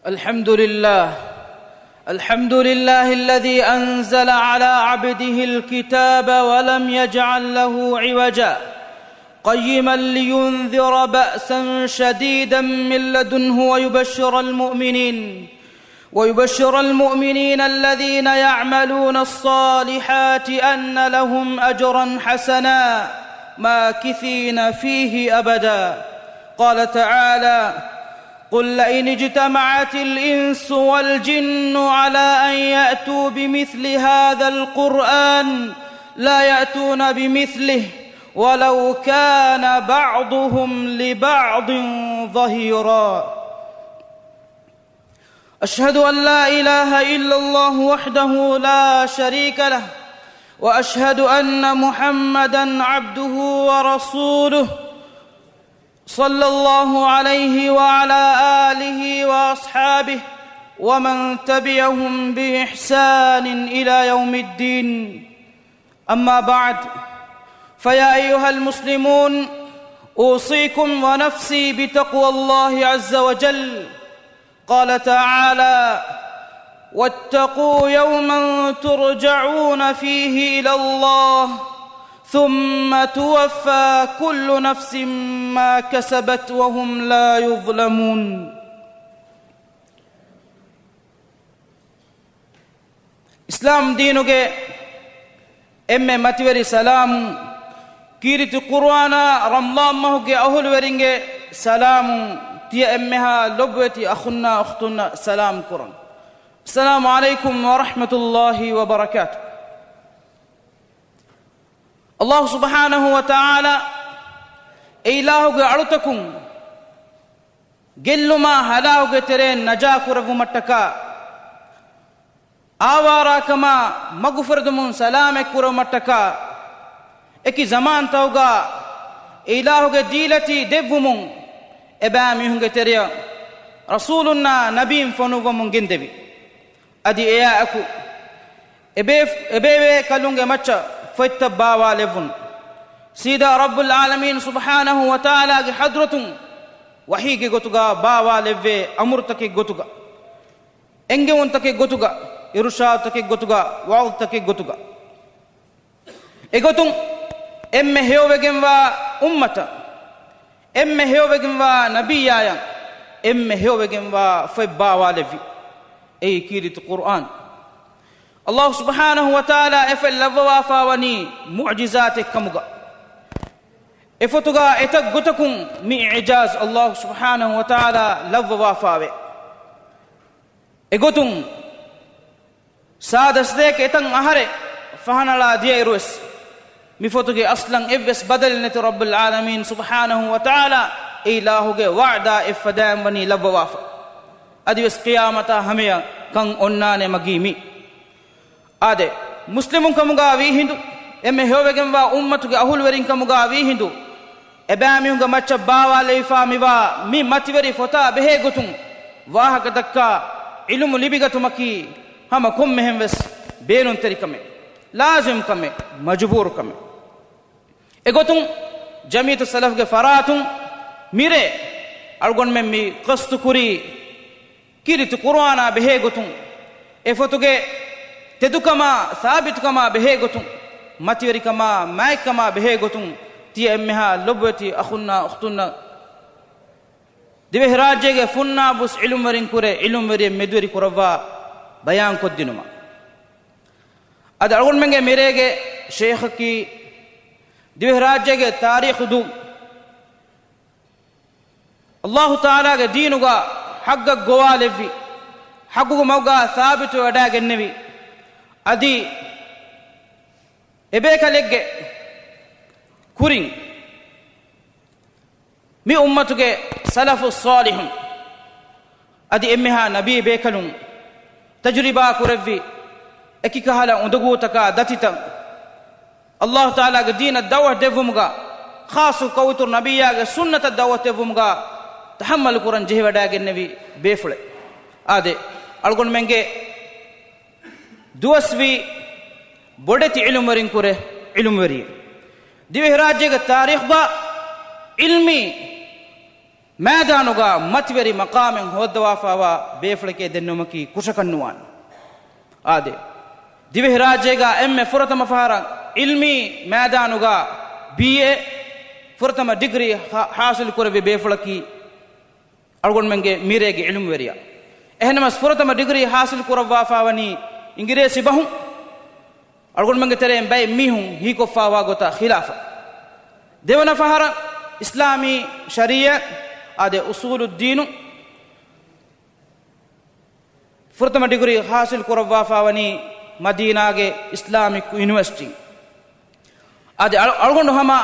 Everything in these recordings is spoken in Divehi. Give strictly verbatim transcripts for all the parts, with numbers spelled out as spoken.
الحمد لله. الحمد لله الذي أنزل على عبده الكتاب ولم يجعل له عوجا، قيما لينذر بأسا شديدا من لدنه ويبشر المؤمنين، ويبشر المؤمنين الذين يعملون الصالحات أن لهم أجرا حسنا ماكثين فيه أبدا. قال تعالى: قل لئن اجتمعت الإنس والجن على أن يأتوا بمثل هذا القرآن لا يأتون بمثله ولو كان بعضهم لبعض ظهيرا. أشهد أن لا إله إلا الله وحده لا شريك له، وأشهد أن محمدا عبده ورسوله، صلى الله عليه وعلى آله وأصحابه ومن تبعهم بإحسان إلى يوم الدين. أما بعد، فيا أيها المسلمون، أوصيكم ونفسي بتقوى الله عز وجل. قال تعالى: واتقوا يوما ترجعون فيه إلى الله ثم توفى كل نفس ما كسبت وهم لا يظلمون. އިސްލާމް ދީނުގެ އެންމެ މަތިވެރި ސަލާމުން، ކީރިތި ޤުރުއާނާ ރަމަޟާން މަހުގެ އަހުލުވެރިންގެ ސަލާމުން، ތިޔަ އެންމެހާ ލޮބުވެތި އަޚުންނާ އުޚްތުންނަށް ސަލާމް ކުރަން. السلام عليكم ورحمة الله وبركاته. ﷲ ސުބްޙާނަހޫ ވަތަޢާލާ އެ އިލާހުގެ އަޅުތަކުން ގެއްލުމާ ހަލާކުގެ ތެރެއިން ނަޖާ ކުރެއްވުމަށްޓަކާ، އާވާރާކަމާ މަގުފުރެދުމުން ސަލާމަތް ކުރެވުމަށްޓަކާ، އެކި ޒަމާންތަކުގަ އެ އިލާހުގެ ދީލަތި ދެއްވުމުން އެބައިމީހުންގެ ތެރެއަށް ރަސޫލުންނާ ނަބީން ފޮނުއްވަމުން ގެންދެވި. އަދި އެއާއެކު އެބޭ-، އެބޭބޭކަލުންގެ މައްޗަށް ފޮތްތައް ބާވާލެއްވުން. ސީދާ ރައްބުލް ޢާލަމީން ސުބްޙާނަހޫ ވަތަޢާލާގެ ޙަޟްރަތުން ވަޙީގެ ގޮތުގަ ބާވާލެއްވޭ އަމުރުތަކެއް ގޮތުގަ، އެންގެވުންތަކެއް ގޮތުގަ، އިރުޝާދުތަކެއް ގޮތުގަ، ވަޢުޡުތަކެއް ގޮތުގަ. އެގޮތުން އެންމެ ހެޔޮވެގެންވާ އުއްމަތަށް، އެންމެ ހެޔޮވެގެންވާ ނަބިއްޔާޔަށް، އެންމެ ހެޔޮވެގެންވާ ފޮތް ބާވާލެއްވި. އެއީ ކީރިތި ޤުރުއާން. ﷲ ސުބްޙާނަހޫ ވަތަޢާލާ އެފޮތް ލައްވަވާފާވަނީ މުޢުޖިޒާތެއް ކަމުގަ. އެފޮތުގަ އެތައް ގޮތަކުން މި އިޢުޖާޒް ﷲ ސުބްޙާނަހޫ ވަތަޢާލާ ލައްވަވާފާވޭ. އެގޮތުން ސާދަ ސަތޭކަ އެތައް އަހަރެއް ފަހަނަޅާ ދިޔައިރުވެސް، މި ފޮތުގެ އަސްލަށް އެއްވެސް ބަދަލެއް ނެތި ރައްބުލް ޢާލަމީން ސުބްޙާނަހޫ ވަތަޢާލާ އެ އިލާހުގެ ވަޢުދާ އެއްފަދައިން ވަނީ ލައްވަވާފަ. އަދިވެސް ޤިޔާމަތާ ހަމަޔަށް ކަން އޮންނާނެ މަގީ މީ. އާދެ، މުސްލިމުން ކަމުގަ ވީ ހިނދު، އެންމެ ހެޔޮވެގެންވާ އުއްމަތުގެ އަހުލުވެރިން ކަމުގަ ވީ ހިނދު، އެބައިމީހުންގެ މައްޗަށް ބާވާލެވިފާ މިވާ މި މަތިވެރި ފޮތާ ބެހޭ ގޮތުން ވާހަކަ ދައްކާ ޢިލްމު ލިބިގަތުމަކީ ހަމަ ކޮންމެހެން ވެސް ބޭނުންތެރިކަމެއް، ލާޒިމް ކަމެއް، މަޖުބޫރު ކަމެއް. އެގޮތުން ޖަމިއްޔަތު ސަލަފްގެ ފަރާތުން މިރޭ އަޅުގަނޑުމެން މި ޤަޞްދު ކުރީ، ކީރިތި ޤުރުއާނާ ބެހޭ ގޮތުން، އެ ފޮތުގެ ތެދުކަމާ ސާބިތުކަމާ ބެހޭ ގޮތުން، މަތިވެރިކަމާ މާތްކަމާ ބެހޭ ގޮތުން، ތިޔަ އެންމެހާ ލޮބުވެތި އަޚުންނާ އުޚްތުންނަށް ދިވެހިރާއްޖޭގެ ފުންނާބުސް ޢިލްމުވެރިން ކުރެ ޢިލްމުވެރިއެއް މެދުވެރި ކުރައްވާ ބަޔާންކޮށްދިނުމަށް. އަދި އަޅުގަނޑުމެންގެ މިރޭގެ ޝޭޚަކީ ދިވެހިރާއްޖޭގެ ތާރީޚު ދޫ ﷲ ތަޢާލާގެ ދީނުގަ ޙައްޤަށް ގޮވާލެއްވި، ޙައްޤުގެ މަގުގަ ސާބިތުވެވަޑައިގެންނެވި، އަދި އެބޭކަލެއްގެ ކުރިން މި އުއްމަތުގެ ސަލަފު ޞާލިޙުން އަދި އެންމެހާ ނަބީ ބޭކަލުން ތަޖުރިބާ ކުރެއްވި އެކިކަހަލަ އުނދަގޫތަކާ ދަތިތައް، ﷲ ތަޢާލާގެ ދީނަށް ދަޢުވަތު ދެއްވުމުގަ، ޚާއްޞަ ކައުތުރު ނަބިއްޔާގެ ސުންނަތަށް ދަޢުވަތު ދެއްވުމުގަ ތަޙައްމަލު ކުރަން ޖެހިވަޑައިގެންނެވި ބޭފުޅެއް. އާދެ، އަޅުގަނޑުމެންގެ ދުވަސްވީ ބޮޑެތި ޢިލްމުވެރިން ކުރެ ޢިލްމުވެރިއެއް. ދިވެހިރާއްޖޭގެ ތާރީޚުގަ ޢިލްމީ މައިދާނުގަ މަތިވެރި މަޤާމެއް ހޯއްދަވާފައިވާ ބޭފުޅެކޭ ދެންނެވުމަކީ ކުށަކަށް ނުވާނެ. އާދެ، ދިވެހިރާއްޖޭގަ އެންމެ ފުރަތަމަ ފަހަރަށް ޢިލްމީ މައިދާނުގަ ބީއޭ ފުރަތަމަ ޑިގްރީ ހާ-، ހާސިލު ކުރެއްވި ބޭފުޅަކީ އަޅުގަނޑުމެންގެ މިރޭގެ ޢިލްމުވެރިޔާ. އެހެންނަމަވެސް ފުރަތަމަ ޑިގްރީ ހާސިލު ކުރައްވާފައިވަނީ އިނގިރޭސި ބަހުން. އަޅުގަނޑުމެންގެ ތެރެއިން ބައެއް މީހުން ހީކޮށްފައިވާ ގޮތާ ޚިލާފަށް. ދެވަނަ ފަހަރަށް އިސްލާމީ ޝަރީޢަތް، އާދެ، އުޞޫލުއްދީނު ފުރަތަމަ ޑިގްރީ ހާސިލް ކުރައްވާފައިވަނީ މަދީނާގެ އިސްލާމިކް ޔުނިވަރސިޓީ. އާދެ، އަޅު-، އަޅުގަނޑު ހަމަ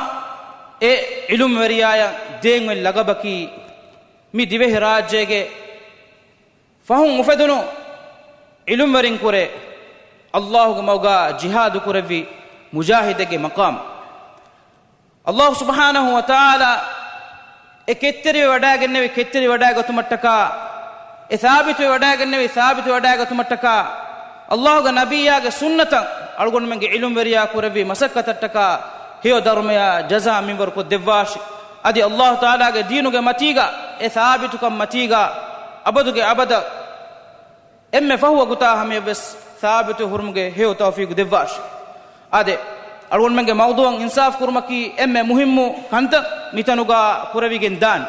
އެ ޢިލްމުވެރިޔާޔަށް ދޭން އޮތް ލަގަބަކީ މި ދިވެހިރާއްޖޭގެ ފަހުން އުފެދުނު ޢިލްމުވެރިން ކުރެ ﷲ ގެ މަގުގަ ޖިހާދު ކުރެއްވި މުޖާހިދެއްގެ މަޤާމް. ﷲ ސުބްޙާނަހޫ ވަތަޢާލާ އެ ކެތްތެރިވެ ވަޑައިގެންނެވި ކެތްތެރިވެވަޑައިގަތުމަށްޓަކާ، އެ ސާބިތުވެ ވަޑައިގެންނެވި ސާބިތުވެވަޑައިގަތުމަށްޓަކާ، ﷲ ގެ ނަބިއްޔާގެ ސުންނަތަށް އަޅުގަނޑުމެންގެ ޢިލްމުވެރިޔާ ކުރެއްވި މަސައްކަތަށްޓަކާ ހެޔޮ ދަރުމަޔާ ޖަޒާ މިންވަރު ކޮށްދެއްވާށި. އަދި ﷲ ތަޢާލާގެ ދީނުގެ މަތީގަ އެ ސާބިތުކަން މަތީގަ އަބަދުގެ އަބަދަށް އެންމެ ފަހު ވަގުތާ ހަމަޔަށްވެސް ސާބިތު ހުރުމުގެ ހެޔޮ ތައުފީގު ދެއްވާށި. އާދެ، އަޅުގަނޑުމެންގެ މައުޟޫޢަށް އިންސާފް ކުރުމަކީ އެންމެ މުހިއްމު ކަންތައް މިތަނުގަ ކުރެވިގެން ދާން.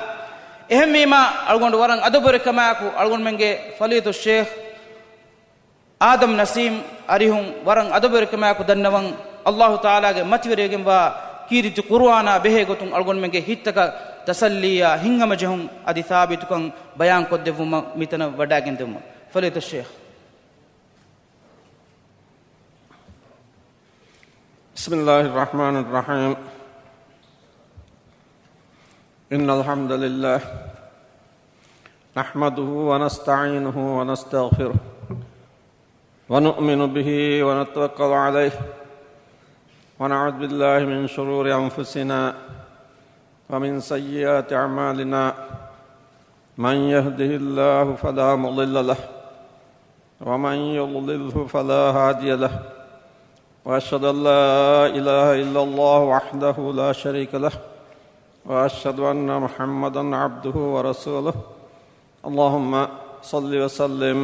އެހެންވީމާ، އަޅުގަނޑު ވަރަށް އަދަބުވެރިކަމާއެކު އަޅުގަނޑުމެންގެ ފަޟީލަތު ޝޭޚް އާދަމް ނަސީމް އަރިހުން ވަރަށް އަދަބުވެރިކަމާއެކު ދަންނަވަން، ﷲ ތަޢާލާގެ މަތިވެރިވެގެންވާ ކީރިތި ޤުރުއާނާ ބެހޭ ގޮތުން އަޅުގަނޑުމެންގެ ހިތްތަކަށް ތަސައްލީއާ ހިތްހަމަޖެހުން އަދި ސާބިތުކަން ބަޔާންކޮށްދެއްވުމަށް މިތަނަށް ވަޑައިގެންދެއްވުމަށް. ފަޟީލަތު ޝޭޚް. بسم الله الرحمن الرحيم. إن الحمد لله نحمده ونستعينه ونستغفره ونؤمن به ونتوكل عليه ونعوذ بالله من شرور أنفسنا ومن سيئات أعمالنا. من يهده الله فلا مضل له ومن يضلله فلا هادي له. وأشهد أن لا إله إلا الله وحده لا شريك له. وأشهد أن محمدا عبده ورسوله. اللهم صل وسلم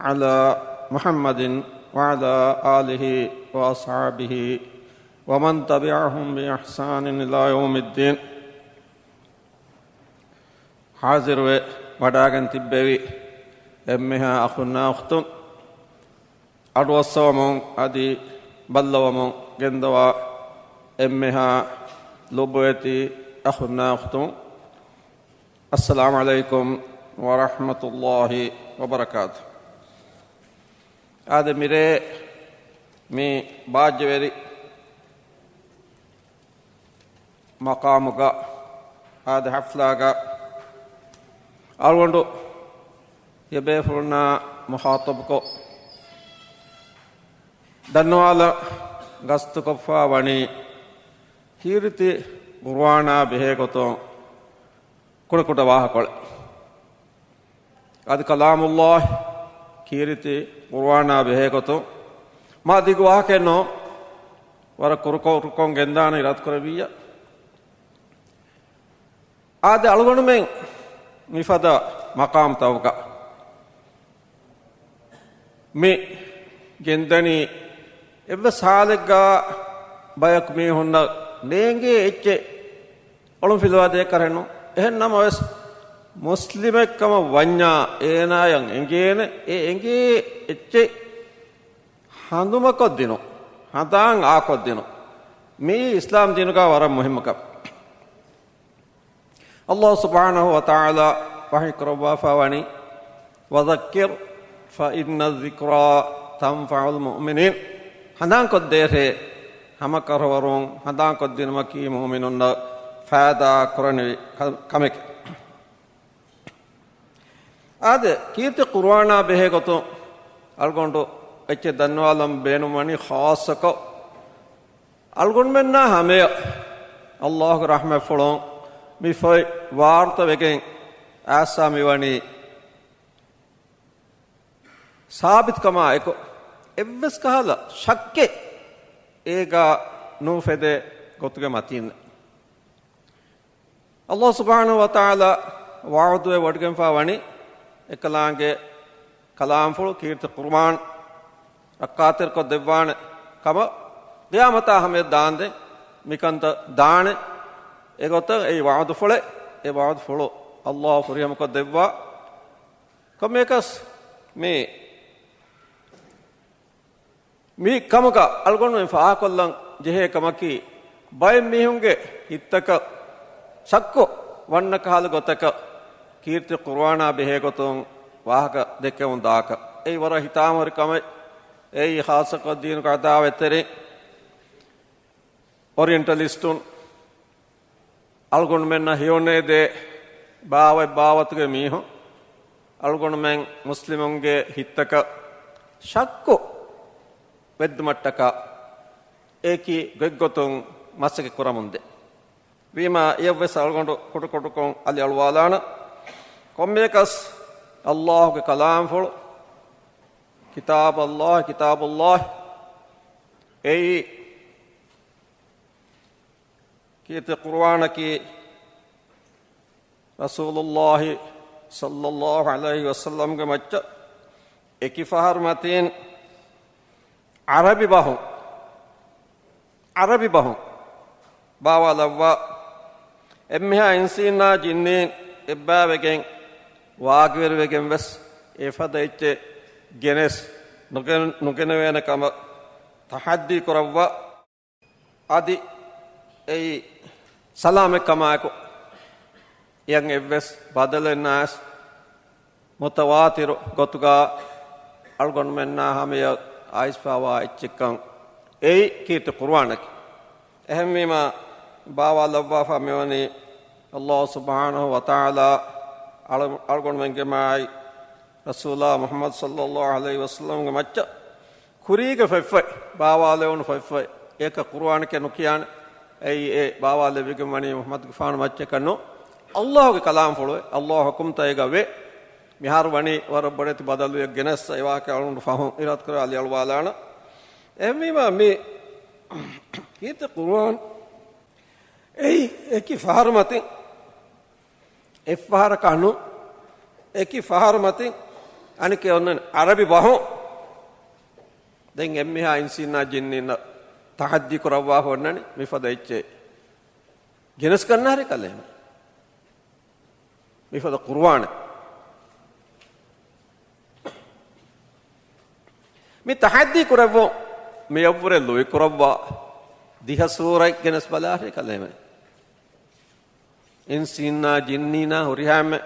على محمد وعلى آله وأصحابه ومن تبعهم بإحسان إلى يوم الدين. ޙާޟިރުވެ ވަޑައިގެން ތިއްބެވި އެންމެހާ އަޚުންނާ އުޚްތުން، އަޑުއައްސަވަމުން އަދި ބައްލަވަމުން ގެންދަވާ އެންމެހާ ލޮބުވެތި އަޚުންނާ އުޚްތުން، އައްސަލާމު ޢަލައިކުމް ވަރަޙްމަތުﷲި ވަބަރަކާތު. އާދެ، މިރޭ މި ބާއްޖަވެރި މަޤާމުގަ، އާދެ، ޙަފްލާގަ އަޅުގަނޑު އެބޭފުޅުންނާ މުޚާޠަބުކޮށް، ދަންނަވާލަން ގަސްތުކޮށްފަ ވަނީ ކީރިތި ޤުރުއާނާ ބެހޭގޮތުން ކުޑަކުޑަ ވާހަކަކޮޅެއް. އަދި ކަލާމުﷲ ކީރިތި ޤުރުއާނާ ބެހޭގޮތުން މާ ދިގު ވާހަކައެއް ނޫން، ވަރަށް ކުރުކޮށް ކުރުކޮށް ގެންދާނެ އިރާދަކުރެއްވިއްޔާ. އާދެ، އަޅުގަނޑުމެން މިފަދަ މަޤާމްތަކުގަ މި ގެންދަނީ އެއްވެސް ޙާލެއްގަ ބަޔަކު މީހުންނަށް ނޭނގޭ އެއްޗެއް އޮޅުންފިލުވާ ދޭކަށެއް ނޫން. އެހެންނަމަވެސް، މުސްލިމެއްކަމަށް ވަންޏާ އޭނާޔަށް އެނގޭނެ އެ އެނގޭ އެއްޗެއް ހަނދުމަކޮށްދިނުން، ހަނދާން އާކޮށްދިނުން. މިއީ އިސްލާމް ދީނުގަ ވަރަށް މުހިއްމު ކަމެއް. ﷲ ސުބްޙާނަހޫ ވަތަޢާލާ ވަޙީ ކުރައްވާފައިވަނީ، وذكر فإن الذكرى تنفع المؤمنين. ހަނދާންކޮށްދޭށޭ، ހަމަކަށަވަރުން ހަނދާންކޮށްދިނުމަކީ މުއުމިނުންނަށް ފައިދާ ކުރަނިވި ކަ-، ކަމެކޭ. އާދެ، ކީރިތި ޤުރުއާނާ ބެހޭގޮތުން އަޅުގަނޑު އެއްޗެއް ދަންނަވާލަން ބޭނުންވަނީ ޚާއްޞަކޮށް، އަޅުގަނޑުމެންނާ ހަމަޔަށް ﷲގެ ރަޙްމަތްފުޅުން މި ފޮތް ވާރުތަވެގެން އައިސްފަ މިވަނީ ސާބިތުކަމާ އެކު އެއްވެސް ކަހަލަ ޝައްކެއް އޭގަ ނުއުފެދޭ ގޮތުގެ މަތީން. ﷲ ސުބްޙާނަހޫ ވަތަޢާލާ ވަޢުދުވެ ވޮޑިގެންފާ ވަނީ އެކަލާނގެ ކަލާމްފުޅު ކީރިތި ޤުރުއާން ރައްކާތެރިކޮށް ދެއްވާނެ ކަމަށް ޤިޔާމަތާ ހަމަޔަށް ދާންދެން މިކަންތައް ދާނެ. އެގޮތަށް އެއީ ވަޢުދުފުޅެއް. އެ ވަޢުދުފުޅު ﷲ ފުރިހަމަކޮށް ދެއްވާ. ކޮންމެއަކަސް މި، މި ކަމަކަށް އަޅުގަނޑުމެން ފާހަގަކޮށްލަން ޖެހޭ ކަމަކީ، ބައެއް މީހުންގެ ހިތްތަކަށް ޝައްކު ވަންނަ ކަހަލަ ގޮތަކަށް ކީރިތި ޤުރުއާނާ ބެހޭ ގޮތުން ވާހަކަ ދެއްކެވުން ދާކަށް. އެއީ ވަރަށް ހިތާމަހުރި ކަމެއް. އެއީ ޚާއްޞަކޮށް ދީނުގެ އަދާވަތްތެރިން އޮރިއެންޓަލިސްޓުން އަޅުގަނޑުމެންނަށް ހެޔޮނޭދޭ ބާވަތް ބާވަތުގެ މީހުން އަޅުގަނޑުމެން މުސްލިމުންގެ ހިތްތަކަށް ޝައްކު ވެއްދުމަށްޓަކާ އެކި ގޮތްގޮތުން މަސައްކަތް ކުރަމުންދޭ. ވީމާ އެޔަށްވެސް އަޅުގަނޑު ކުޑަކުޑަކޮށް އަލި އަޅުވާލާނަން. ކޮންމެއަކަސް ﷲގެ ކަލާމްފުޅު، ކިތާބު ﷲ، ކިތާބު ﷲ، އެއީ ކީރިތި ޤުރުއާނަކީ ރަސޫލުﷲ ޞައްލަﷲ ޢަލައިހި ވަސައްލަމްގެ މައްޗަށް އެކި ފަހަރު މަތީން ޢަރަބި ބަހުން، ޢަރަބި ބަހުން ބާވާލައްވާ، އެންމެހާ އިންސީންނާ ޖިންނީން އެއްބައިވެގެން ވާގިވެރިވެގެން ވެސް އެފަދަ އެއްޗެއް ގެނެސް ނުގެ-، ނުގެނެވޭނެ ކަމަށް ތަޙައްދީ ކުރައްވާ. އަދި އެއީ ސަލާމަތްކަމާއެކު އެޔަށް އެއްވެސް ބަދަލެއް ނާސް މުތަވާތިރު ގޮތުގަ އަޅުގަނޑުމެންނާ ހަމަޔަށް އައިސްފާވާ އެއްޗެއްކަން އެއީ ކީރިތި ޤުރުއާނަކީ. އެހެންވީމާ، ބާވާލައްވާފާ މިވަނީ ﷲ ސުބްޙާނަހޫ ވަތަޢާލާ އަޅު-، އަޅުގަނޑުމެންގެ މާތް ރަސޫލާ މުޙައްމަދު ޞައްލަﷲ ޢަލައިހި ވަސައްލަމްގެ މައްޗަށް ކުރީގެ ފޮތްފޮތް، ބާވާލެވުނު ފޮތްފޮތް، އެކަ ޤުރުއާނެކޭ ނުކިޔާނެ. އެއީ އެ ބާވާލެވިގެން ވަނީ މުޙައްމަދުގެފާނު މައްޗަކަށް ނޫން، ﷲގެ ކަލާމްފުޅުވެ، ﷲ ޙުކުމްތައް އޭގަ ވޭ. މިހާރު ވަނީ ވަރަށް ބޮޑެތި ބަދަލުވެ ގެނެސް އެ ވާހަކަ އަޅުގަނޑު ފަހުން އިރާދަކުރާ އަލި އަޅުވާލާނަން. އެހެންވީމާ، މި ކީރިތި ޤުރުއާން އެއީ އެކި ފަހަރު މަތިން އެއްފަހަރަކާ ނޫން، އެކި ފަހަރު މަތިން އަނެކެ އޮންނަނީ ޢަރަބި ބަހުން. ދެން އެންމެހާ އިންސީންނާ ޖިންނީންނަށް ތަޙައްދީ ކުރައްވާފަ އޮންނަނީ މިފަދަ އެއްޗެއް ގެނެސްގަންނަހަރި ކަލޭމެ. މިފަދަ ޤުރުއާނެއް. މި ތަޙައްދީ ކުރެއްވުން މިއަށްވުރެ ލުއި ކުރައްވާ ދިހަ ސޫރަތް ގެނެސް ބަލާށޭ ކަލޭމެ. އިންސީންނާ ޖިންނީންނާ ހުރިހާމެ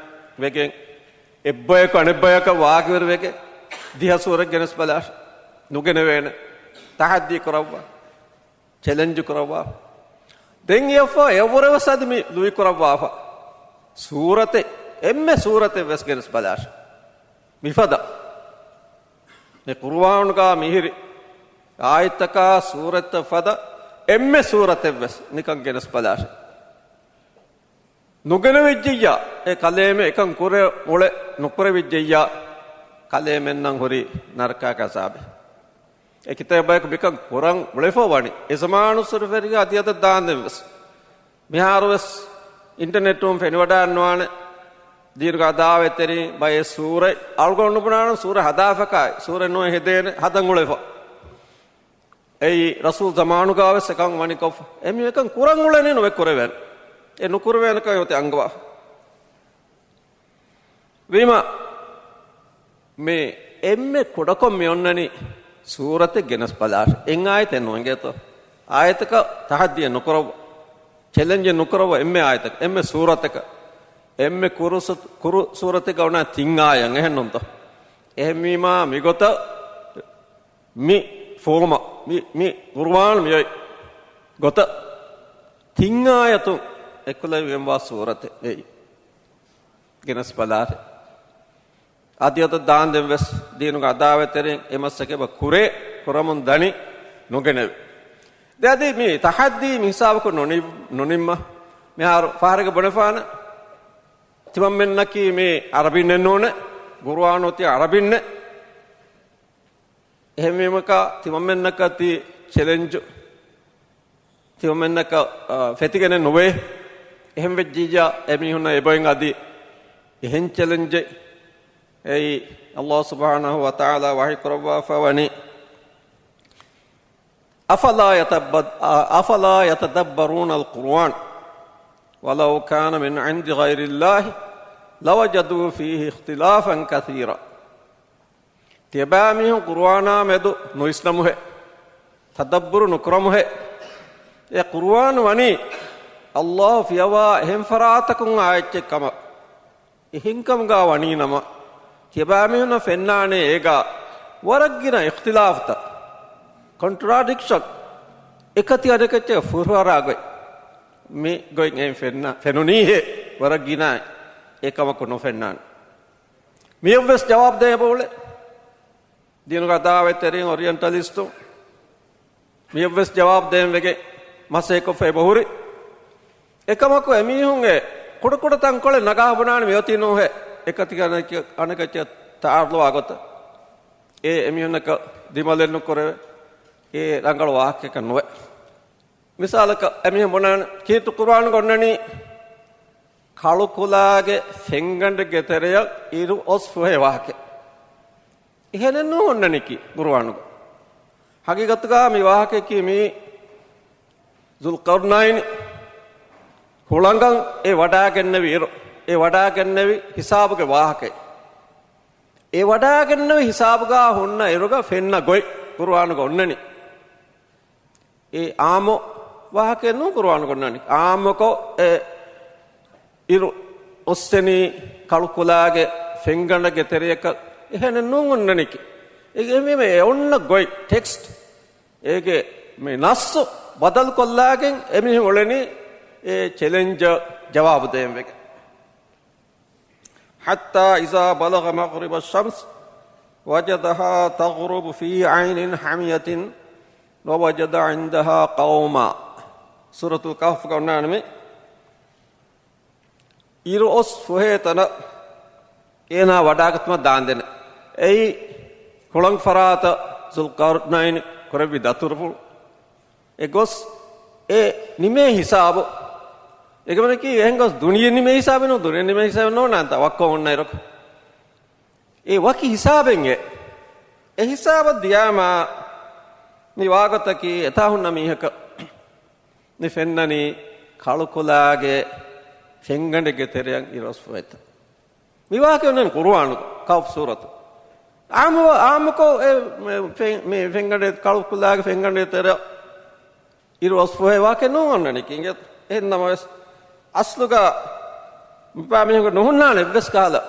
ވެގެން އެއްބަޔަކު އަނެއްބަޔަކަށް ވާގިވެރިވެގެން ދިހަ ސޫރަތް ގެނެސް ބަލާށޭ. ނުގެނެވޭނެ. ތަޙައްދީ ކުރައްވާ. ޗެލެންޖު ކުރައްވާފަ. ދެން އެއަށްފަހު އެއަށްވުރެ ވެސް އަދި މި ލުއި ކުރައްވާފަ. ސޫރަތެއް، އެންމެ ސޫރަތެއް ވެސް ގެނެސް ބަލާށޭ. މިފަދަ މި ޤުރުއާނުގަ މިހިރި އާޔަތްތަކާ ސޫރަތްތައް ފަދަ އެންމެ ސޫރަތެއް ވެސް ނިކަން ގެނެސް ބަލާށޭ. ނުގެނެވިއްޖެއްޔާ، އެ ކަލޭމެ އެކަން ކުރެ އުޅެ ނުކުރެވިއްޖެއްޔާ، ކަލޭމެންނަށް ހުރީ ނަރަކާގެ ޢަޛާބެއް. އެ ކިތައް ބަޔަކު މިކަން ކުރަން އުޅެފަ ވަނީ. އެ ޒަމާނުއްސުރެ ފެށިގެން އަދި އަދަށް ދާންދެން ވެސް. މިހާރު ވެސް އިންޓަނެޓުން ފެނިވަޑައިގަންނަވާނެ. ދީނުގެ އަދާވަތްތެރިން ބައެއް ސޫރަތް އަޅުގަނޑު ނުބުނާނަން ސޫރަތް ހަދާފަކާއި، ސޫރަތް ނުވެ ހެދޭނެ ހަދަން އުޅެފަ. އެއީ ރަސޫލް ޒަމާނުގަ ވެސް އެކަން ވަނިކޮށްފަ. އެމީހުން އެކަން ކުރަން އުޅެނީ ނުވެ ކުރެވޭނެ. އެ ނުކުރެވޭނެކަން އޮތީ އަންގަވާފަ. ވީމާ، މި އެންމެ ކުޑަކޮށް މި އޮންނަނީ ސޫރަތެއް ގެނެސް ބަލާށޭ. އެއް އާޔަތެއް ނުއެނގޭތޯ. އާޔަތަކަށް ތަޙައްދީއެއް ނުކުރައްވާ. ޗެލެންޖެއް ނުކުރައްވާ އެންމެ އާޔަތަކަށް. އެންމެ ސޫރަތަކަށް. އެންމެ ކުރު ސު-، ކުރު ސޫރަތެއްގަ އޮންނަ ތިން އާޔަތް އެހެންނޫންތޯ. އެހެންވީމާ މިގޮތަށް މި ފޯމަށް، މި، މި ޤުރުއާން މިއޮތް ގޮތަށް ތިން އާޔަތުން އެކުލެވިގެންވާ ސޫރަތެއް އެއީ. ގެނެސް ބަލާށޭ. އަދި އަދަށް ދާންދެން ވެސް ދީނުގެ އަދާވަތްތެރިން އެ މަސައްކަތް ކުރޭ، ކުރަމުން ދަނީ ނުގެނެވޭ. ދެ އަދި މި ތަޙައްދީ މި ހިސާބަކުން ނުނި-، ނުނިންމާ. މިހާރު ފަހަރެއްގަ ބުނެފާނެ. ތިމަންމެންނަކީ މި ޢަރަބިންނެއް ނޫނޭ، ޤުރުއާން އޮތީ ޢަރަބިންނޭ. އެހެންވީމަކާ، ތިމަންމެންނަކަށް ތި ޗެލެންޖު، ތިމަންމެންނަކަށް، އާ، ފެތިގެނެއް ނުވޭ. އެހެން ވެއްޖިއްޔާ، އެމީހުންނަށް އެބައިން އަދި އެހެން ޗެލެންޖެއް އެއީ. އަﷲ ސުބްޙާނަހޫ ވަތަޢާލާ ވަޙީ ކުރައްވާފަ ވަނީ، أفلا يتب-، أفلا يتدبرون القرآن ولو كان من عند غير الله لوجدوا فيه اختلافا كثيرا. ތިޔަބައިމީހުން ޤުރުއާނާ މެދު ނުއިސްނަމުހޭ، ތަދައްބުރު ނުކުރަމުހޭ. އެ ޤުރުއާން ވަނީ އަﷲ ފިޔަވާ އެހެން ފަރާތަކުން އާ އެއްޗެއް ކަމަށް. އެހެންކަމުގަ ވަނީނަމަ، ތިޔަބައިމީހުންނަށް ފެންނާނެ އޭގަ ވަރަށް ގިނަ އިޚްތިލާފްތައް، ކޮންޓްރަޑިކްޝަން، އެކަތި އަނެކައްޗަށް ފުރުހަރާ ގޮތް. މި ގޮތް އެ ފެންނަ-، ފެނުނީހޭ ވަރަށް ގިނަ އެކަމަކު ނުފެންނާނެ. މިއަށްވެސް ޖަވާބު ދޭ އެބައުޅޭ. ދީނުގެ ދާވަތްތެރިން އޮރިއެންޓަލިސްޓުން މިއަށްވެސް ޖަވާބު ދޭން ވެގެން މަސައްކަތްކޮށްފަ އެބަހުރި. އެކަމަކު އެމީހުން އެ ކުޑަކުޑަ ތަންކޮޅެއް ނަގާ ބުނާނެ މިއޮތީ ނޫހޭ އެކަތި އަނެކަ-، އަނެކައްޗަށް ތައާރުލުވާ ގޮތަށް. އެ އެމީހުންނަކަށް ދިމަލެއް ނުކުރެވޭ. އެ ރަނގަޅު ވާހަކައެއް ނުވޭ. މިސާލަކަށް އެމީހުން ބުނާނެ ކީރިތި ޤުރުއާނުގަ އޮންނަނީ ކަޅުކުލާގެ ފެންގަނޑެއްގެ ތެރެއަށް އިރު އޮސް ފުހޭ ވާހަކަ. އެހެނެއް ނޫން އޮންނަނީކީ ޤުރުއާނުގަ. ހަގީގަތުގަ މި ވާހަކައަކީ މީ ޒުލްޤަރްނައިން ހުޅަނގަށް އެ ވަޑާގެންނެވި އިރު، އެ ވަޑާގެންނެވި ހިސާބުގެ ވާހަކައެއް. އެ ވަޑާގެންނެވި ހިސާބުގަ ހުންނަ އިރުގަ ފެންނަ ގޮތް ޤުރުއާނުގަ އޮންނަނީ. އެ އާއްމު ވާހަކައެއް ނޫން ޤުރުއާނުގަ އޮންނަނީ. އާއްމުކޮށް އެ އިރު އޮއްސެނީ ކަޅުކުލާގެ ފެންގަނޑެއްގެ ތެރެއަކަށް އެހެނެއް ނޫން އޮންނަނީކީ. އެ، އެ، އެ، އެ އޮންނަ ގޮތް، ޓެކްސްޓް، އޭގެ މި ނައްސު ބަދަލުކޮށްލާގެން އެމީހުން އުޅެނީ އެ ޗެލެންޖަށް ޖަވާބު ދޭން ވެގެން. حتى إذا بلغ مغرب الشمس وجدها تغرب في عين حمية ووجد عندها قوما. ސޫރަތުލް ކަހްފުގަ އޮންނާނެ މި. އިރު އޮސް ފުހޭ ތަނަށް އޭނާ ވަޑާގަތުމަށް ދާންދެނެ. އެއީ ހުޅަނގު ފަރާތަށް ޒުލްޤަރްނައިން ކުރެއްވި ދަތުރުފުޅު. އެ ގޮސް އެ ނިމޭ ހިސާބު. އެކަމަކީ އެހެން ގޮސް ދުނިޔެ ނިމޭ ހިސާބެއް ނޫން، ދުނިޔެ ނިމޭ ހިސާބެއް ނޯންނާންތަ ވައްކަމުންނަ އިރު. އެ ވަކި ހިސާބެއް އެ. އެ ހިސާބަށް ދިޔާމާ މި ވާގޮތަކީ އެތާ ހުންނަ މީހަކަށް މި ފެންނަނީ ކަޅުކުލާގެ ފެންގަނޑެއްގެ ތެރެއަށް އިރު އޮސްފުހޭތަ. މި ވާހަކަ އޮންނަނީ ޤުރުއާނުގަ ކަހްފު ސޫރަތު. އާއްމު، އާއްމުކޮށް އެ މި ފެން-، މި ފެންގަނޑެއް، ކަޅުކުލާގެ ފެންގަނޑެއް ތެރެއަށް އިރު އޮސްފުހޭ ވާހަކަ ނޫން އޮންނަނީކީ. އެހެން ނަމަވެސް އަސްލުގަ މި ބައިމީހުންގެ ނުހުންނާނެ އެއްވެސް ކަހަލަ.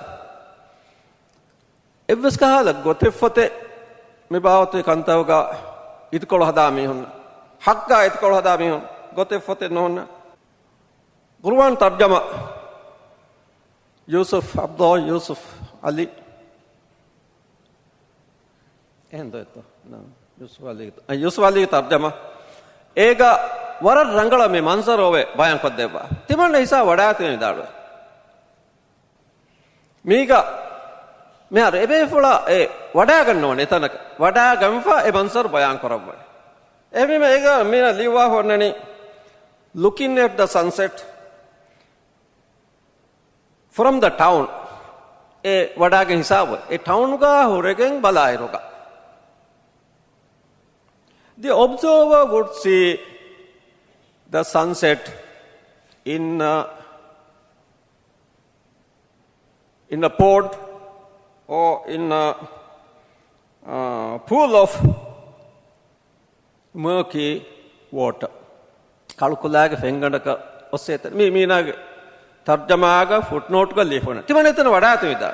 އެއްވެސް ކަހަލަ ގޮތެއް ފޮތެއް މި ބާވަތުގެ ކަންތައްގަ އިދިކޮޅު ހަދާ މީހުން، ޙައްޤާ އިދިކޮޅު ހަދާ މީހުން ގޮތެއް ފޮތެއް ނޯންނަ. ޤުރުއާން ތަރްޖަމާ ޔޫސުފް ޢަބްދުﷲ ޔޫސުފް ޢަލީ. އެހެން ދޯ އެއްތޯ؟ ނާ، ޔޫސުފް ޢަލީ، އަ، ޔޫސުފް ޢަލީގެ ތަރްޖަމާ. އޭގަ ވަރަށް ރަނގަޅަށް މި މަންޒަރު އޮވެ ބަޔާންކޮށްދެއްވާ. ތިމަންނަ ހިސާ ވަޑާތި ވިދާޅުވެ. މީގަ މިހާރު އެބޭފުޅާ އެ ވަޑާގަންނަވަން އެތަނަކަށް ވަޑާގަންފަ އެ މަންޒަރު ބަޔާން ކުރައްވަން. އެހެންވީމަ އޭގަ މީނަ ލިޔުއްވާފަ އޮންނަނީ، "Looking at the sunset from the town." އެ ވަޑާގެން ހިސާބު އެ ޓައުނުގަ ހުރެގެން ބަލާއިރުގަ. The observer would see the sunset in a, in a pond or in a, uh, pool of murky water. ކަޅުކުލާގެ ފެންގަނޑަކަށް އޮއްސޭތަން. މީ މީނާގެ ތަރްޖަމާގަ ފުޓްނޯޓްގަ ލިޔެފަ އޮންނަ. ތިމަން އެތަނަށް ވަޑާތި ވިދާ.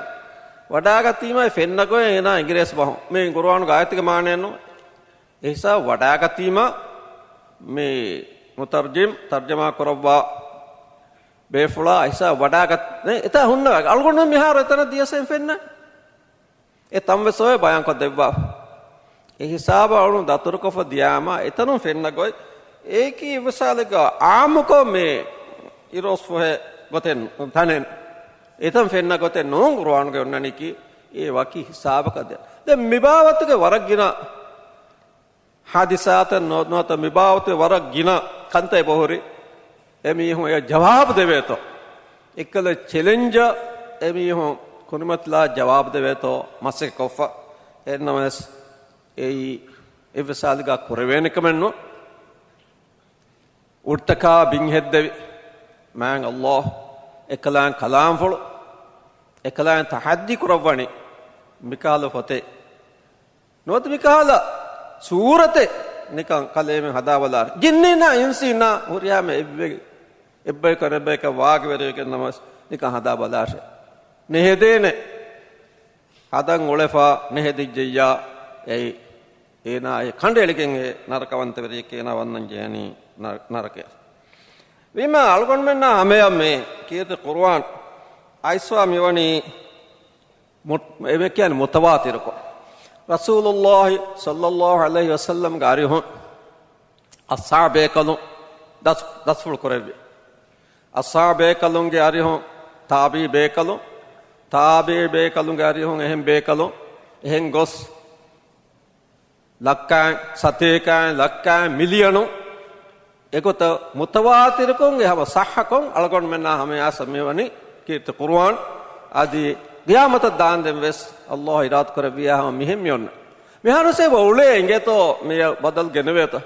ވަޑާގަތީމަ އެ ފެންނަ ގޮތް އޭނާ އިނގިރޭސި ބަހުން. މީ ޤުރުއާނުގެ އާޔަތުގެ މާނައެއް ނޫން. އެހިސާބު ވަޑާގަތީމަ މި މުތަރްޖިމް ތަރްޖަމާ ކުރައްވާ ބޭފުޅާ އެހިސާބު ވަޑާގަތް، އެ، އެތާ ހުންނަ އަޅުގަނޑު މިހާރު އެތަނަށް ދިޔަސެން ފެންނަ. އެ ތަންވެސް އޮވެ ބަޔާންކޮށް ދެއްވާފަ. އެ ހިސާބަށް އަޅުން ދަތުރުކޮށްފަ ދިޔާމާ، އެތަނުން ފެންނަ ގޮތް، އޭކީ އިވިސާލެއްގަ އާއްމުކޮށް މި އިރު އޮސްފުހޭ ގޮތެއް ތަނެއް. އެތަން ފެންނަ ގޮތެއް ނޫން ޤުރުއާނުގެ އޮންނަނީކީ، އެ ވަކި ހިސާބަކަށް ދޭ. ދެން މި ބާވަތުގެ ވަރަށް ގިނަ ޙާދިސާތައް ނު-، ނުވަތަ މި ބާވަތުގެ ވަރަށް ގިނަ ކަންތައް އެބަހުރި. އެމީހުން އެ ޖަވާބު ދެވޭތޯ. އެއްކަލަ ޗެލެންޖަށް އެމީހުން ކުރިމަތިލާ ޖަވާބު ދެވޭތޯ މަސައްކަތް ކޮށްފަ. އެހެންނަމަވެސް އެއީ އެއްވެސް ހާލެއްގަ ކުރެވޭނެ ކަމެއް ނޫން. އުޑްތަކާ ބިން ހެއްދެވި މާތް ﷲ އެކަލާނގެ ކަލާމްފުޅު އެކަލާނގެ ތަޙައްދީ ކުރައްވަނީ މިކަހަލަ ފޮތެއް. ނުވަތަ މިކަހަލަ ސޫރަތެއް ނިކަން ކަލޭމެން ހަދާބަލާށޭ. ޖިންނީންނާ އިންސީންނާ ހުރިހާ އެއްވެ-، އެއްބަޔަކަށް އެއްބަޔަކަށް ވާގިވެރިވެގެން ނަމަވެސް ނިކަން ހަދާބަލާށޭ. ނެހެދޭނެ. ހަދަން އުޅެފަ ނެހެދިއްޖެއްޔާ އެއީ އޭނާ އެ ކަނޑައެޅިގެން އެ ނަރަކަވަންތަވެރިއެއް އޭނާ ވަންނަން ޖެހެނީ ނަ-، ނަރަކަޔަށް. ވީމާ އަޅުގަނޑުމެންނާ ހަމަޔަށް މި ކީރިތި ޤުރުއާން އައިސްވާ މިވަނީ މު-، އެ މި ކިޔަނީ މުތަވާތިރުކޮށް. ރަސޫލުﷲ ޞައްލަﷲ ޢަލައިހި ވަސައްލަމްގެ އަރިހުން އަޞްޙާބު ބޭކަލުން ދަސް-، ދަސްފުޅު ކުރެއްވި. އަޞްޙާބު ބޭކަލުންގެ އަރިހުން ތާބިޢީ ބޭކަލުން، ތާބިޢީ ބޭކަލުންގެ އަރިހުން އެހެން ބޭކަލުން، އެހެން ގޮސް ލައްކައިން، ސަތޭކައިން، ލައްކައިން، މިލިޔަނުން އެގޮތަށް މުތަވާތިރުކޮށް އެ ހަމަ ޞައްޙަކޮށް އަޅުގަނޑުމެންނާ ހަމަޔަށް އައިސް މިވަނީ ކީރިތި ޤުރުއާން. އަދި ޤިޔާމަތަށް ދާންދެން ވެސް ﷲ އިރާދަކުރެއްވިޔާ ހަމަ މިހެން މިއޮންނަ. މިހާރުސޭ އެބަ އުޅޭ އިނގޭތޯ މި ބަދަލު ގެނެވޭތަ؟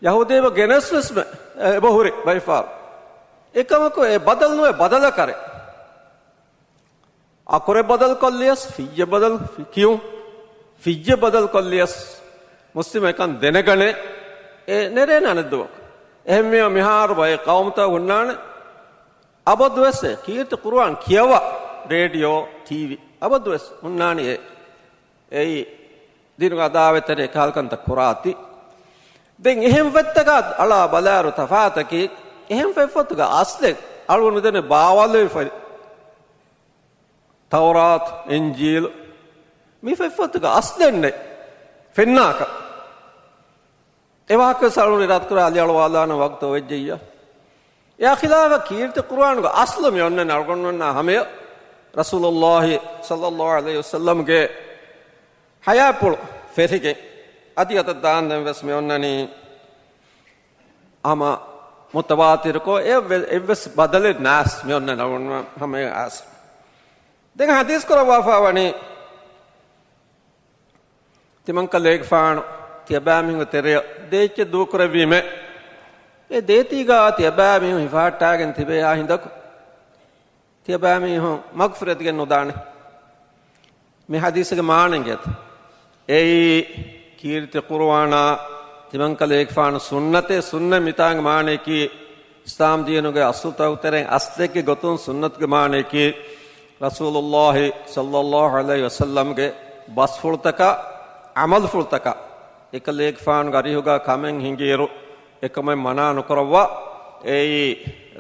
ޔަހޫދީ އެބަ ގެނެސް ވެސް މެ-، އެބަ ހުރި ބައިފާރު. އެކަމަކު އެ ބަދަލު ނުވެ ބަދަލަކަށް އަކުރެއް ބަދަލުކޮށްލިޔަސް، ފިއްޔެއް ބަދަލު ފި-، ކިޔުން، ފިއްޔެއް ބަދަލުކޮށްލިޔަސް، މުސްލިމް އެކަން ދެނެގަނެ، އެ ނެރޭނެ އަނެއްދުވަހު. އެހެންވީމަ މިހާރު ބައެއް ޤައުމުތައް ހުންނާނެ، އަބަދުވެސް އެ ކީރިތި ޤުރުއާން ކިޔަވާ، ރޭޑިއޯ، ޓީވީ، އަބަދުވެސް ހުންނާނީ އެ، އެއީ ދީނުގެ އަދާވަތްތެރި އެކަހަލަ ކަންތައް ކުރާތީ. ދެން އެހެން ފޮތްތަކާ އަޅާ ބަލާއިރު ތަފާތަކީ، އެހެން ފޮތްފޮތުގެ އަސްލެއް އަޅުގަނޑު މިދަނީ ބާވާލެވިފައި. ތައުރާތު، އިންޖީލު، މި ފޮތްފޮތުގެ އަސްލެއް ނެތް ފެންނާކަށް. އެ ވާހަކަ ވެސް އަޅުގަނޑު އިރާދަކުރާ އަލިއަޅުވާލާނެ ވަގުތު ވެއްޖެއްޔާ. އެއާ ޚިލާފަށް ކީރިތި ޤުރުއާނުގެ އަސްލު މި އޮންނަނީ އަޅުގަނޑުމެންނާ ހަމަޔަށް ރަސޫލުﷲ ޞައްލަﷲ ޢަލައިހި ވަސައްލަމްގެ ޙަޔާތްޕުޅު ފެށިގެން އަދި އަތަށް ދާންދެން ވެސް މި އޮންނަނީ ހަމަ މުތަވާތިރުކޮށް އެއްވެ-، އެއްވެސް ބަދަލެއް ނާސް މި އޮންނަ ނަވުން ހަމަ އާސް. ދެން ޙަދީޘް ކުރައްވާފާ ވަނީ ތިމަންކަލޭގެފާނު ތިޔަބައިމީހުންގެ ތެރެއަށް ދޭއްޗެއް ދޫކުރެއްވީމޭ. އެ ދޭތީގަ ތިޔަބައިމީހުން ހިފަހައްޓާގެން ތިބޭ އާ ހިނދަކު ތިޔަބައިމީހުން މަގުފިރަތުގެން ނުދާނެ. މި ޙަދީޘްގެ މާނަ އިނގޭތަ؟ އެއީ ކީރިތި ޤުރުއާނާ ތިމަންކަލޭގެފާނު ސުންނަތޭ. ސުންނަތް މިތާނގެ މާނަޔަކީ އިސްލާމް ދީނުގެ އަސްލުތަކުގެ ތެރެއިން އަސްލެއްގެ ގޮތުން ސުންނަތުގެ މާނަޔަކީ ރަސޫލުﷲ ޞައްލަﷲ ޢަލައިހި ވަސައްލަމްގެ ބަސްފުޅުތަކާ ޢަމަލުފުޅުތަކާ އެކަލޭގެފާނުގެ އަރިހުގަ ކަމެއް ހިނގިއިރު އެކަމެއް މަނާ ނުކުރައްވާ، އެއީ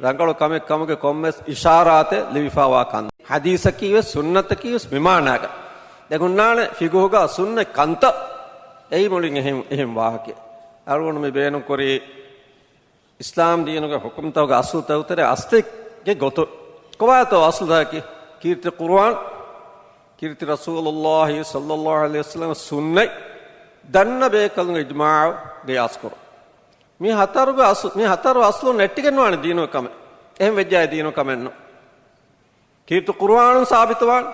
ރަނގަޅު ކަމެއް ކަމުގެ ކޮންމެސް އިޝާރާތެއް ލިބިފާވާ ކަން. ޙަދީޘަކީ ވެސް ސުންނަތަކީ ވެސް މި މާނާގަ. ދެން ހުންނާނެ ފިޤުހުގަ ސުންނަތް ކަންތައް. އެއީ މުޅިން އެހެން، އެހެން ވާހަކައެއް. އަޅުގަނޑު މި ބޭނުންކުރީ އިސްލާމް ދީނުގެ ޙުކުމްތަކުގެ އަސްލުތަކުގެ ތެރެއިން އަސްލެއްގެ ގޮތުން. ކޮބާތޯ އަސްލުތަކަކީ؟ ކީރިތި ޤުރުއާން، ކީރިތި ރަސޫލުﷲ ޞައްލަﷲ ޢަލައިހި ވަސައްލަމް ސުންނަތް، ދަންނަ ބޭކަލުންގެ އިޖްމާޢު ގެޔާސްކުރުން. މި ހަތަރުގެ އަސް-، މި ހަތަރު އަސްލުން ނެއްޓިގެންވާނެ ދީނުގެ ކަމެއް. އެހެން ވެއްޖާއި ދީނު ކަމެއް ނޫން. ކީރިތި ޤުރުއާނުން ސާބިތުވާނެ،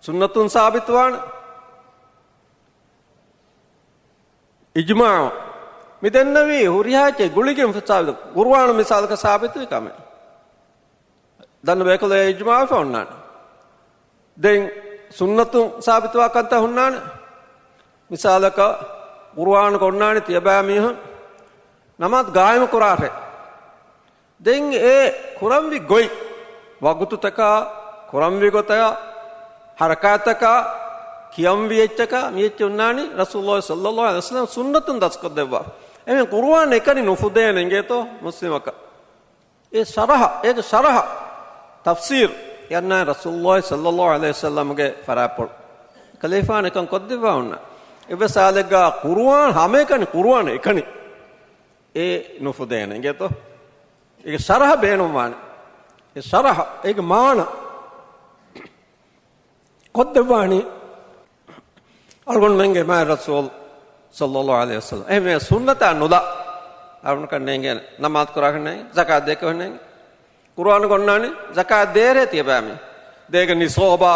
ސުންނަތުން ސާބިތުވާނެ، އިޖްމާޢު. މި ދެންނެވީ ހުރިހާ އެއްޗެއް ގުޅިގެން ސާބިތު. ޤުރުއާނު މިސާލަކަށް ސާބިތުވި ކަމެއް. ދަންނަ ބޭކަލުން އިޖްމާޢުވެފަ އޮންނާނެ. ދެން ސުންނަތުން ސާބިތުވާ ކަންތައް ހުންނާނެ. މިސާލަކަށް ޤުރުއާނުގަ އޮންނާނެ ތިޔަބައިމީހުން ނަމާދު ޤާއިމު ކުރާށޭ. ދެން އެ ކުރަންވީ ގޮތް، ވަގުތުތަކާ، ކުރަންވީ ގޮތާ، ޙަރަކާތްތަކާ، ކިޔަންވީ އެއްޗަކާ، މި އެއްޗެއް އޮންނާނީ ރަސޫލުﷲ ޞައްލަﷲ ޢަލައިހި ވަސައްލަމް ސުންނަތުން ދަސްކޮށްދެއްވާ. އެހެން ޤުރުއާން އެކަނި ނުފުދޭނެ އިނގޭތޯ މުސްލިމަކަށް. އެ ޝަރަޙަ، އޭގެ ޝަރަޙަ، ތަފްސީރު، އެ އަންނާނެ ރަސޫލުﷲ ޞައްލަﷲ ޢަލައިހި ވަސައްލަމްގެ ފަރާތްޕުޅު. ކަލޭފާން އެކަން ކޮށްދެއްވާ އޮންނާނެ. އެއްވެސް ހާލެއްގަ ޤުރުއާން ހަމައެކަނި، ޤުރުއާން އެކަނި. އެ ނުފުދޭނެ އިނގޭތޯ. އޭގެ ޝަރަޙަ ބޭނުންވާނެ. އެ ޝަރަޙަ، އޭގެ މާނަ ކޮށްދެއްވާނީ އަޅުގަނޑުމެންގެ މާތް ރަސޫލު ޞައްލަﷲ ޢަލައިހި ވަސައްލަމް. އެހެންވެ ސުންނަތާ ނުލާ އަޅުގަނޑަކަށް ނޭނގޭނެ. ނަމާދު ކުރާކަށް ނޭނގޭ، ޒަކާތް ދޭކަށް ނޭނގޭ. ޤުރުއާނުގަ އޮންނާނީ ޒަކާތް ދޭރޭ ތިޔަބައިމީ. ދޭގެ ނިސޯބާ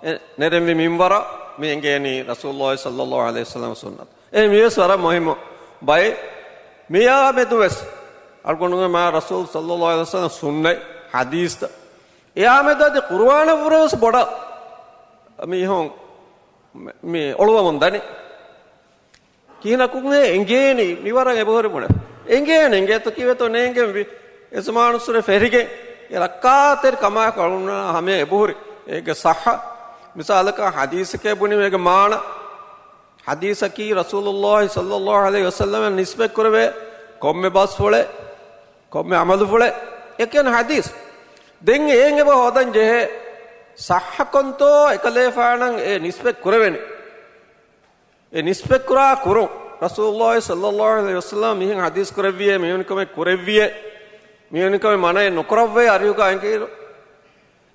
އެ ނެރެންވި މިންވަރަށް މި އެނގޭނީ ރަސޫލުﷲ ޞައްލަﷲ ޢަލައިހި ވަސައްލަމަ ސުންނަތު. އެ މިވެސް ވަރަށް މުހިއްމު ބައެއް. މިއާ މެދުވެސް އަޅުގަނޑުމެން މާ ރަސޫލު ޞައްލަﷲ ޢަލައިހި ވަސައްލަމަ ސުންނަތް ޙަދީޘްތައް، އެއާ މެދު އަދި ޤުރުއާނަށްވުރެވެސް ބޮޑަށް މީހުން މި އޮޅުވަމުން ދަނީ. ކިހިނަކުން އެ އެނގޭނީ މިވަރަށް އެބަހުރި ބުނެ. އެނގޭނެ އެނގޭތޯ ކީއްވެތޯ ނޭނގެންވީ. އެ ޒަމާނުއްސުރެ ފެށިގެން އެ ރައްކާތެރި ކަމާއެކު އަޅުންނާ ހަމަ އެބަހުރި. އޭގެ ޞައްޙަ މިސާލަކަށް ޙަދީޘެކޭ ބުނި އޭގެ މާނަ. ޙަދީޘަކީ ރަސޫލުﷲ ޞައްލަﷲ ޢަލައިހި ވަސައްލަމަށް ނިސްބަތް ކުރެވޭ ކޮންމެ ބަސްފުޅެއް، ކޮންމެ ޢަމަލުފުޅެއް އެކަން ޙަދީޘް. ދެން އޭން އެބަ ހޯދަން ޖެހޭ ޞައްޙަކޮންތޯ އެކަލޭފާނަށް އެ ނިސްބަތް ކުރެވެނީ. އެ ނިސްބަތްކުރާ ކުރުން، ރަސޫލުﷲ ޞައްލަﷲ ޢަލައިހި ވަސައްލަމަ މިހެން ޙަދީޘް ކުރެއްވިއޭ، މިވެނި ކަމެއް ކުރެއްވިއޭ، މިވެނި ކަމެއް މަނައެއް ނުކުރައްވައޭ އަރިހުގަ އެނގިއިރު،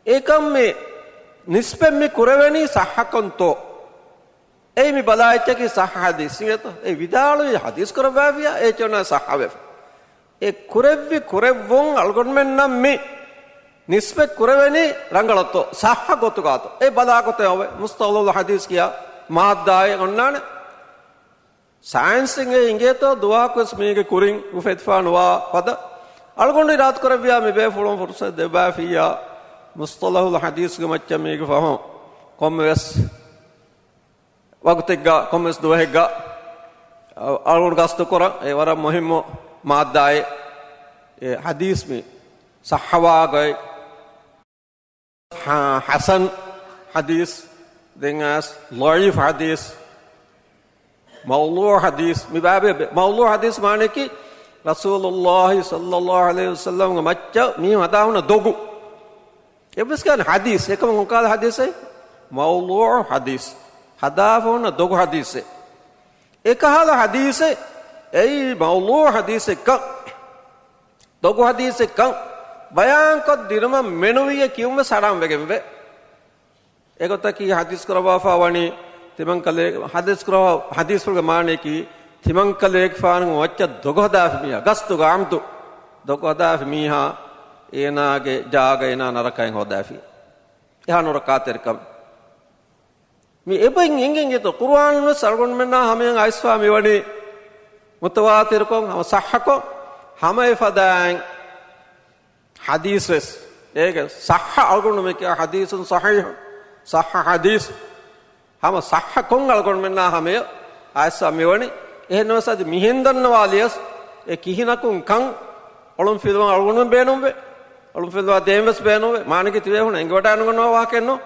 އެކަން މި ނިސްބަތް މި ކުރެވެނީ ޞައްޙަކޮންތޯ؟ އެއީ މި ބަލާ އެއްޗަކީ ޞައްޙަ ޙަދީޘް އިނގޭތޯ؟ އެ ވިދާޅުވި ޙަދީޘް ކުރައްވާފިޔާ އޭ ޗޮންނާ ޞައްޙަވެފަ. އެ ކުރެއްވި ކުރެއްވުން އަޅުގަނޑުމެންނަށް މި ނިސްބަތް ކުރެވެނީ ރަނގަޅަށްތޯ ޞައްޙަ ގޮތުގާތޯ؟ އެ ބަލާ ގޮތެއް އޮވޭ. މުޞްޠަލަޙުލް ޙަދީޘް ކިޔާ މާއްދާއެއް އޮންނާނެ. ސައިންސިން އެ އިނގޭތޯ ދުވަހަކުވެސް މީގެ ކުރިން އުފެދިފާ ނުވާ ފަދަ. އަޅުގަނޑު އިރާދަ ކުރެއްވިޔާ މި ބޭފުޅުން ފުރުޞަތު ދެއްވާފިއްޔާ މުޞްޠަލަޙުލް ޙަދީޘްގެ މައްޗަށް މީގެ ފަހުން ކޮންމެވެސް ވަގުތެއްގަ، ކޮންމެސް ދުވަހެއްގަ، އަ، އަޅުގަނޑު ގަސްތުކުރަން އެ ވަރަށް މުހިއްމު މާއްދާއެއް. އެ ޙަދީޘް މި ޞައްޙަވާ ގޮތް، ޙަ-، ޙަސަން ޙަދީޘް، ދެން އައިސް ޟަޢީފް ޙަދީޘް، މައުޟޫޢު ޙަދީޘް، މި ބާބެ ބެ-، މައުޟޫޢު ޙަދީޘް މާނައަކީ، ރަސޫލުﷲ ޞައްލަﷲ ޢަލައިހި ވަސައްލަމްގެ މައްޗަށް މީހުން ހަދާ ހުންނަ ދޮގު. އެއްވެސް ކަން ޙަދީޘް، އެކަމަކު ކާލަ ޙަދީޘެއް؟ މައުޟޫޢު ޙަދީޘް. ހަދާފަ ހުންނަ ދޮގު ޙަދީޘެއް. އެކަހަލަ ޙަދީޘެއް، އެއީ މައުޟޫޢު ޙަދީޘެއްކަން، ދޮގު ޙަދީޘެއްކަން ބަޔާންކޮށްދިނުމަށް މެނުވިއޭ ކިޔުން ވެސް ޙަރާމް ވެގެންވޭ. އެގޮތަކީ ޙަދީޘް ކުރައްވާފަ ވަނީ ތިމަންކަލޭ-، ޙަދީޘް ކުރައްވާ، ޙަދީޘްފުޅުގެ މާނައަކީ، ތިމަންކަލޭގެފާނުގެ މައްޗަށް ދޮގު ހަދާފި މީހާ، ގަސްތުގަ ޢަމްދު ދޮގު ހަދާފި މީހާ، އޭނާގެ ޖާގަ އޭނާ ނަރަކައިން ހޯދާފި. އެހާ ނުރައްކާތެރިކަމެއް. މި އެބައިން އެނގެން އެތޯ، ޤުރުއާނުން ވެސް އަޅުގަނޑުމެންނާ ހަމަޔަށް އައިސްފާ މިވަނީ މުތަވާތިރުކޮށް، ހަމަ ޞައްޙަކޮށް، ހަމަ އެފަދައިން ޙަދީޘް ވެސް. އޭގެ ޞައްޙަ އަޅުގަނޑުމެން ކިޔާ ޙަދީޘުން ޞަޙީޙު، ޞައްޙަ ޙަދީޘް. ހަމަ ޞައްޙަކޮށް އަޅުގަނޑުމެންނާ ހަމަޔަށް އައިސްފާ މިވަނީ. އެހެންނަމަވެސް އަދި މިހެން ދަންނަވާލިޔަސް، އެ ކިހިނަކުން ކަން އޮޅުން ފިލުވަން އަޅުގަނޑުމެން ބޭނުންވޭ. އޮޅުން ފިލުވާ ދޭން ވެސް ބޭނުންވޭ. މާނައަކީ ތިބޭފުޅުން އެނގިވަޑައިނުގަންނަވާ ވާހަކައެއްނޫން.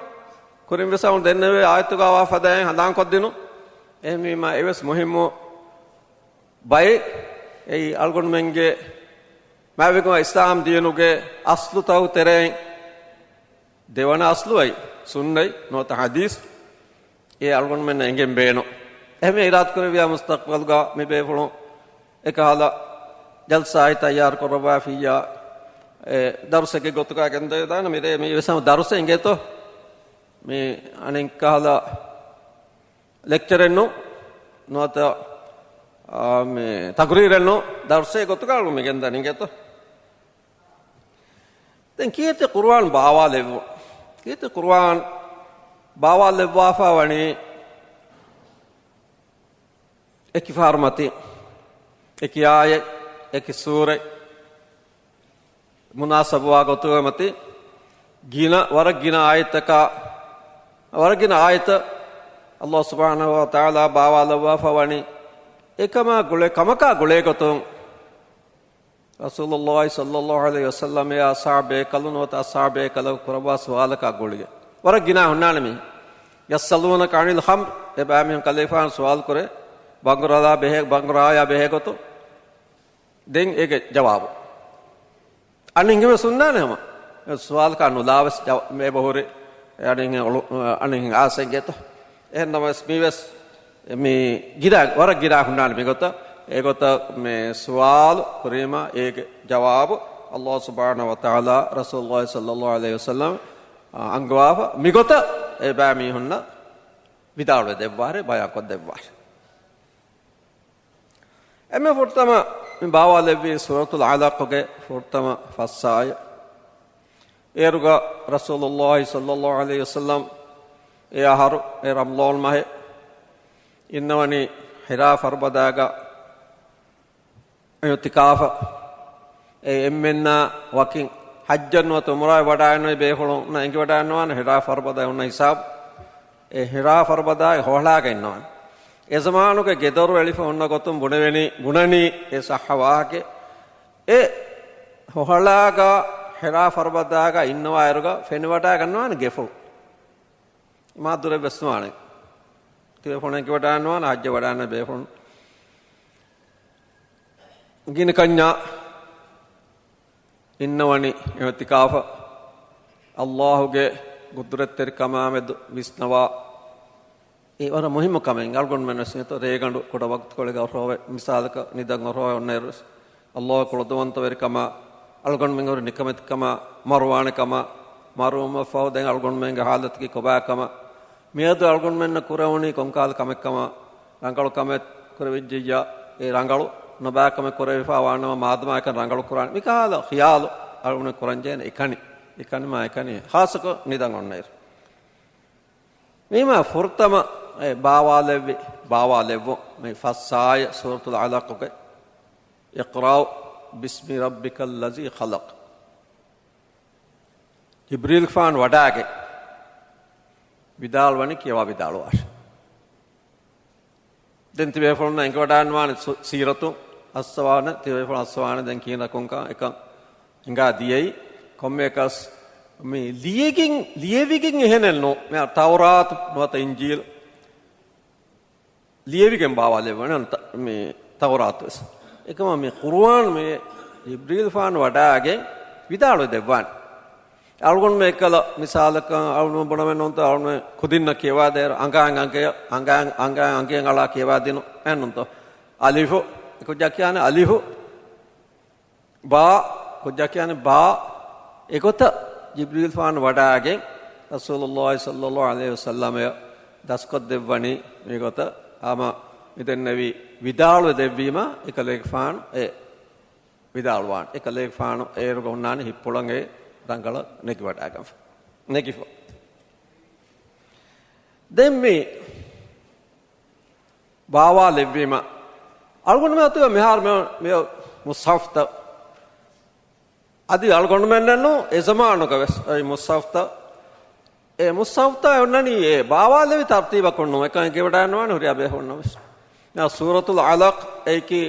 ކުރިން ވެސް އަޅުން ދެންނެވޭ އާޔަތުގަ ވާ ފަދައިން ހަނދާންކޮށްދިނުން. އެހެންވީމަ އެވެސް މުހިއްމު ބައެއް. އެއީ އަޅުގަނޑުމެންގެ މާތްވެގެންވާ އިސްލާމް ދީނުގެ އަސްލުތަކުގެ ތެރެއިން ދެވަނަ އަސްލު އައި ސުންނަތް ނުވަތަ ޙަދީޘް. އެ އަޅުގަނޑުމެންނަށް އެނގެން ބޭނުން. އެހެންވެ އިރާދަކުރެއްވިޔާ މުސްތަޤްބަލްގަ މި ބޭފުޅުން އެކަހަލަ ޖަލްސާއެއް ތައްޔާރު ކުރައްވާފިއްޔާ، އެ ދަރުސެއްގެ ގޮތުގަ ގެންދަވެދާނަ މިރޭ މި ވެސް ހަމަ ދަރުސެއް އިނގޭތޯ. މި އަނެއްކަހަލަ ލެކްޗަރެއްނު، ނުވަތަ، އާ، މި ތަޤްރީރެއްނު، ދަރުސެއް ގޮތުގަ އަޅު މި ގެންދަނީ އިނގޭތޯ. ދެން ކީރިތި ޤުރުއާން ބާވާލެއްވުން. ކީރިތި ޤުރުއާން ބާވާލެއްވާފަ ވަނީ އެކި ފަހަރު މަތި، އެކި އާޔަތް، އެކި ސޫރަތް، މުނާސަބުވާ ގޮތުގެ މަތި ގިނަ، ވަރަށް ގިނަ އާޔަތްތަކާ، ވަރަށް ގިނަ އާޔަތް ﷲ ސުބްޙާނަހޫ ވަތަޢާލާ ބާވާލައްވާފަ ވަނީ އެކަމާ ގުޅޭ، ކަމަކާ ގުޅޭ ގޮތުން ރަސޫލުﷲ ޞައްލަﷲ ޢަލައިހި ވަސައްލަމައާ އަޞްޙާބު ބޭކަލުން ނުވަތަ އަޞްޙާބު ބޭކަލަކު ކުރައްވާ ސުވާލަކާ ގުޅިގެން. ވަރަށް ގިނަ ހުންނާނެ މީ. يسألونك عن الخمر، އެބައިމީހުން ކަލޭފާނު ސުވާލު ކުރޭ، ބަނގުރާލާ ބެހޭ، ބަނގުރާޔާ ބެހޭ ގޮތުން. ދެން އޭގެ ޖަވާބު. އަނެއްހެން ވެސް ހުންނާނެ ހަމަ. އެ ސުވާލަކާ ނުލާ ވެސް ޖަވާ-، އެބަހުރި. އަނެއްހެން އޮޅު-، އަނެއްހެން އާސެން ގެތަ. އެހެން ނަމަވެސް މީވެސް މި ގިރާ، ވަރަށް ގިރާ ހުންނާނެ މިގޮތަށް. އެގޮތަށް މި ސުވާލު ކުރީމަ އޭގެ ޖަވާބު ﷲ ސުބްޙާނަހޫ ވަތަޢާލާ ރަސޫލުﷲ ޞައްލަﷲ ޢަލައިހި ވަސައްލަމަ، އާ، އަންގަވާފަ. މިގޮތަށް އެބައިމީހުންނަށް ވިދާޅުވެ ދެއްވާށޭ، ބަޔާންކޮށް ދެއްވާށޭ. އެންމެ ފުރަތަމަ މި ބާވާލެއްވީ ސޫރަތުލް ޢަލަޤުގެ ފުރަތަމަ ފަސް އާޔަތް. އޭރުގަ ރަސޫލުﷲ ޞައްލަﷲ ޢަލައިހި ވަސައްލަމް އެ އަހަރު އެ ރަމަޟާން މަހެއް އިންނަވަނީ ހިރާ ފަރުބަދާގަ އިޢުތިކާފަށް. އެ އެންމެންނާ ވަކިން ޙައްޖަށް ނުވަތަ ޢުމްރާއަށް ވަޑައިގަންނަވަން ބޭފުޅުންނަށް އެނގިވަޑައިގަންނަވާނެ ހިރާ ފަރުބަދައި އޮންނަ ހިސާބު. އެ ހިރާ ފަރުބަދާގެ ހޮހަޅާގަ އިންނަވާނެ. އެ ޒަމާނުގެ ގެދޮރު އެޅިފަ ހުންނަ ގޮތުން ބުނެވެނީ، ބުނަނީ އެ ޞައްޙަ ވާހަކަ. އެ ހޮހަޅާގަ ހިރާ ފަރުބަދާގަ އިންނަވާއިރުގަ ފެނިވަޑައިގަންނަވާނެ ގެފުޅު. މާ ދުރެއް ވެސް ނުވާނެ. ތިބޭފުޅުން އެނގިވަޑައިގަންނަވާނެ ޙައްޖަށް ވަޑައިގަންނަ ބޭފުޅުން. ގިނަ ކަންޏާ އިންނަވަނީ އިޢުތިކާފަށް، ﷲ ގެ ޤުދުރަތްތެރިކަމާމެދު ވިސްނަވާ. އެ ވަރަށް މުހިއްމު ކަމެއް. އަޅުގަނޑުމެން ވެސް ނިޔަތު ރޭގަނޑު ކުޑަ ވަގުތުކޮޅެއްގަ އޮހޮރުވޭ، މިސާލަކަށް ނިދަން އޮހޮރުވައި އޮންނައިރު ވެސް ﷲ ގެ ކުޅަދުންވަންތަވެރިކަމާ، އަޅުގަނޑުމެން ހުރި ނިކަމެތިކަމާ، މަރުވާނެ ކަމާ، މަރުވުމަށްފަހު ދެން އަޅުގަނޑުމެންގެ ޙާލަތަކީ ކޮބާ ކަމަށް، މިއަދު އަޅުގަނޑުމެންނަށް ކުރެވުނީ ކޮންކަހަލަ ކަމެއްކަމަށް، ރަނގަޅު ކަމެއް ކުރެވިއްޖެއްޔާ، އެ ރަނގަޅު ނުބާ ކަމެއް ކުރެވިފަ ވާނަމަ، މާދަމާ އެކަން ރަނގަޅު ކުރާނެ. މިކަހަލަ ޚިޔާލު އަޅުގަނޑު ކުރަންޖެހޭނެ އެކަނި، އެކަނިމާ އެކަނި، ޚާއްޞަކޮށް ނިދަން އޮންނައިރު. މީމާ ފުރަތަމަ އެ ބާވާލެއްވި، ބާވާލެއްވުން މި ފަސް އާޔަތް ސޫރަތުލް ޢަލަޤުގެ، اقرأ باسم ربك الذي خلق. ޖިބްރީލްފާން ވަޑާގެން ވިދާޅުވަނީ ކިޔަވާ ވިދާޅުވާށޭ. ދެން ތިބޭފުޅުންނަށް އެނގިވަޑައިގަންނަވާނެ ސު-، ސީރަތު އައްސަވާނެ، ތިބޭފުޅުން އައްސަވާނެ ދެން ކިހިނެއްކަން އެކަން އެނގާ ދިޔައީ. ކޮންމެއަކަސް މި ލިޔެގެން، ލިޔެވިގެން އެހެނެއް ނޫން. މި ތައުރާތު ނުވަތަ އިންޖީލު ލިޔެވިގެން ބާވާލެއްވާނެ، އަން ތަ-، މި ތައުރާތު ވެސް. އެކަމަ މި ޤުރުއާން މި ޖިބްރީލްފާން ވަޑާގެން ވިދާޅުވެ ދެއްވާނެ. އަޅުގަނޑުމެން އެއްކަލަ މިސާލަކަށް އަޅުގަނޑު ބުނަމެއް ނޫންތޯ، އަޅުގަނޑު ކުދިންނަށް ކިޔަވާދޭއިރު އަނގައިން އަނގަޔަށް، އަނގައިން، އަނގައިން އަނގަޔަށް އަޅާ ކިޔަވާދިނު އެއްނުންތޯ. އަލިފު، އެ ކުއްޖާ ކިޔާނެ އަލިފު. ބާ، ކުއްޖާ ކިޔާނެ ބާ. އެގޮތަށް ޖިބްރީލްފާން ވަޑާގެން ރަސޫލުﷲ ޞައްލަﷲ ޢަލައިހި ވަސައްލަމައަށް ދަސްކޮށްދެއްވަނީ މިގޮތަށް. ހަމަ މިދެންނެވި ވިދާޅުވެ ދެއްވީމަ އެކަލޭގެފާނު އެ ވިދާޅުވާނެ. އެކަލޭގެފާނު އޭރުގަ ހުންނާނެ ހިތްޕުޅަށް އެ ރަނގަޅަށް ނެގިވަޑާގަންފަ، ނެގިފަ. ދެން މި ބާވާލެއްވީމަ، އަޅުގަނޑުމެން އަތުގަ މިހާރު މި، މި މުޞްޙަފްތައް އަދި އަޅުގަނޑުމެންނެއްނު އެ ޒަމާނުގަ ވެސް އެ މުޞްޙަފްތައް، އެ މުޞްޙަފްތައް އޮންނަނީ އެ ބާވާލެވި ތަރުތީބަކުން ނޫން. އެކަން އެނގިވަޑައިނުވާނެ ހުރިހާ ބޭފުޅުންނަށް ވެސް. ސޫރަތުލް ޢަލަޤް އެއީކީ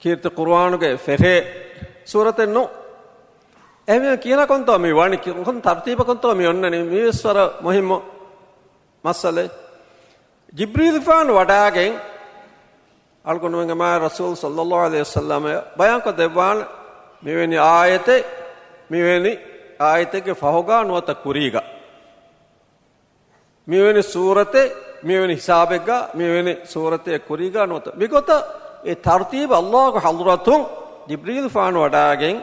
ކީރިތި ޤުރުއާނުގެ ފެށޭ ސޫރަތެއް ނޫން. އެހެންވެ ކިހިނަކުންތޯ މި ވަނީ، ކި-، ކޮން ތަރުތީބަކުންތޯ މި އޮންނަނީ، މީވެސް ވަރަށް މުހިއްމު މައްސަލައެއް. ޖިބްރީލްފާނު ވަޑާގެން އަޅުގަނޑުމެންގެ މާތް ރަސޫލު ޞައްލަﷲ ޢަލައިހި ވަސައްލަމައަށް ބަޔާންކޮށް ދެއްވާނެ މިވެނި އާޔަތެއް، މިވެނި އާޔަތެއްގެ ފަހުގަ ނުވަތަ ކުރީގަ. މިވެނި ސޫރަތެއް، މިވެނި ހިސާބެއްގަ، މިވެނި ސޫރަތެއް ކުރީގަ ނުވަތަ. މިގޮތަށް އެ ތަރުތީބު ﷲގެ ޙަޟްރަތުން ޖިބްރީލްފާނު ވަޑާގެން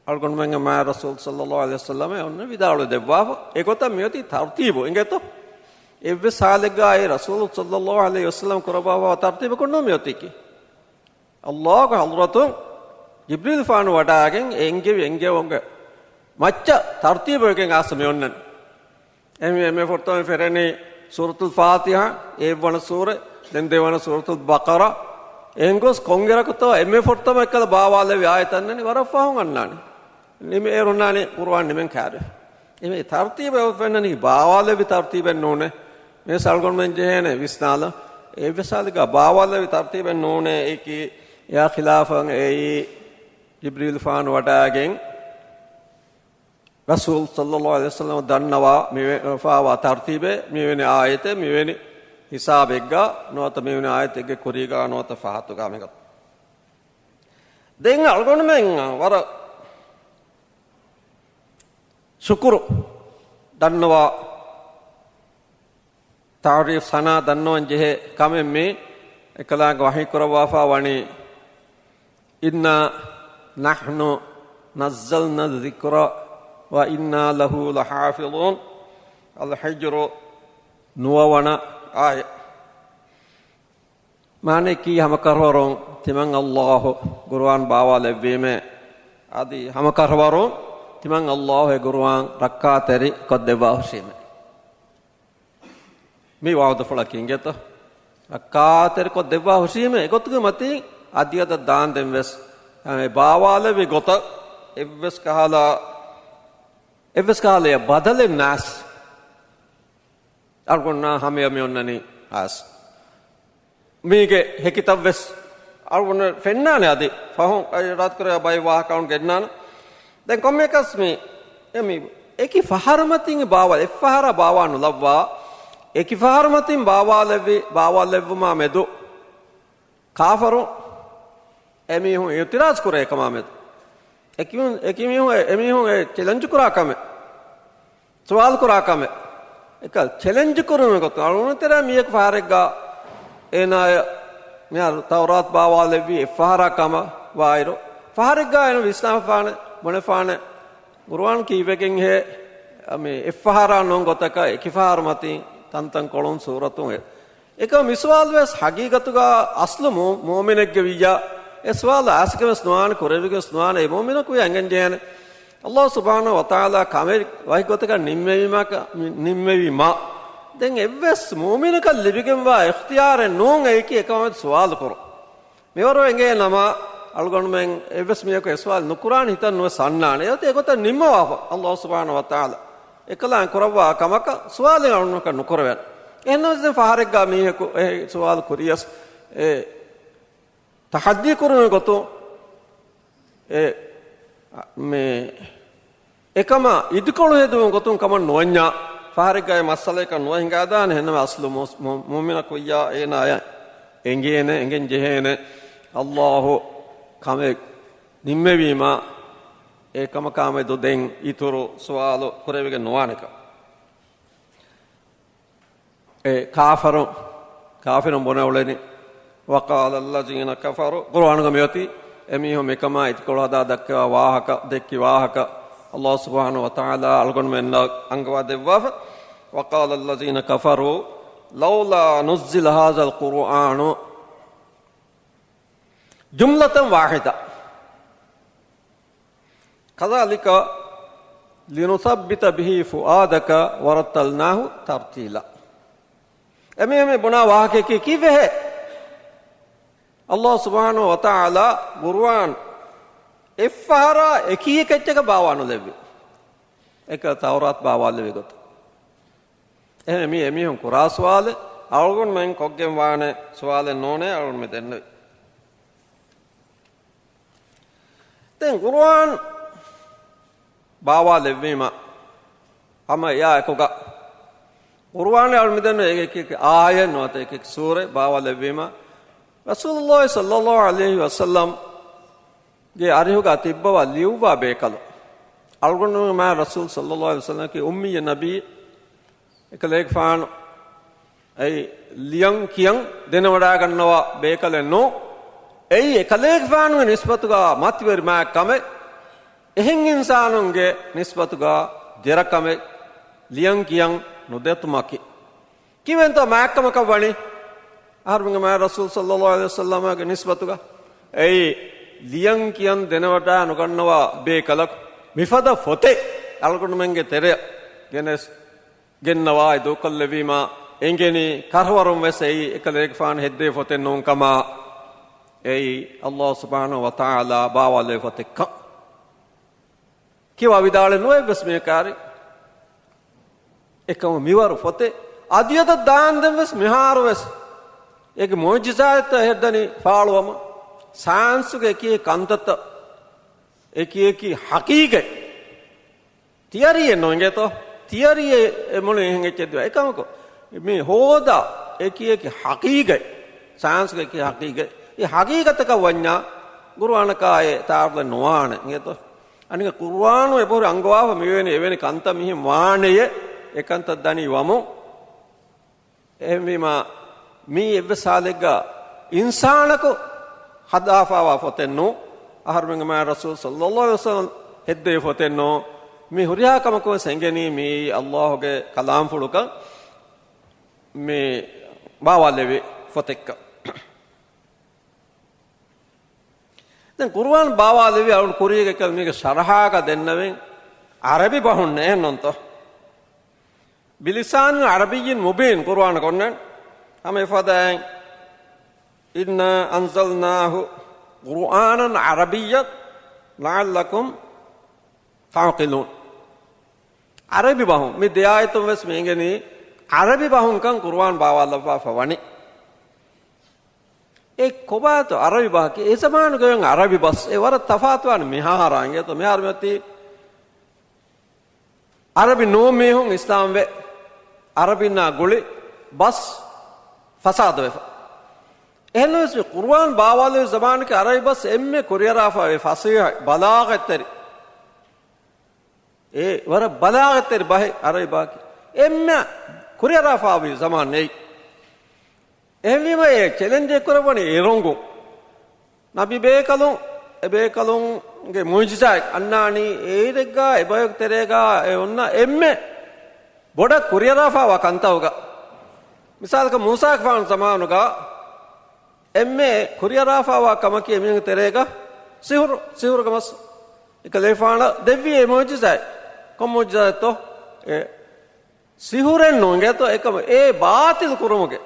އަޅުގަނޑުމެންގެ މާތް ރަސޫލު ޞައްލަﷲ ޢަލައިހި ވަސައްލަމަށް އޮންނަ ވިދާޅުވެ ދެއްވާފަ. އެގޮތަށް މިއޮތީ ތަރުތީބު އިނގޭތޯ. އެއްވެސް ޙާލެއްގައި ރަސޫލު ޞައްލަﷲ ޢަލައިހި ވަސައްލަމަ ކުރައްވާފަ ތަރުތީބަކުން ނޫން މިއޮތީކީ. ﷲގެ ޙަޟްރަތުން ޖިބްރީލްފާނު ވަޑާގެން އެ އެންގެވި އެންގެވުމުގެ މައްޗަށް ތަރުތީބުވެގެން އާސަ މި އޮންނަނީ. އެހެންވެ، އެންމެ ފުރަތަމަ ފެށެނީ ސޫރަތުލް ފާތިޙާ، އެއްވަނަ ސޫރަ، ދެން ދެވަނަ ސޫރަތުލް ބަޤަރާ. އެހެންގޮސް ކޮންއިރަކުތޯ އެންމެ ފުރަތަމަ އެއްކަލަ ބާވާލެވި އާޔަތް އަންނަނީ ވަރަށް ފަހުން އަންނާނީ. ނިމި އޭރުންނާނީ ޤުރުއާން ނިމެން ކާރި. އެމެ ތަރުތީބަށް ފެންނަނީ ބާވާލެވި ތަރުތީބެއް ނޫނޭ. މިސާލު އަޅުގަނޑުމެން ޖެހޭނެ ވިސްނާލަން. އެއްވެސް ހާލެއްގަ ބާވާލެވި ތަރުތީބެއް ނޫނޭ. އެއީކީ އެއާ ޚިލާފަށް އެއީ ޖިބްރީލްފާނު ވަޑާގެން ރަސޫލު ޞައްލަﷲ ޢަލައިހި ވަސައްލަމަ ދަންނަވާ މި ވެ-، ފާވާ ތަރުތީބެއް، މިވެނި އާޔަތެއް، މިވެނި ހިސާބެއްގަ ނުވަތަ މިވެނި އާޔަތެއްގެ ކުރީގަ ނުވަތަ ފަހަތުގަ މިގޮތަށް. ދެން އަޅުގަނޑުމެން ވަރަށް ޝުކުރު ދަންނަވާ، ތަޢުރީފް ސަނާ ދަންނަވަން ޖެހޭ ކަމެއް މީ. އެކަލާނގެ ވަޙީ ކުރައްވާފަ ވަނީ، إنا نحن نزلنا الذكر وإنا له لحافظون. އަލްޙިޖްރު ނުވަވަނަ އާޔަތް. މާނައަކީ ހަމަކަށަވަރުން ތިމަން ﷲ ޤުރުއާން ބާވާލެއްވީމޭ، އަދި ހަމަ ކަށަވަރުން ތިމަން އައްލާހު އެ ގުރުއާން ރައްކާތެރި ކޮށްދެއްވާ ހުށީމެ. މި ވަޢުދުފުޅަކީ އިނގޭތޯ؟ ރައްކާތެރި ކޮށްދެއްވާ ހުށީމެ، އެގޮތުގެ މަތީ އަދިއަދަށް ދާންދެން ވެސް، އެ ބާވާލެއްވި ގޮތަށް އެއްވެސް ކަހަލަ، އެއްވެސް ކަހަލައަށް ބަދަލެއް ނާސް. އަޅުގަނޑާ ހަމަޔަށް މި އޮންނަނީ ހާސް. މީގެ ހެކިތައްވެސް އަޅުގަނޑަށް ފެންނާނެ އަދި. ފަހުން އައި ރާތުކުރެ ބައި ވާހަކައުން ގެންނާނެ. ދެން ކޮންމެއަކަސް މި، އެ މި އެކި ފަހަރުމަތިން ބާވާ، އެއްފަހަރާ ބާވާ ނުލައްވާ، އެކި ފަހަރުމަތިން ބާވާލެއްވި، ބާވާލެއްވުމާ މެދު ކާފަރު އެމީހުން އިއުތިރާޒް ކުރޭ ކަމާ މެދު. އެކި-، އެކި މީހުން، އެމީހުން އެ ޗެލެންޖް ކުރާ ކަމެއް. ސުވާލު ކުރާ ކަމެއް. އެކަލް ޗެލެންޖް ކުރުމުގެ ގޮތުން އަޅުގަނޑު ތެރޭ މީހަކު ފަހަރެއްގާ އޭނާޔަށް މިހާރު ތައުރާތު ބާވާލެއްވީ އެއްފަހަރާ ކަމަށް ވާއިރު، ފަހަރެއްގާ އޭނަ ވިސްނާފާނެ، ބުނެފާނެ، ގުރުއާން ކީއްވެގެންހޭ މި އެއްފަހަރާ ނޫން ގޮތަކަށް އެކިފަހަރު މަތިން ތަންތަން ކޮޅުން ސޫރަތުން އެ. އެކަމް މި ސުވާލުވެސް ހަގީގަތުގަ އަސްލު މު-، މުއުމިނެއްގެ ވިއްޔާ، އެ ސުވާލު އައިސްގެން ވެސް ނުވާނެ، ކުރެވިގެން ވެސް ނުވާނެ، އެ މުއުމިނަކު ވިޔާ އެނގެން ޖެހޭނެ. އައްލާހު ސުބްޙާނަހު ވަތަޢާލާ ކަމެއް ވަހި ގޮތަކަށް ނިންމެވީމާ، ނިންމެވީމާ، ދެން އެއްވެސް މުއުމިނަކަށް ލިބިގެންވާ އިޚްތިޔާރެއް ނޫން އެއީކީ އެކަމަށް ސުވާލު ކުރުން. މިވަރު އެނގޭ ނަމަ، އަޅުގަނޑުމެން އެއްވެސް މީހަކު އެ ސުވާލު ނުކުރާނެ ހިތަށް ނުވެސް އަންނާނެ. އެގޮތަށް ނިންމަވާފަ އައްލާހު ސުބްޙާނަހު ވަތަޢާލާ. އެކަލާނގެ ކުރައްވާ ކަމަކަށް ސުވާލެއް އަޅުގަނޑަކަށް ނުކުރެވޭނެ. އެހެންނަމަވެސް ދެން ފަހަރެއްގާ މީހަކު އެ ސުވާލު ކުރިޔަސް، އެ ތަޙައްދީ ކުރުމުގެ ގޮތުން، އެ، މި، އެކަމަށް އިދިކޮޅު ހެދުމުގެ ގޮތުން ކަމަށް ނުވަންޏާ، ފަހަރެއްގައި މައްސަލައަކަށް ނުވަ ހިނގާދާނެ. އެހެންނަމަވެސް އަސްލު މު-، މު-، މުއުމިނަކު ވިއްޔާ އޭނާޔަށް އެނގޭނެ، އެނގެން ޖެހޭނެ، އައްލާހު ކަމެއް ނިންމެވީމާ، އެ ކަމަކާމެދު ދެން އިތުރު ސުވާލު ކުރެވިގެން ނުވާނެކަން. އެ ކާފަރު، ކާފިރުން ބުނެ އުޅެނީ، وقال الذين كفروا، ޤުރުއާނުގަ މިއޮތީ، އެމީހުން މިކަމާ އިތުކޮޅު ހަދާ ދައްކަވާ ވާހަކަ، ދެއްކި ވާހަކަ، އައްލާހު ސުބްޙާނަހު ވަތަޢާލާ އަޅުގަނޑުމެންނަށް އަންގަވާ ދެއްވާފަ. وقال الذين كفروا لولا نزل هذا القرآن جملة واحدة كذلك لنثبت به فؤادك ورتلناه ترتيلا. އެމީހުން މި ބުނާ ވާހަކައަކީ ކީއްވެހޭ؟ އައްލާހު ސުބްޙާނަހު ވަތަޢާލާ ޤުރުއާން އެއްފަހަރާ އެކި އެކައްޗަކަށް ބާވާނުލެއްވި. އެކަ ތައުރާތު ބާވާލެވި ގޮތަށް. އެހެން މީ އެމީހުން ކުރާ ސުވާލެއް، އަޅުގަނޑުމެން ކޮށްގެން ވާނެ ސުވާލެއް ނޫނޭ އަޅުގަނޑު މި ދެންނެވި. ދެން ޤުރުއާން ބާވާލެއްވީމަ، ހަމަ އެއާ އެކުގަ ޤުރުއާން އަޅު މިދެންނެވި އެކި އެކި އާޔަތް ނުވަތަ އެކި އެކި ސޫރަ ބާވާލެއްވީމަ، ރަސޫލުﷲ ޞައްލަﷲ ޢަލައިހި ވަސައްލަމް ގެ އަރިހުގަ ތިއްބަވާ ލިޔުއްވާ ބޭކަލު. އަޅުގަނޑުމެންގެ މާތް ރަސޫލު ޞައްލަﷲ ޢަލައިހި ވަސައްލަމަކީ އުއްމިއްޔަ ނަބީ، އެކަލޭގެފާނު އެއީ ލިޔަން ކިޔަން ދެނެވަޑައިގަންނަވާ ބޭކަލެއް ނޫން. އެއީ އެކަލޭގެފާނުގެ ނިސްބަތުގަ މަތިވެރި މާތް ކަމެއް، އެހެން އިންސާނުންގެ ނިސްބަތުގަ ދެރަ ކަމެއް ލިޔަން ކިޔަން ނުދެތުމަކީ. ކީއްވެގެންތޯ މާތްކަމަކަށް ވަނީ؟ އަހަރުމެންގެ މާތް ރަސޫލު ޞައްލަﷲ ޢަލައިހި ވަސައްލަމާގެ ނިސްބަތުގަ އެއީ ލިޔަން ކިޔަން ދެނެވަޑައި ނުގަންނަވާ ބޭކަލަކު މިފަދަ ފޮތެއް އަޅުގަނޑުމެންގެ ތެރެއަށް ގެނެސް، ގެންނަވާ އެދޫކޮށްލެވީމާ އެނގެނީ ކަށަވަރުން ވެސް އެއީ އެކަލޭގެފާނު ހެއްދޭ ފޮތެއް ނޫންކަމާ، އެއީ އައްލާހު ސުބްޙާނަހު ވަތަޢާލާ ބާވާލެއްވި ފޮތެއްކަން. ކިޔަވާ ވިދާޅެއް ނުވޭ އެއްވެސް މީހަކާރި. އެކަމު މިވަރު ފޮތެއް އަދިއަދަށް ދާންދެން ވެސް މިހާރު ވެސް އޭގެ މުޢުޖިޒާތްތައް އެހެއްދަނީ ފާޅުވަމުން، ސައިންސުގެ އެކި އެކި ކަންތައްތައް، އެކި އެކި ޙަޤީޤަތް، ތިއަރީއެއް ނޫން އިނގޭތޯ؟ ތިއަރީއެއް އެ މުޅި އެހެން އެއްޗެއް ދިވެ. އެކަމަކު މި ހޯދާ އެކި އެކި ޙަޤީޤަތް، ސައިންސުގެ އެކި ޙަޤީޤަތް، އެ ޙަޤީޤަތަކަށް ވަންޏާ ޤުރުއާނަކާއި ތާރުލެއް ނުވާނެ އިނގޭތޯ؟ އަނެއްކާ ޤުރުއާނު އެބަހުރި އަންގަވާފަ މިވެނި އެވެނި ކަންތައް މިހެން ވާނެޔޭ، އެކަންތައް ދަނީ ވަމުން. އެހެންވީމާ، މީ އެއްވެސް ހާލެއްގަ އިންސާނަކު ހަދާފާވާ ފޮތެއް ނޫން. އަހަރުމެންގެ މާތް ރަސޫލު ޞައްލަﷲ ޢަލައިހި ވަސައްލަމަ ހެއްދެވި ފޮތެއް ނޫން. މި ހުރިހާ ކަމަކު ވެސް އެނގެނީ މިއީ އައްލާހުގެ ކަލާމްފުޅުކަން، މި ބާވާލެވި ފޮތެއްކަން. ދެން ޤުރުއާން ބާވާލެއްވި އަޅުން ކުރީގެ ކަލް މީގެ ޝަރަޙާގަ ދެންނެވިން ޢަރަބި ބަހުން ނޭންނުންތޯ؟ ބިލިސާނިން ޢަރަބިއްޔިން މުބީން ޤުރުއާން ކޮންނެން. ހަމަ އެފަދައިން، إنا أنزلناه قرآنا عربيا لعلكم تعقلون. ޢަރަބި ބަހުން މި ދެއާޔަތުން ވެސް މި އިނގެނީ ޢަރަބި ބަހުންކަން ޤުރުއާން ބާވާލައްވާފަ ވަނީ. އެ ކޮބާތޯ ޢަރަބި ބަހަކީ؟ އެ ޒަމާނުގެ އޮތް ޢަރަބި ބަސް އެ ވަރަށް ތަފާތުވާނެ މިހާރާ އިނގޭތޯ. މިހާރު މިއޮތީ ޢަރަބި ނޫން މީހުން އިސްލާމްވެ، ޢަރަބިންނާ ގުޅި ބަސް ފަސާދަވެފަ. އެހެންނަމަވެސް މި ޤުރުއާން ބާވާލެވި ޒަމާނަކީ ޢަރަބި ބަސް އެންމެ ކުރިއަރާފައި ފަސީޙަ ބަލާޣަތްތެރި، އެ ވަރަށް ބަލާޣަތްތެރި ބަހެއް ޢަރަބި ބަހަކީ. އެންމެ ކުރިއަރާފައިވި ޒަމާން ނެތް. އެހެންވީމަ އެ ޗެލެންޖެއް ކުރައްވަނީ އެ ރޮނގުން. ނަބި ބޭކަލުން، އެ ބޭކަލުންގެ މުޢުޖިޒާތް އަންނާނީ އޭރެއްގަ، އެބަޔަކު ތެރޭގަ އެ އޮންނަ އެންމެ ބޮޑަށް ކުރިއަރާފައިވާ ކަންތައްގަ. މިސާލަކަށް މޫސާގެފާނު ޒަމާނުގަ އެންމެ ކުރިއަރާފައިވާ ކަމަކީ އެމީހުންގެ ތެރޭގަ ސިހުރު، ސިހުރުގެ މަސް. އެކަލޭފާނަށް ދެއްވީ އެ މުޢުޖިޒާތް. ކޮން މުޢުޖިޒާތްތޯ؟ އެ ސިހުރެއް ނޫން އިނގޭތޯ، އެކަމަ އެ ބާޠިލް ކުރުމުގެ.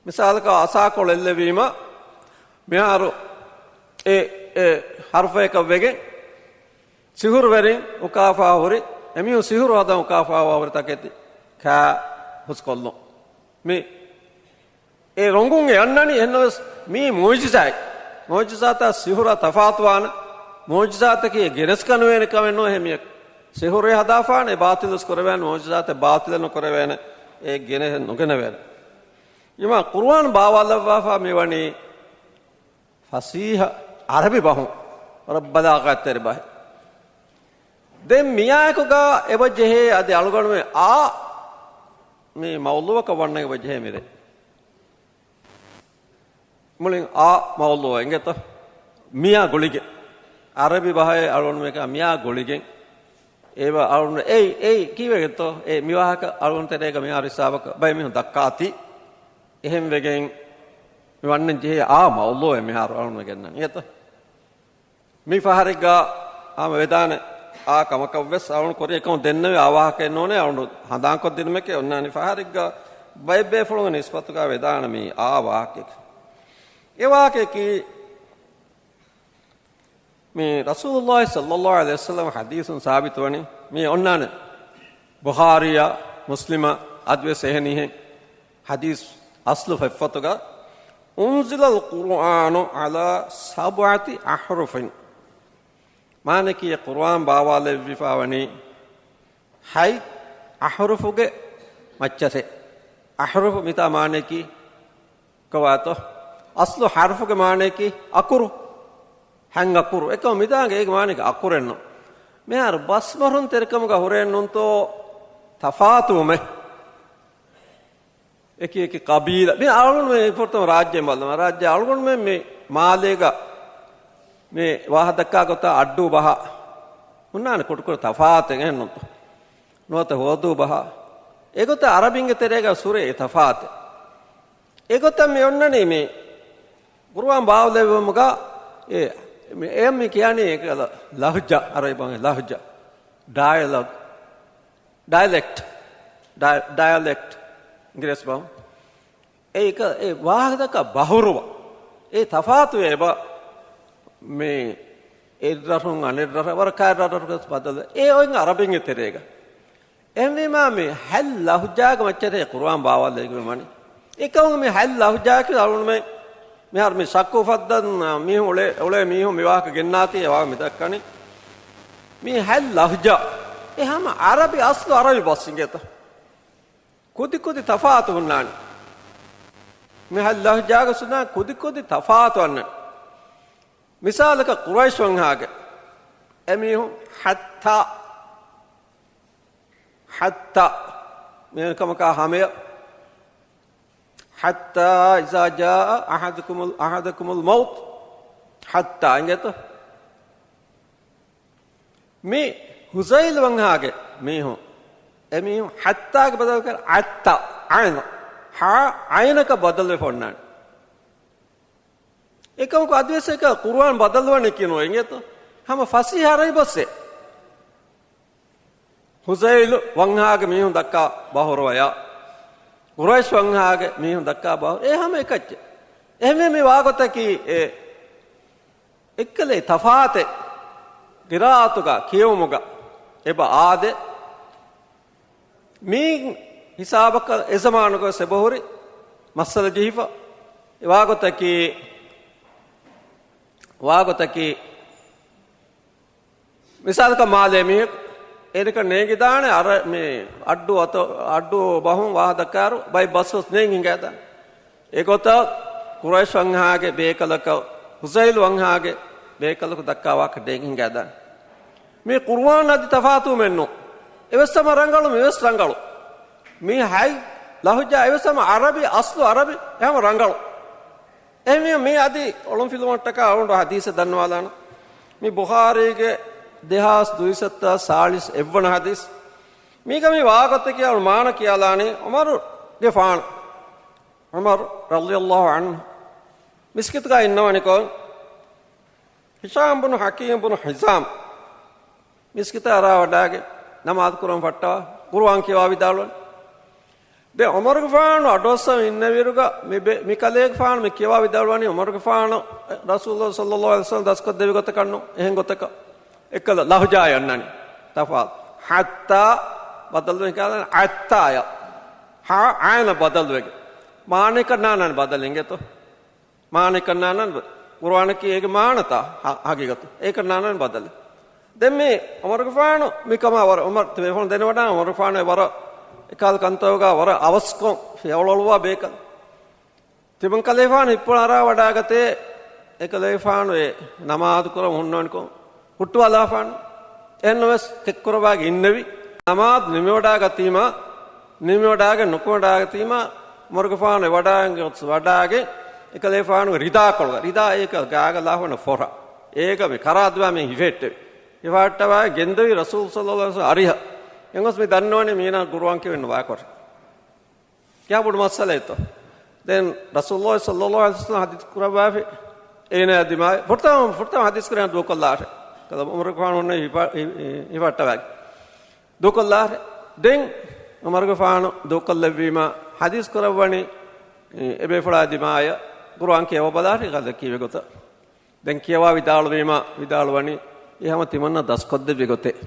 މިސާލަކަށް އަސާކޮޅު އެއްލެވީމަ، މިހާރު އެ، އެ ހަރުފަޔަކަށް ވެގެން ސިހުރުވެރިން އުކާފާ ހުރި، އެމީހުން ސިހުރު ހަދަން އުކާފާވާ ހުރި ތަކެތި ކާ ހުސްކޮށްލުން. މި އެ ރޮނގުން އެ އަންނަނީ. އެހެންނަމަވެސް މީ މުޢުޖިޒާތް. މުޢުޖިޒާތާ ސިހުރާ ތަފާތުވާނެ. މުޢުޖިޒާތަކީ އެ ގެނެސްގަނެވޭނެ ކަމެއް ނޫން. އެހެން މިއަކު ސިހުރެއް ހަދާފާނެ، އެ ބާޠިލުވެސް ކުރެވޭނެ، މުޢުޖިޒާތެއް ބާޠިލެއް ނުކުރެވޭނެ، އެ ގެނެ ނުގެނެވޭނެ. އިމާ ޤުރުއާން ބާވާލައްވާފާ މިވަނީ ފަސީޙަ ޢަރަބި ބަހުން، ވަރަށް ބަލާޣަތްތެރި ބަހެއް. ދެން މިއާއެކުގަ އެބަ ޖެހޭ އަދި އަޅުގަނޑުމެން އާ މި މައުޟޫޢަކަށް ވަންނަން އެބަ ޖެހޭ މިރޭ. މުޅިން އާ މައުޟޫޢަށް އިނގޭތޯ؟ މިއާ ގުޅިގެން. ޢަރަބި ބަހަށް އަޅުގަނޑުމެން މިއާ ގުޅިގެން. އެބަ އަޅުގަނޑު އެއީ، އެއީ ކީއްވެގެންތޯ؟ އެ މި ވާހަކަ އަޅުގަނޑު ތެރޭގަ މިހާރު ހިސާބަކަށް ބައެއް މީހުން ދައްކާތީ. އެހެން ވެގެން މި ވަންނަން ޖެހޭ އާ މައުޟޫޢެއް މިހާރު އަޅުގަނޑު ގެންނަން އިނގޭތޯ؟ މި ފަހަރެއްގަ ހަމަ ވެދާނެ އާ ކަމަކަށްވެސް އަޅުން ކުރި އެކަމު ދެންނެވި އާ ވާހަކައެއް ނޫނޭ، އަޅުން ހަނދާންކޮށްދިނުމެކޭ. އޮންނާނީ ފަހަރެއްގަ ބައެއް ބޭފުޅުންގެ ނިސްބަތުގަ ވެދާނެ މި އާ ވާހަކައެއް. އެ ވާހަކައަކީ މި ރަސޫލުﷲ ޞައްލަﷲ ޢަލައިހި ވަސައްލަމަ ޙަދީޘުން ސާބިތުވަނީ މި އޮންނާނެ ބުޚާރީއާ މުސްލިމާ އަދިވެސް އެހެނިހެން ޙަދީޘް އަސްލު ފެއްފަތުގަ، أنزل القرآن على سبعة أحرف. މާނައަކީ ޤުރުއާން ބާވާލެއްވިފަ ވަނީ ހަތް އަޙުރުފުގެ މައްޗަށޭ. އަޙުރުފު މިތާ މާނައަކީ ކޮބާތޯ؟ އަސްލު ޙަރުފުގެ މާނައަކީ އަކުރު. ހަތް އަކުރު. އެކަމަ މިތާނގެ އޭގެ މާނައަކީ އަކުރެއްނު. މިހާރު ބަސްމަރުން ތެރިކަމުގަ ހުރެއްނުންތޯ ތަފާތުވުމެއް. އެކި އެކި ޤަބީލާ، މި އަޅުގަނޑުމެން ފުރަތަމަ ރާއްޖެ ބަލަމާ، ރާއްޖެ އަޅުގަނޑުމެން މި މާލޭގަ މި ވާހަކަ ދައްކާ ގޮތަށް އައްޑޫ ބަހާ ހުންނާނެ ކުޑަކުޑަ ތަފާތެއް އެހެންނުންތޯ؟ ނުވަތަ ހޯދޫ ބަހާ. އެގޮތަށް ޢަރަބިންގެ ތެރޭގަ ހުރޭ އެ ތަފާތެއް. އެގޮތަށް މި އޮންނަނީ މި ޤުރުއާން ބާވަލެއްވުމުގަ އެ، މި، އެ މި ކިޔާނީ އެކަލަ ލަހްޖާ، ޢަރަބި ބަހުން ލަހްޖާ، ޑައިލޮގް، ޑައިލެކްޓް، ޑައި-، ޑައިލެކްޓް އިނގިރޭސި ބަހުން. އެ އެކަ-، އެ ވާހަކަ ދައްކާ ބަހުރުވަ. އެ ތަފާތުވޭ އެބަ މި އެއްރަށުން އަނެއްރަށަށް ވަރަށް ކައިރި ރަށްރަށުގަސް ބަދަލު. އެ އޮތް ޢަރަބިންގެ ތެރޭގަ. އެހެންވީމާ މި ހަތް ލަހުޖާގެ މައްޗަށޭ ޤުރުއާން ބާވާލެވިގެން ވަނީ. އެކަމު މި ހަތް ލަހުޖާއަކީ އަޅުގަނޑުމެން މިހާރު މި ޝައްކު އުފައްދަން މީހުން އުޅޭ، އުޅޭ މީހުން މި ވާހަކަ ގެންނާތީ އެ ވާހަކަ މި ދައްކަނީ. މި ހަތް ލަހުޖާ އެ ހަމަ ޢަރަބި އަސްލު ޢަރަބި ބަސް އިނގޭތަ؟ ކުދި ކުދި ތަފާތު ހުންނާނެ. މި ހަތް ލަހުޖާގަ ހުންނާނެ ކުދި ކުދި ތަފާތު އަންނަން. މިސާލަކަށް ޤުރައިޝް ވަންހާގެ އެމީހުން ޙައްތާ، ޙައްތާ މި ކަމަކާ ހަމަޔަށް، حتى إذا جاء أحدكم، أحدكم الموت، ޙައްތާ އިނގޭތަ؟ މި ހުޒައިލް ވަންހާގެ މީހުން، އެމީހުން ޙައްތާގެ ބަދަލު ކަރަ ޢައްތާ، ޢައިން، ޙާ ޢައިނަކަށް ބަދަލުވެފަ އޮންނާނެ. އެކަމަކު އަދިވެސް އެކަ ޤުރުއާން ބަދަލުވަނީ ކިނު އިނގޭތޯ؟ ހަމަ ފަސޭހަ ޢަރަބި ބަސްއެއް. ހުޒައިލު ވަންހާގެ މީހުން ދައްކާ ބަހުރުވަޔާ، ޤުރައިޝް ވަންހާގެ މީހުން ދައްކާ ބަހުރު، އެ ހަމަ އެކައްޗެއް. އެހެންވެ މި ވާގޮތަކީ އެ އެއްކަލޭ ތަފާތެއް ޤިރާއަތުގަ، ކިޔެވުމުގަ އެބަ އާދެ. މީ ހިސާބަކަށް އެ ޒަމާނުގަ އެބަހުރި މައްސަލަ ޖެހިފަ. އެ ވާގޮތަކީ، ވާގޮތަކީ، މިސާލަކަށް މާލޭ މީހަކު އޭނަކަށް ނޭނގިދާނެ އަރަ-، މި އައްޑޫ އަތޮ-، އައްޑޫ ބަހުން ވާހަކަ ދައްކާއިރު ބައެއް ބަސް ވެސް ނޭނގި ހިނގައިދާނެ. އެގޮތަށް ޤުރައިޝް ވަންހާގެ ބޭކަލަކަށް، ހުޒައިލު ވަންހާގެ ބޭކަލަކު ދައްކާ ވާހަކަ ނޭނގި ހިނގައިދާނެ. މީ ޤުރުއާން އަދި ތަފާތުވުމެއް ނޫން. އެވެސް ހަމަ ރަނގަޅު، މިވެސް ރަނގަޅު. މީ ހަތް ލަހުޖާ އެވެސް ހަމަ ޢަރަބި، އަސްލު ޢަރަބި، އެ ހަމަ ރަނގަޅު. އެހެންވީމަ މީ އަދި އޮޅުންފިލުމަށްޓަކާ އަޅުގަނޑު ޙަދީޘެއް ދަންނަވާލާނަން. މި ބުޚާރީގެ ދެހާސް ދުއިސައްތަ ސާޅީސް އެއްވަނަ ޙަދީޘް. މީގަ މި ވާގޮތަކީ އަޅު މާނަ ކިޔާލާނީ ޢުމަރުގެފާނު، ޢުމަރު ރަޟިޔަﷲ ޢަންހު މިސްކިތުގަ އިންނަވަނިކޮށް، ހިޝާމް ބުނު ޙަކީމް ބުނު ޙިޒާމް މިސްކިތަށް އަރާވަޑާގެން ނަމާދު ކުރަން ފައްޓަވާ ޤުރުއާން ކިޔަވާ ވިދާޅުވަނީ. ދެން ޢުމަރުގެފާނު އަޑުއައްސަވަ އިންނެވިއިރުގަ މި ބެ-، މި ކަލޭގެފާނު މި ކިޔަވާ ވިދާޅުވަނީ ޢުމަރުގެފާނު ރަސޫލުﷲ ޞައްލަﷲ ޢަލައިހި ވަސައްލަމަ ދަސްކޮށްދެއްވި ގޮތަށް ކަންނު. އެހެން ގޮތަކަށް އެއްކަލަ ލަހުޖާ އަންނަނީ. ތަފާތު. ޙައްތާ ބަދަލުވެ ކިޔާލާނެ ޢައްތާޔަ. ޙާ ޢާއިނަށް ބަދަލުވެގެން. މާނައަކަށް ނާންނާނެ ބަދަލެއް އިނގޭތޯ. މާނައަކަށް ނާންނާނެ ބަ-، ޤުރުއާނަކީ އޭގެ މާނަތާ ޙަ-، ޙަޤީޤަތު. އޭކަށް ނާންނާނެ ބަދަލެއް. ދެން މި ޢުމަރުގެފާނު މިކަމާ ވަރަށް ޢުމަރު ތިބޭފުޅުން ދެނެވަޑާ ޢުމަރުގެފާނު ވަރަށް އެކާލަ ކަންތައްގަ ވަރަށް އަވަސްކޮށް ފިޔަވަޅުވާ ބޭކަލް. ތިމަން ކަލޭފާނު ހިއްޕުޅަރާ ވަޑާގަތޭ، އެކަލޭފާނު އެ ނަމާދު ކުރަން ހުންނަވަނިކޮށް ހުއްޓުވާލާފާނު. އެހެންނަމަވެސް ކެއްކުރައްވާގެ އިންނެވި. ނަމާދު ނިމިވަޑާގަތީމާ، ނިމިވަޑާގެން ނުކުމެވަޑާގަތީމާ، ޢުމަރުގެފާނު އެ ވަޑާގެން ގޮސް ވަޑާގެން، އެކަލޭފާނުގެ ރިދާކޮޅުގަ، ރިދާ އޭކަ ގާގަ ލާފަނަ ފޮށަ. އޭގަ މި ކަރާ ދުވާ މި ހިފެއްޓެވި. ހިފަހައްޓަވާ ގެންދެވި ރަސޫލު ޞައްލަﷲ ޢަލައިހި ވަސައްލަމަ އަރިހަށް. އެނގޮސް މި ދަންނަވަނީ މީނާ ޤުރުއާން ކިޔެވެން ނުވާކޮށް. ކިހާ ބޮޑު މައްސަލައެއްތޯ؟ ދެން ރަސޫލުﷲ ޞައްލަﷲ ޢަލައިހި ވަސައްލަމަ ޙަދީޘް ކުރައްވާފި އޭނާ ދިމާ ފުރަތަމަ، ފުރަތަމަ ޙަދީޘް ކުރެން ދޫކޮށްލާށެ. ކަލަ ޢުމަރުގެފާނު ހުންނެވި ހިފަ-، ހި-، ހި-، ހިފަހައްޓަވާގެން. ދޫކޮށްލާށެ. ދެން ޢުމަރުގެފާނު ދޫކޮށްލެއްވީމާ ޙަދީޘް ކުރައްވަނީ، އެ، އެބޭފުޅާ ދިމާޔަށް ޤުރުއާން ކިޔަވަބަލާށެ ކަލަ ކީއްވެ ގޮތަށް. ދެން ކިޔަވާ ވިދާޅުވީމާ، ވިދާޅުވަނީ އެ ހަމަ ތިމަންނަ ދަސްކޮށްދެއްވި ގޮތެއް.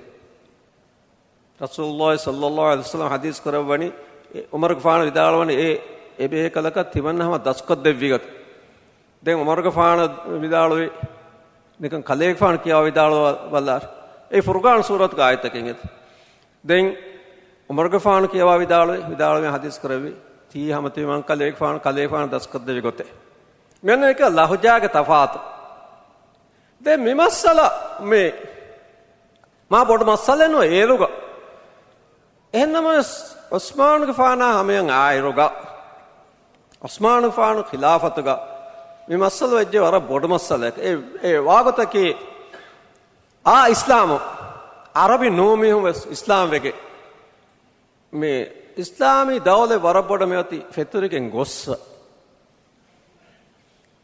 ރަސޫލުﷲ ޞައްލަﷲ ޢަލައިހި ވަސައްލަމަ ޙަދީޘް ކުރައްވަނީ، އެ، ޢުމަރުގެފާނު ވިދާޅުވަނީ، އެ، އެ ބޭކަލަކަށް ތިމަންނަ ހަމަ ދަސްކޮށްދެއްވި ގޮތަށް. ދެން ޢުމަރުގެފާނު ވިދާޅުވި، ނިކަން ކަލޭގެފާނު ކިޔަވާ ވިދާޅުވާ ބަލާށެ. އެ ފުރުޤާން ސޫރަތުގެ އާޔަތަކެއް އެތަ. ދެން ޢުމަރުގެފާނު ކިޔަވާ ވިދާޅުވި، ވިދާޅުވި ޙަދީޘް ކުރެއްވި، ތީ ހަމަ ތިމަން ކަލޭގެފާނު، ކަލޭގެފާނު ދަސްކޮށްދެއްވި ގޮތެއް. މިއަންނަ އެކަ ލަހުޖާގެ ތަފާތު. ދެން މި މައްސަލަ މި މާ ބޮޑު މައްސަލައެއް ނޫން އޭރުގަ. އެހެންނަމަވެސް، ޢުސްމާނުގެފާނާ ހަމަޔަށް އާއިރުގަ، ޢުސްމާނުގެފާނު ޚިލާފަތުގަ މި މައްސަލަ ވެއްޖެ ވަރަށް ބޮޑު މައްސަލައެއް. އެ، އެ ވާގޮތަކީ، އާ އިސްލާމު، ޢަރަބި ނޫން މީހުން ވެސް އިސްލާމް ވެގެން، މި އިސްލާމީ ދައުލަތް ވަރަށް ބޮޑަށް މިއޮތީ ފެތުރިގެން ގޮއްސަ.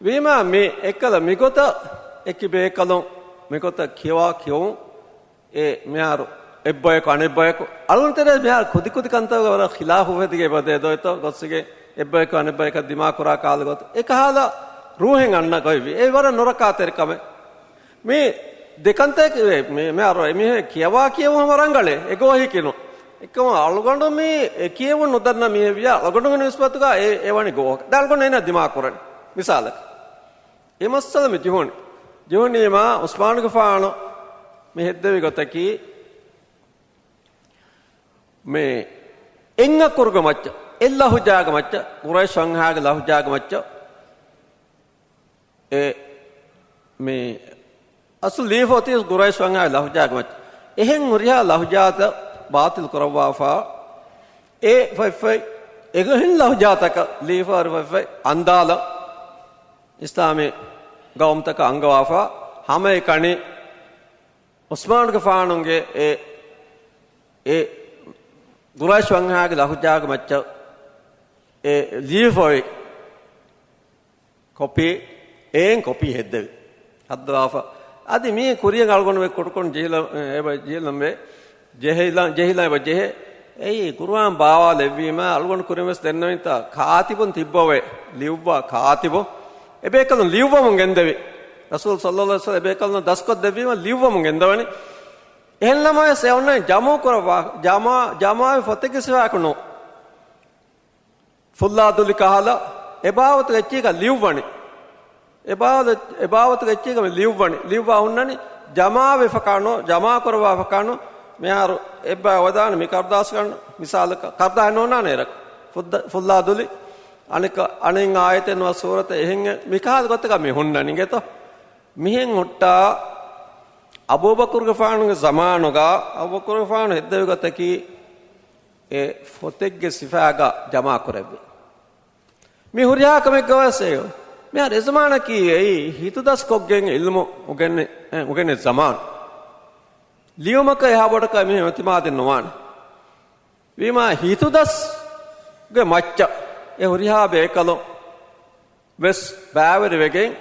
ވީމާ މި އެއްކަލަ މިގޮތަށް އެކި ބޭކަލުން މިގޮތަށް ކިޔަވާ ކިޔެވުން އެ މިހާރު އެއްބަޔަކު އަނެއްބަޔަކު އަޅުންތެރޭ މިހާރު ކުދިކުދި ކަންތައްގަ ވަރަށް ޚިލާފު އުފެދިގެން އެބަދޭ ދޯތޯ ގޮއްސިގެން އެއްބަޔަކު އަނެއްބަޔަކަށް ދިމާކުރާ ކާލު ގޮތަށް އެކަހަލަ ރޫހެއް އަންނަ ގޮތްވި. އެ ވަރަށް ނުރަކާތެރި ކަމެއް. މި ދެކަންތައް މި، މި އަރު އެމީހެއް ކިޔަވާ ކިޔެވުން ހަމަ ރަނގަޅޭ، އެ ގޯހިކިނު. އެކަމަ އަޅުގަނޑު މި އެ ކިޔެވުން ނުދަންނަ މީހެއް ވިޔާ އަޅުގަނޑުގެ ނިސްބަތުގަ އެ، އެ ވަނީ ގޯހަކަށް. ދެން އަޅުގަނޑު އޭނާ ދިމާ ކުރަނީ. މިސާލަކަށް. އެ މައްސަލަ މި ޖެހުނީ. ޖެހުނީމާ ޢުސްމާނުގެފާނު މި ހެއްދެވި ގޮތަކީ މި އެއް އަކުރުގެ މައްޗަށް، އެއް ލަހުޖާގެ މައްޗަށް، ޤުރައިޝް ވަންހާގެ ލަހުޖާގެ މައްޗަށް، އެ، މި އަސްލު ލީފަ އޮތީ ޤުރައިޝް ވަންހާގެ ލަހުޖާގެ މައްޗަށް. އެހެން ހުރިހާ ލަހުޖާތައް ބާތިލް ކުރައްވާފާ، އެ ފަތްފަތް އެހެން ލަހުޖާތަކަށް ލީފަ ހުރި ފަތްފަތް އަންދާލަ އިސްލާމީ ގައުމުތަކަށް އަންގަވާފާ، ހަމައެކަނި ޢުސްމާނުގެފާނުގެ އެ، އެ ޤުރައިޝް ވަންހާގެ ލަހުޖާގެ މައްޗަށް އެ ލީފަ އޮތް ކޮޕީ އެއިން ކޮޕީ ހެއްދެވި. ހައްދަވާފަ. އަދި މީ ކުރިޔަށް އަޅުގަނޑު ކުޑަކޮށް ޖެހިލަ-، އެބަ ޖެހިލަންވޭ. ޖެހިލަ-، ޖެހިލަން އެބަ ޖެހޭ. އެއީ ޤުރުއާން ބާވާލެއް ވީމަ، އަޅުގަނޑު ކުރިން ވެސް ދެންނެވިތާ، ކާތިބުން ތިއްބަވޭ. ލިޔުއްވާ ކާތިބު. އެބޭކަލުން ލިޔުއްވަމުން ގެންދެވި. ރަސޫލު ޞައްލައްލާހު ޢަލައިހި ވަސައްލަމަ އެބޭކަލުން ދަސްކޮށްދެއްވީމަ، ލިޔުއްވަމުން ގެންދަވަނީ. އެހެންނަމަވެސް އެ އޮންނަނީ ޖަމު ކުރައްވާ، ޖަމާ، ޖަމާވި ފޮތެއްގެ ސިފައަކު ނޫން. ފުއްލާ ދުލި ކަހަލަ، އެބާވަތުގެ އެއްޗެހިގަ ލިޔުއްވަނީ. އެބާވަތު-، އެބާވަތުގެ އެއްޗެހިގަ މި ލިޔުއްވަނީ. ލިޔުއްވާ ހުންނަނީ، ޖަމާވެފަކާނު، ޖަމާކުރައްވާފަކާނު. މިހާރު އެއްބައި ވަދާނެ މި ކަރުދާސްގަނޑު، މިސާލަކަށް، ކަރުދާހެއް ނޯންނާނެ އޭރަކު. ފުއްދަ-، ފުއްލާ ދުލި، އަނެކަ-، އަނެއް އާޔަތެއް ނުވަ ސޫރަތެއް އެހެން މިކަހަލަ ގޮތަކަށް މި ހުންނަނީ އިނގޭތޯ. މިހެން ހުއްޓާ، އަބޫބަކުރުގެފާނުގެ ޒަމާނުގަ އަބޫބަކުރުގެފާނު ހެއްދެވި ގޮތަކީ، އެ ފޮތެއްގެ ސިފާގަ ޖަމާކުރެއްވި. މި ހުރިހާ ކަމެއްގަވެސް އެ މިހާރު އެ ޒަމާނަކީ އެއީ ހިތުދަސްކޮށްގެން އިލްމު އުގެންނެ-، އެ، އުގެންނެ ޒަމާނު. ލިޔުމަކަށް އެހާ ބޮޑަކަށް މީހުން އިތިމާދެއް ނުވާނެ. ވީމާ ހިތުދަސްގެ މައްޗަށް އެ ހުރިހާ ބޭކަލުން ވެސް ބައިވެރިވެގެން،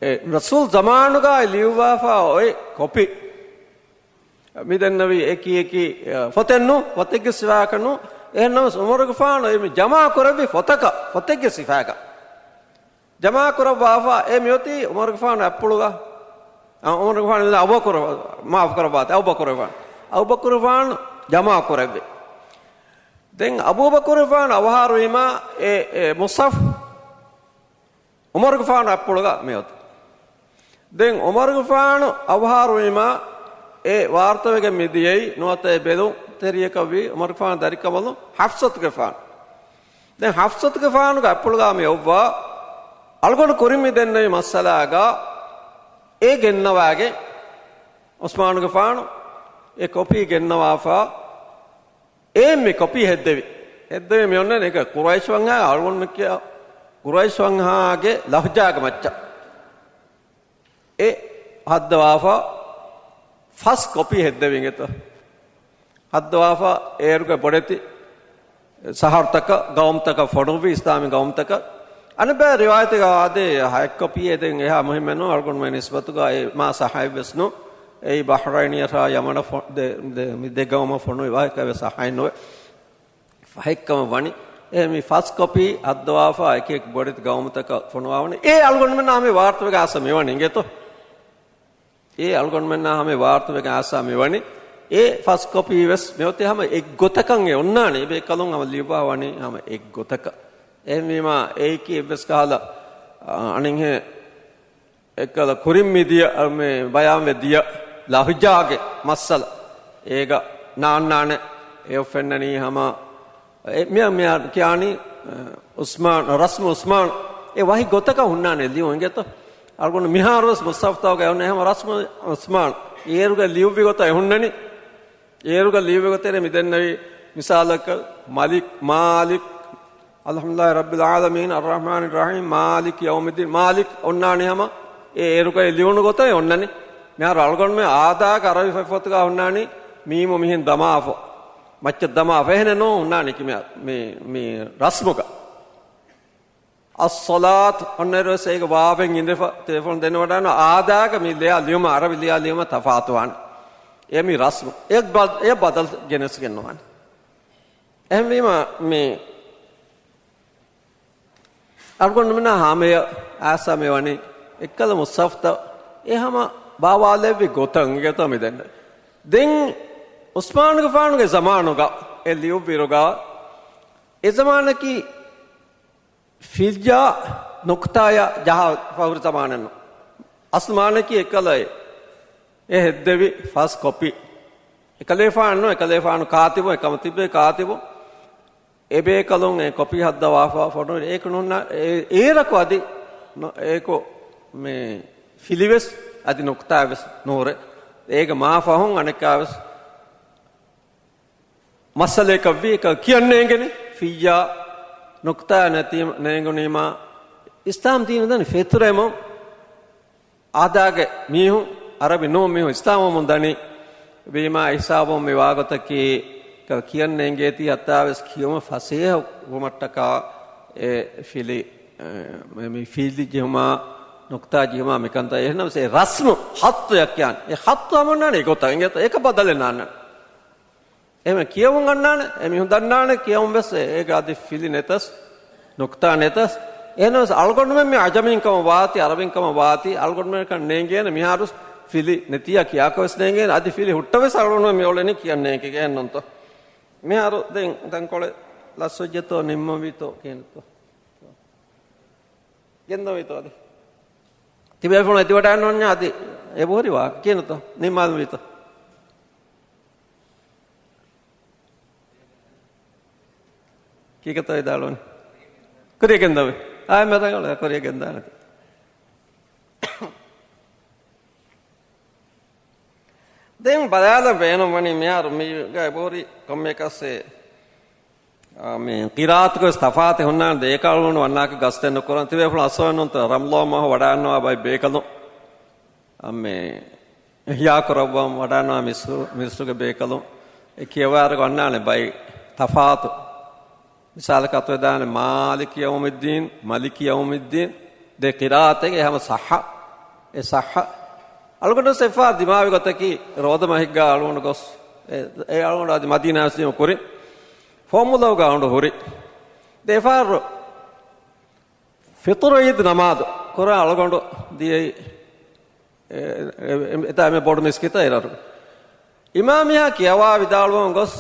އެ ރަސޫލް ޒަމާނުގައި ލިޔުއްވާފަ އޮތް ކޮޕީ މި ދެންނެވީ އެކި އެކި، އަ، ފޮތެއް ނޫން، ފޮތެއްގެ ސިފައަކަށް ނޫން. އެހެންނަމަވެސް ޢުމަރުގެފާނު އެ މި ޖަމާ ކުރެއްވި ފޮތަކަށް، ފޮތެއްގެ ސިފައަކަށް ޖަމާ ކުރައްވާފަ އެ މިއޮތީ ޢުމަރުގެފާނު އަތްޕުޅުގަ. އަ، ޢުމަރުގެފާނު އަބޫބަކުރު، މާފު ކުރައްވާތި، އަބޫބަކުރުގެފާނު. އަބޫބަކުރުގެފާނު ޖަމާ ކުރެއްވި. ދެން އަބޫބަކުރުގެފާނު އަވަހާރުވީމާ އެ، އެ މުޞްޙަފް ޢުމަރުގެފާނު އަތްޕުޅުގަ މިއޮތީ. ދެން ޢުމަރުގެފާނު އަވަހާރުވީމާ އެ ވާރުތަވެގެން މިދިޔައީ ނުވަތަ އެ ބެލުންތެރިޔަކަށްވީ ޢުމަރުގެފާނު ދަރިކަމަލު ޙަފްޞަތުގެފާނު. ދެން ޙަފްޞަތުގެފާނުގެ އަތްޕުޅުގަ މި އޮއްވާ އަޅުގަނޑު ކުރިން މި ދެންނެވި މައްސަލާގަ އެ ގެންނަވާގެން ޢުސްމާނުގެފާނު އެ ކޮޕީ ގެންނަވާފަ އެ މި ކޮޕީ ހެއްދެވި. ހެއްދެވި މި އޮންނަނީ އެކަ ޤުރައިޝް ވަންހާ އަޅުގަނޑު މި ކިޔާ ޤުރައިޝް ވަންހާގެ ލަހްޖާގެ މައްޗަށް. އެ ހައްދަވާފަ ފަސް ކޮޕީ ހެއްދެވި އިނގޭތޯ. ހައްދަވާފަ އޭރުގެ ބޮޑެތި ސަހަރުތަކަށް، ގައުމުތަކަށް ފޮނުއްވި އިސްލާމީ ގައުމުތަކަށް. އަނެއްބައި ރިވާޔަތެއްގަ އާދޭ ހައެއް ކޮޕީއެއް ދެން އެހާ މުހިއްމެއް ނޫން، އަޅުގަނޑުމެ ނިސްބަތުގަ އެ މާ ސަހައެއްވެސް ނޫން. އެއީ ބަހްރައިނިއަށާ ޔަމަނަށް ފޮ-، ދެ-، ދެ-، މި ދެ ގައުމަށް ފޮނުވި ވާހަކަ ވެސް ސަހައެއް ނުވޭ. ފަހެއްކަމަށް ވަނީ. އެ މި ފަސް ކޮޕީ ހައްދަވާފަ އެކި އެކި ބޮޑެތި ގައުމުތަކަށް ފޮނުވާވަނީ. އެ އަޅުގަނޑުމެންނާ ހަމަ ވާރުތަވެގެން އާސާ މިވަނީ އިނގޭތޯ. އެ އަޅުގަނޑުމެންނާ ހަމަ ވާރުތަވެގެން އާސާ މިވަނީ. އެ ފަސް ކޮޕީ ވެސް މިއޮތީ ހަމަ އެއްގޮތަކަށް އެ އޮންނާނީ. އެބޭކަލުން ހަމަ ލިޔުއްވާ ވަނީ ހަމަ އެއްގޮތަކަށް. އެހެންވީމާ އެއީކީ އެއްވެސް ކަހަލަ، އަ، އަނެއްހެން އެއްކަލަ ކުރިން މި ދިޔަ، މި ބަޔާންވެ ދިޔަ ލަހުޖާގެ މައްސަލަ އޭގަ ނާންނާނެ. އެއޮށް ފެންނަނީ ހަމަ، އެ، މި، މި ކިޔާނީ، އަ، ޢުސްމާން، ރަސްމު ޢުސްމާން. އެ ވަހި ގޮތަކަށް ހުންނާނެ ލިޔުން އިނގޭތޯ. އަޅުގަނޑު މިހާރުވެސް މުޞްޙަފްތަކުގައި އޮންނަ ހަމަ ރަސްމު ޢުސްމާން. އޭރުގަ ލިޔުއްވި ގޮތަށް އެ ހުންނަނީ. އޭރުގަ ލިޔުއްވި ގޮތެއް މި ދެންނެވީ. މިސާލަކަށް، މަލިކް، މާލިކް، އަލްޙަމްދުލިއްލާހި ރައްބިލް ޢާލަމީން، އައްރަޙްމާނި ރަޙީމް، މާލިކް ޔައުމިއްދީން، މާލިކް އޮންނާނީ ހަމަ އެ އޭރުގައި ލިޔުނު ގޮތަށް އޮންނަނީ. މިހާރު އަޅުގަނޑުމެން އާދާގެ ޢަރަބި ފޮތުގަ ހުންނާނީ މީމު މިހެން ދަމާފަ، މައްޗަށް ދަމާފަ. އެހެނެއް ނޫން ހުންނާނީ ކި މި، މި، މި ރަސްމުގަ. އައްޞަލާތު އޮންނައިރުވެސް އޭގެ ވާވެން އިނދެފަ ތިބޭފުޅުން ދެނެވަޑައިގަންނަވާ. އާދާގަ މި ލިޔާ ލިޔުމަށް، ޢަރަބި ލިޔާ ލިޔުމަށް ތަފާތުވާނެ. އެ މި ރަސްމު. އެ ބަ-، އެ ބަދަލު ގެނެސްގެން ނުވާނެ. އެހެންވީމަ މި އަޅުގަނޑުމެންނާ ހަމަޔަށް އާސާ މިވަނީ އެއްކަލަ މުޞްޙަފްތައް އެ ހަމަ ބާވާލެއްވި ގޮތަށް އިނގޭތޯ މި ދެން. ދެން ޢުސްމާނުގެފާނުގެ ޒަމާނުގަ އެ ލިޔުއްވިއިރުގަ އެ ޒަމާނަކީ ފިއްޔާ ނުކްތާޔާ ޖަހާ ފަހުރި ޒަމާނެއް ނޫން. އަސްލު މާނައަކީ އެއްކަލައެއް. އެ ހެއްދެވި ފަސް ކޮޕީ. އެކަލޭފާނު، އެކަލޭފާނު ކާތިބު، އެކަމަ ތިއްބެވި ކާތިބު. އެބޭކަލުން އެ ކޮޕީ ހައްދަވާފަ ފޮނުވި އޭކު ނޫން، އެ، އޭރަކު އަދި ނު-، އޭކު މި ފިލިވެސް އަދި ނުކްތާވެސް ނޫރެ. އޭގެ މާ ފަހުން އަނެއްކާވެސް މައްސަލައަކަށްވީ އެކަ ކިޔަން ނޭނގެނީ ފިއްޔާ ނުކްތާ ނެތީ ނޭނގުނީމާ އިސްލާމް ދީނު ދަނީ ފެތުރެމުން އާދާގެ މީހުން، ޢަރަބި ނޫން މީހުން އިސްލާމްވަމުން ދަނީ. ވީމާ އެ ހިސާބުން މި ވާގޮތަކީ ކިޔަން ނޭނގޭތީ ހައްތާވެސް ކިޔުމަށް ފަސޭހަ ވުމަށްޓަކާ އެ ފިލި އެ، މި، މި ފިލި ޖެހުމާ، ނުކްތާ ޖެހުމާ މިކަންތައް. އެހެންނަމަވެސް އެ ރަސްމު ޚައްޠު އެއްކަން. އެ ޚައްޠު ހަމަނާނެ އެގޮތަށް. އެނގޭތޯ؟ އެކަ ބަދަލެއް ނާންނާނެ. އެހެން ކިޔަވުން އަންނާނެ. އެ މީހުން ދަންނާނެ ކިޔަވުން ވެސް އޭގަ އަދި ފިލި ނެތަސް، ނުކްތާ ނެތަސް. އެހެންނަމަވެސް އަޅުގަނޑުމެން މި އަޖަމީން ކަމަށް ވާތީ، އަރަބިން ކަމަށް ވާތީ، އަޅުގަނޑުމެންނަކަށް ނޭނގޭނެ މިހާރު ފިލި ނެތިޔާ ކިޔާކަށް ވެސް ނޭނގޭނެ. އަދި ފިލި ހުއްޓަވެސް އަޅުގަނޑުމެން މި އުޅެނީ ކިޔަން ނޭނގިގެން ނޫންތޯ. މިހާރު ދެން ތަންކޮޅެއް ލަސްވެއްޖެތޯ، ނިންމަވީތޯ ކިހިނެއްތޯ؟ ގެންދަވީތޯ އަދި؟ ތިބޭފުޅުން އެދިވަޑައިން ނޫންޏާ އަދި އެބަހުރި ވާހަކަ ކިހިނެއްތޯ؟ ނިންމާލުމީތޯ؟ ކީކޭތޯ ވިދާޅުވަނީ؟ ކުރިޔަށް ގެންދަވީ. އާ، މެދަގަޅު ކުރިޔަށް ގެންދާނެތި. ދެން ބަލާލަން ބޭނުން ވަނީ މިހާރު މީގަ އެބަހުރި ކޮންމެއަކަސް އެ، އާ، މި ޤިރާއަތުގެ ވެސް ތަފާތެއް ހުންނާނެ. ދޭކަ އަޅުގަނޑު ވަންނާކަށް ގަސްތެއް ނުކުރަން. ތިބޭފުޅުން އަސްވަން ނޫންތޯ ރަމަޟާން މަހު ވަޑައިންނަވާ ބައެއް ބޭކަލުން. އަ، މި އިޙްޔާ ކުރައްވަން ވަޑައިންނަވާ މިސްރު، މިސްރުގެ ބޭކަލުން. އެ ކިޔަވާއިރުގަ އޮންނާނެ ބައެއް ތަފާތު. މިސާލަކަށް އަތުވެދާނެ މާލިކި ޔައުމިއްދީން، މަލިކި ޔައުމިއްދީން. ދެ ޤިރާއަތެއް އެ ހަމަ ޞައްޙަ. އެ ޞައްޙަ. އަޅުގަނޑު ސެފާ ދިމާވި ގޮތަކީ ރޯދަ މަހެއްގަ އަޅުގަނޑު ގޮސް، އެ، އެ އަޅުގަނޑު އަދި މަދީނާ ވެސް ދިމަ ކުރި. ފޯމުލައުގަ އަޅުގަނޑު ހުރި. ދެފާރު ފިޠުރު ޢީދު ނަމާދު ކުރާ އަޅުގަނޑު ދިޔައީ، އެ، އެ، އެ، އެތާ މި ބޮޑު މިސްކިތަށް އިރަށު. އިމާމް މީހާ ކިޔަވާ ވިދާޅުވަމުން ގޮސް،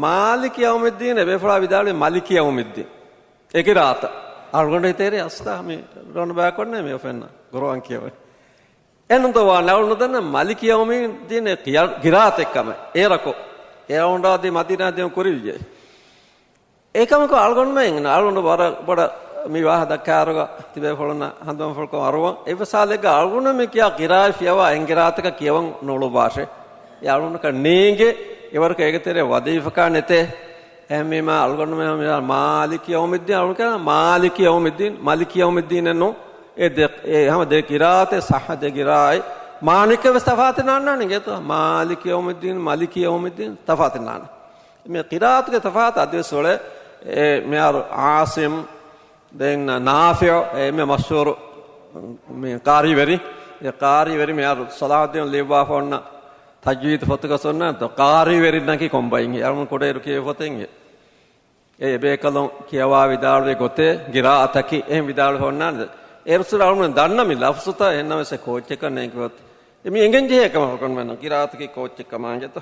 މާލިކި ޔައުމިއްދީން އެބޭފުޅާ ވިދާޅުވީ މަލިކި ޔައުމިއްދީން. އެ ޤިރާއަތަށް. އަޅުގަނޑު ހިތޭރި އަސްލާ މި ރޯނު ބަޔާކޮށްނޭ މި އޮފެންނަ ޤުރުއާން ކިޔަވަން. އެނުންތޯ ވާނެ އަޅުނު ދަންނަ މަލިކި ޔައުމިއްދީން އެ ޤިރާ-، ޤިރާއަތެއް ކަމެއް. އޭރަކު. އެ އަޅުނޑާ ދި މަދީނާ ދިޔުން ކުރިވިއްޔޭ. އެކަމަކު އަޅުގަނޑުމެން އަޅުގަނޑު ވަރަށް ބޮޑަށް މި ވާހަކަ ދައްކާއިރުގަ ތިބޭފުޅުންނަށް ހަނދުމަފުޅުކޮށް އަރުވަން. އެއްވެސް ހާލެއްގަ އަޅުގަނޑު މި ކިޔާ ޤިރާއަތް ފިޔަވާ އެއް ޤިރާއަތަކަށް ކިޔަވަން ނޫޅުއްވާށޭ. އެ އަޅުގަނޑަކަށް ނޭނގޭ އެވަރަކަށް އޭގެ ތެރޭ ވަޒީފަކާ ނެތޭ. އެހެންވީމާ އަޅުގަނޑުމެން މާލިކި ޔައުމިއްދީން އަޅުގަނޑު ކިޔާ މާލިކި ޔައުމިއްދީން، މަލިކި ޔައުމިއްދީނެއް ނޫން. އެ ދެ، އެ ހަމަ ދެ ޤިރާއަތެއް ޞައްޙަ ދެ ޤިރާއަތް. މާނައަކަށް ވެސް ތަފާތެއް ނާންނާނެ އިނގޭތޯ. މާލިކި ޔައުމިއްދީން، މަލިކި ޔައުމިއްދީން ތަފާތެއް ނާންނާނެ. މި ޤިރާއަތުގެ ތަފާތު އަދިވެސް އުޅޭ. އެ މިހާރު ޢާޞިމް، ދެން ނާފިޢު، އެ މި މަޝްހޫރު މި ޤާރީވެރި، އެ ޤާރީވެރި މިހާރު ޞަލާޙުއްދީން ލިޔުއްވާފަ އޮންނަ ތަޖްވީދު ފޮތުގަ އޮންނަ ޤާރީވެރިންނަކީ ކޮންބައިން؟ އަޅުގަނޑު ކުޑައިރު ކިޔޭ ފޮތެއް އެ. އެ ބޭކަލުން ކިޔަވާ ވިދާޅުވި ގޮތޭ ޤިރާއަތަކީ އެހެން ވިދާޅުވެ އޮންނާނެ. އޭރު ސުރަ އަޅުގަނޑު ދަންނަ މި ލަފްޒުތައް އެހެންނަމަވެސް އެ ކޯއްޗަކަށް ނޭނގި ގޮތް. އެ މި އެނގެން ޖެހޭ ކަމަށް ކޮންމެން ޤިރާއަތަކީ ކޯއްޗެއް ކަމާނގެތަ؟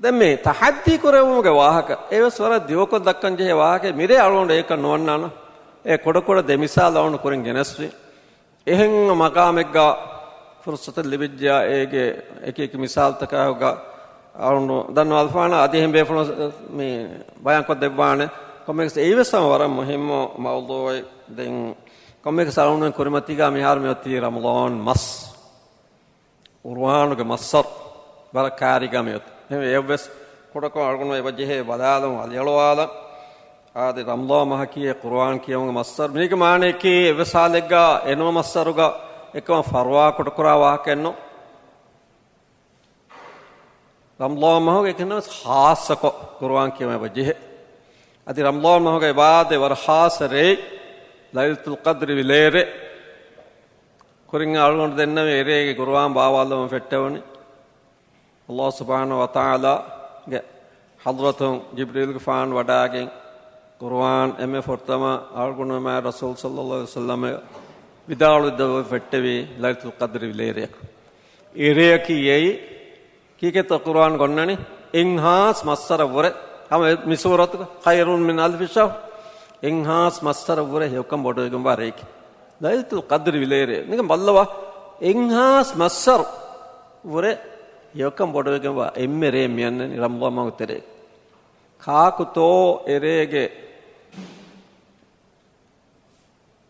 ދެން މި ތަޙައްދީ ކުރެވުމުގެ ވާހަކަ، އެވެސް ވަރަށް ދިގުކޮށް ދައްކަން ޖެހޭ ވާހަކަ، މިރޭ އަޅުގަނޑު އެކަން ނުވަންނާނަ. އެ ކުޑަކުޑަ ދެ މިސާލު އަޅުގަނޑު ކުރިން ގެނެސްފި. އެހެން މަޤާމެއްގަ ފުރުޞަތެއް ލިބިއްޖެޔާ، އޭގެ އެކި އެކި މިސާލުތަކާއެކުގަ އަޅުގަނޑު ދަންނަވާލަފާނަ އަދި އެހެން ބޭފުޅުން މި ބަޔާންކޮށް ދެއްވާނެ. ކޮންމެއަކަސް އެއީވެސް ހަމަ ވަރަށް މުހިއްމު މައުޟޫޢެއް. ދެން ކޮންމެއަކަސް އަޅުގަނޑުމެން ކުރިމަތީގަ މިހާރު މިއޮތީ ރަމަޟާން މަސް. ޤުރުއާނުގެ މައްސަރު ވަރަށް ކާރިގަ މިއޮތީ. އެހެންވެ އެއްވެސް ކުޑަކޮށް އަޅުގަނޑު އެބަ ޖެހޭ ބަލާލަން އަލިއަޅުވާލަން. އާދެ، ރަމަޟާން މަހަކީ އެ ޤުރުއާން ކިޔެވުމުގެ މައްސަރު. މީގެ މާނަޔަކީ އެއްވެސް ހާލެއްގަ އެންމެ މައްސަރުގަ އެކަމަށް ފަރުވާ ކުޑަކުރާ ވާހަކައެއްނު. ރަމަޟާން މަހުގެ އެކަންނަވެސް ޚާއްޞަކޮށް ޤުރުއާން ކިޔަވަން އެބަ ޖެހޭ. އަދި ރަމަޟާން މަހުގެ އިބާދަތް ވަރަށް ޚާއްޞަ ރެއެއް، ލައިލަތުލް ޤަދްރި ވިލޭރޭ. ކުރިން އަޅުގަނޑު ދެންނެވި އެރޭގެ ޤުރުއާން ބާވާލަމުން ފެއްޓެވުނީ. ﷲ ސުބްޙާނަހޫ ވަތަޢާލާގެ ޙަޟްރަތުން ޖިބްރީލްގެފާނު ވަޑައިގެން ޤުރުއާން އެންމެ ފުރަތަމަ އަޅުގަނޑުމެން ރަސޫލު ޞައްލައްލާހު ޢަލައިހި ވަސައްލަމަށް ވިދާޅުވެ ފެއްޓެވީ ލައިލަތުލް ޤަދްރި ވިލޭރެއަކު. އެރެއަކީ އެއީ ކީކޭތޯ ޤުރުއާން ގޮންނަނީ؟ އެއްހާސް މައްސަރަށްވުރެ، ހަމަ މި ސޫރަތުގަ ޚައިރުން މިން އަލްފި ޝަހްރި، އެއްހާސް މައްސަރަށްވުރެ ހެޔޮކަން ބޮޑުވެގެންވާ ރެއެކޭ. ލައިލަތުލް ޤަދްރި ވިލޭރޭ. ނިކަން ބައްލަވާ، އެއްހާސް މައްސަރު ވުރެ ހެޔޮކަން ބޮޑުވެގެންވާ އެންމެ ރެއެއް މިއަންނަނީ ރަމަޟާން މަހު ތެރޭ. ކާކުތޯ އެރޭގެ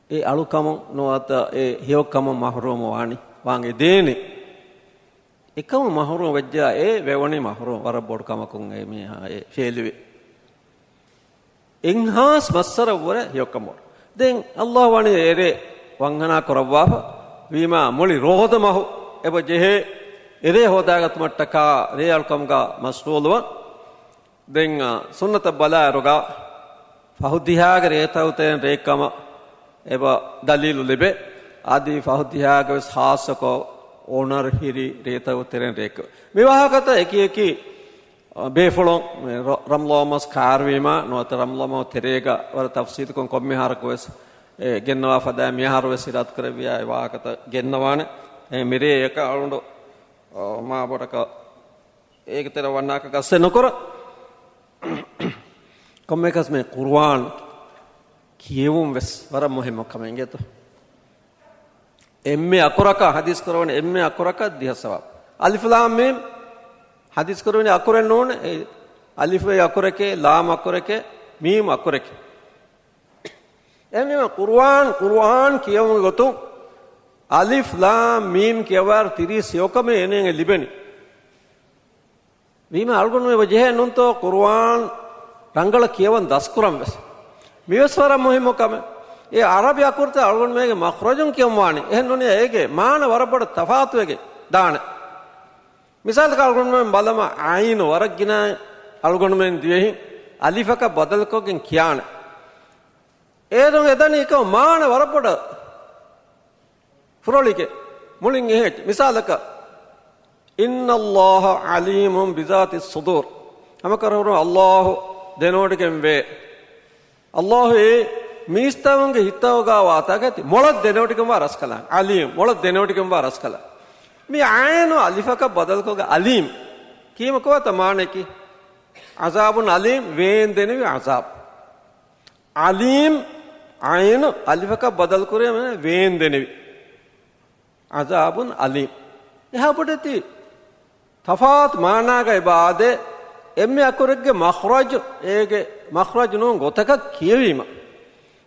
އެ އަޅުކަމުން ނުވަތަ އެ ހެޔޮކަމުން މަޙްރޫމު ވާނީ، ވާން އެދޭނެ. އެކަމުން މަޙްރޫމު ވެއްޖާ އެ ވެވަނީ މަޙްރޫމު ވަރަށް ބޮޑު ކަމަކުން އެ މީހާ އެ ފޭލިވެ. އެއްހާސް މައްސަރަށްވުރެ ހެޔޮކަން ބޮޑު. ދެން ﷲ ވަނީ އެރޭ ވަންހަނާ ކުރައްވާފަ. ވީމާ މުޅި ރޯދަ މަހު އެބަ ޖެހޭ އެރޭ ހޯދާގަތުމަށްޓަކާ ރޭ އަޅުކަމުގަ މަޝްޣޫލުވަން. ދެން، އާ، ސުންނަތަށް ބަލާއިރުގަ ފަހުދިހާގެ ރޭތައް ތެރެއިން ރެއެއްކަމަށް އެބަ ދަލީލު ލިބޭ. އަދި ފަހުދިހާގެ ވެސް ޚާއްޞަކޮށް އޮނަރު ހިރި ރޭތައް ތެރެއިން ރެއެއްކަމަށް. މި ވާހަކަތައް އެކި އެކި ބޭފުޅުން މި ރަ-، ރަމަޟާން މަސް ކާރުވީމާ ނުވަތަ ރަމަޟާން މަހު ތެރޭގަ ވަރަށް ތަފްސީލުކޮށް ކޮންމެ އަހަރަކު ވެސް އެ ގެންނަވާ ފަދައިން މިއަހަރު ވެސް އިރާދަކުރެއްވިޔާ އެ ވާހަކަތައް ގެންނަވާނެ. އެ މިރޭ އެކަ އަޅުގަނޑު، އަ، މާ ބޮޑަކަށް އޭގެ ތެރެ ވަންނާކަށް ގަސްއެއް ނުކުރަ. ކޮންމެއަކަސް މި ޤުރުއާން ކިޔެވުން ވެސް ވަރަށް މުހިއްމު ކަމެއް އިނގޭތޯ. އެންމެ އަކުރަކަށް ޙަދީޘް ކުރެވުނު އެންމެ އަކުރަކަށް ދިހަ ސަވާބު. އަލިފް ލާމް މީމް ޙަދީޘް ކުރެވުނީ އަކުރެއް ނޫން. އެ އަލިފް އެއީ އަކުރެކޭ، ލާމް އަކުރެކޭ، މީމް އަކުރެކޭ. އެހެންވީމަ ޤުރުއާން، ޤުރުއާން ކިޔެވުމުގެ ގޮތުން އަލިފް ލާމް މީމް ކިޔަވާއިރު ތިރީސް ހެޔޮކަމެއް އޭނައަށް ލިބެނީ. ވީމަ އަޅުގަނޑުމެން އެބަ ޖެހޭ ނޫންތޯ ޤުރުއާން ރަނގަޅަށް ކިޔަވަން ދަސްކުރަން ވެސް. މިވެސް ވަރަށް މުހިއްމު ކަމެއް. އެ ޢަރަބި އަކުރުތައް އަޅުގަނޑުމެންގެ މަޚްރަޖުން ކިޔަން ވާނީ. އެހެން ނޫނީ އޭގެ މާނަ ވަރަށް ބޮޑަށް ތަފާތުވެގެން ދާނެ. މިސާލަކަށް އަޅުގަނޑުމެން ބަލަމާ ޢައިނު ވަރަށް ގިނަ އަޅުގަނޑުމެން ދިވެހިން އަލިފަކަށް ބަދަލުކޮށްގެން ކިޔާނެ. އޭރުން އެދަނީ އެކަމަށް މާނަ ވަރަށް ބޮޑަށް ފުރޮޅިގެ މުޅިން އެހެއް މިސާލަކަށް، إِنَّ اللَّهَ عَلِيمٌ بِذَاتِ الصُّدُورِ. ހަމަކަށަވަރުން ﷲ ދެނެވޮޑިގެން ވޭ. ﷲ އެ މީސްތަކުންގެ ހިތަށް އޮގާ ވާތާގެ އަތި މޮޅަށް ދެނެވޮޑިގެންވާ ރަސްކަލާނގެ. ޢަލީމް، މޮޅަށް ދެނެވޮޑިގެންވާ ރަސްކަލާނގެ. މި ޢައިނު އަލިފަކަށް ބަދަލުކޮށްގެން ޢަލީމް ކީމަ ކޮބާތަ މާނައަކީ؟ عَذَابٌ أَلِيمٌ، ވޭންދެނިވި ޢަޒާބު. ޢަލީމް، ޢައިނު އަލިފަކަށް ބަދަލުކުރޭ، ވޭންދެނިވި. عَذَابٌ أَلِيمٌ. އެހާ ބޮޑެތި ތަފާތު މާނާގައި އެބަ އާދޭ، އެންމެ އަކުރެއްގެ މަޚްރަޖު، އޭގެ މަޚްރަޖު ނޫން ގޮތަކަށް ކިޔެވީމަ.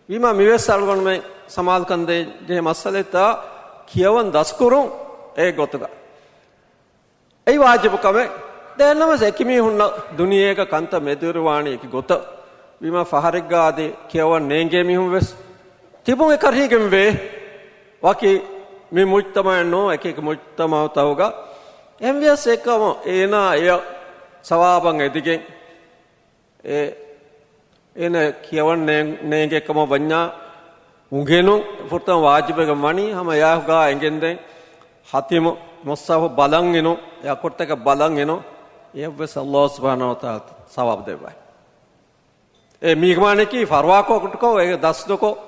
ވީމާ މިވެސް އަޅުގަނޑުމެން ސަމާލުކަން ދޭ ޖެހޭ މައްސަލައެއްތާ ކިޔަވަން ދަސްކުރުން އެ ގޮތުގަ. އެއީ ވާޖިބު ކަމެއް. ދެންނަމަސް އެކި މީހުންނަށް ދުނިޔޭގަ ކަންތައް މެދުވެރިވާނީ އެކި ގޮތަށް. ވީމާ ފަހަރެއްގަ އަދި ކިޔަވަން ނޭނގޭ މީހުން ވެސް ތިބުން އެކަށީގެން ވޭ. ވަކި މި މުޖްތަމަޢެއް ނޫން، އެކި އެކި މުޖްތަމަޢުތަކުގަ. އެހެންވިޔަސް އެކަމަށް އޭނާ އެޔަށް ސަވާބަށް އެދިގެން އެ، އޭނަ ކިޔަވަން ނޭ-، ނޭނގޭ ކަމަށް ވަންޏާ އުނގެނުން ފުރަތަމަ ވާޖިބެއްގަ ވަނީ ހަމަ އެއާއެކުގަ އެނގެންދެން ހަތިމު މުޞްޙަފު ބަލަން އިނުން، އެ އަކުރުތަކަށް ބަލަން އިނުން، އެއަށްވެސް ﷲ ސުބްޙާނަހޫ ވަތަޢާލާ ސަވާބު ދެއްވައި. އެ މީގެ މާނައަކީ ފަރުވާކޮށްޓުކޮށް އެ ދަސްދުކޮށް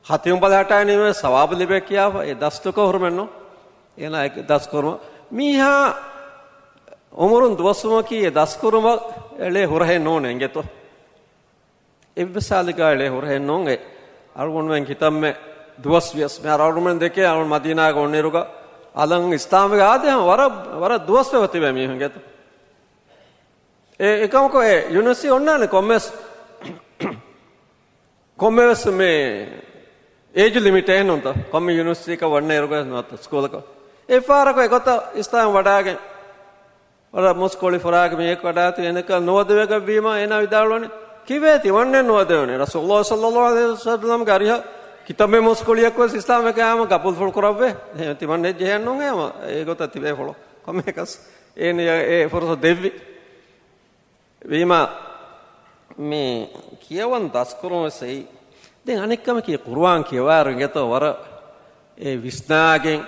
ހަތިމު ބަލަހައްޓާނީމެ ސަވާބު ލިބޭ ކިޔާފަ އެ ދަސްދުކޮށް ހުރުމެއްނު. އޭނާ އެ ދަސްކުރުމަށް މީހާ އުމުރުން ދުވަސްވުމަކީ އެ ދަސްކުރުމަށް އެޅޭ ހުރަހެއް ނޫން އިނގޭތޯ. އެއްވެސް ހާލެއްގަ އެޅޭ ހުރަހެއް ނޫން އެ. އަޅުގަނޑުމެން ކިތަންމެ ދުވަސް ވިޔަސް މިހާރު އަޅުގަނޑުމެން ދެކޭ އަޅުގަނޑު މަދީނާގަ އޮންނައިރުގަ އަލަށް އިސްލާމްވެ އާދޭ ހަމަ ވަރަށް، ވަރަށް ދުވަސްވެފަ ތިބޭ މީހުން އިނގޭތޯ. އެ، އެކަމަކު އެ ޔުނިވަރސިޓީ އޮންނާނެ ކޮންމެސް، ކޮންމެވެސް މި އޭޖު ލިމިޓެއް ނޫންތަ؟ ކޮންމެ ޔުނިވަރސިޓީއަކަށް ވަންނައިރުގަ ނުވަތަ ސްކޫލަކަށް. އެއްފަހަރަކު އެގޮތަށް އިސްލާމް ވަޑާގެން ވަރަށް މުސްކުޅި ފުރާގެ މީހެއް ވަޑާތި އެނެކަ ނުވަދެވޭގަ ވީމަ އޭނާ ވިދާޅުވަނީ، ކިވޭތި ވަންނެ ނުވަދެވެނީ. ރަސޫލުﷲ ޞައްލަﷲ ޢަލައިހި ވަސައްލަމްގެ އަރިހަށް ކިތަންމެ މުސްކުޅިއަކުވެސް އިސްލާމްވެ ކައިމަ ގަބޫލުފުޅު ކުރައްވޭ. އެހެން ތިމަންނެ ޖެހެން ނޫން އެ ހަމަ އެގޮތަށް ތިބޭފުޅު. ކޮންމެއަކަސް އޭނަ އެ ފުރުސަތު ދެއްވި. ވީމާ، މި ކިޔަވަން ދަސްކުރުން ވެސް އެއީ. ދެން އަނެއްކަމަކީ، ޤުރުއާން ކިޔަވާއިރު އިނގޭތޯ ވަރަށް އެ ވިސްނާގެން،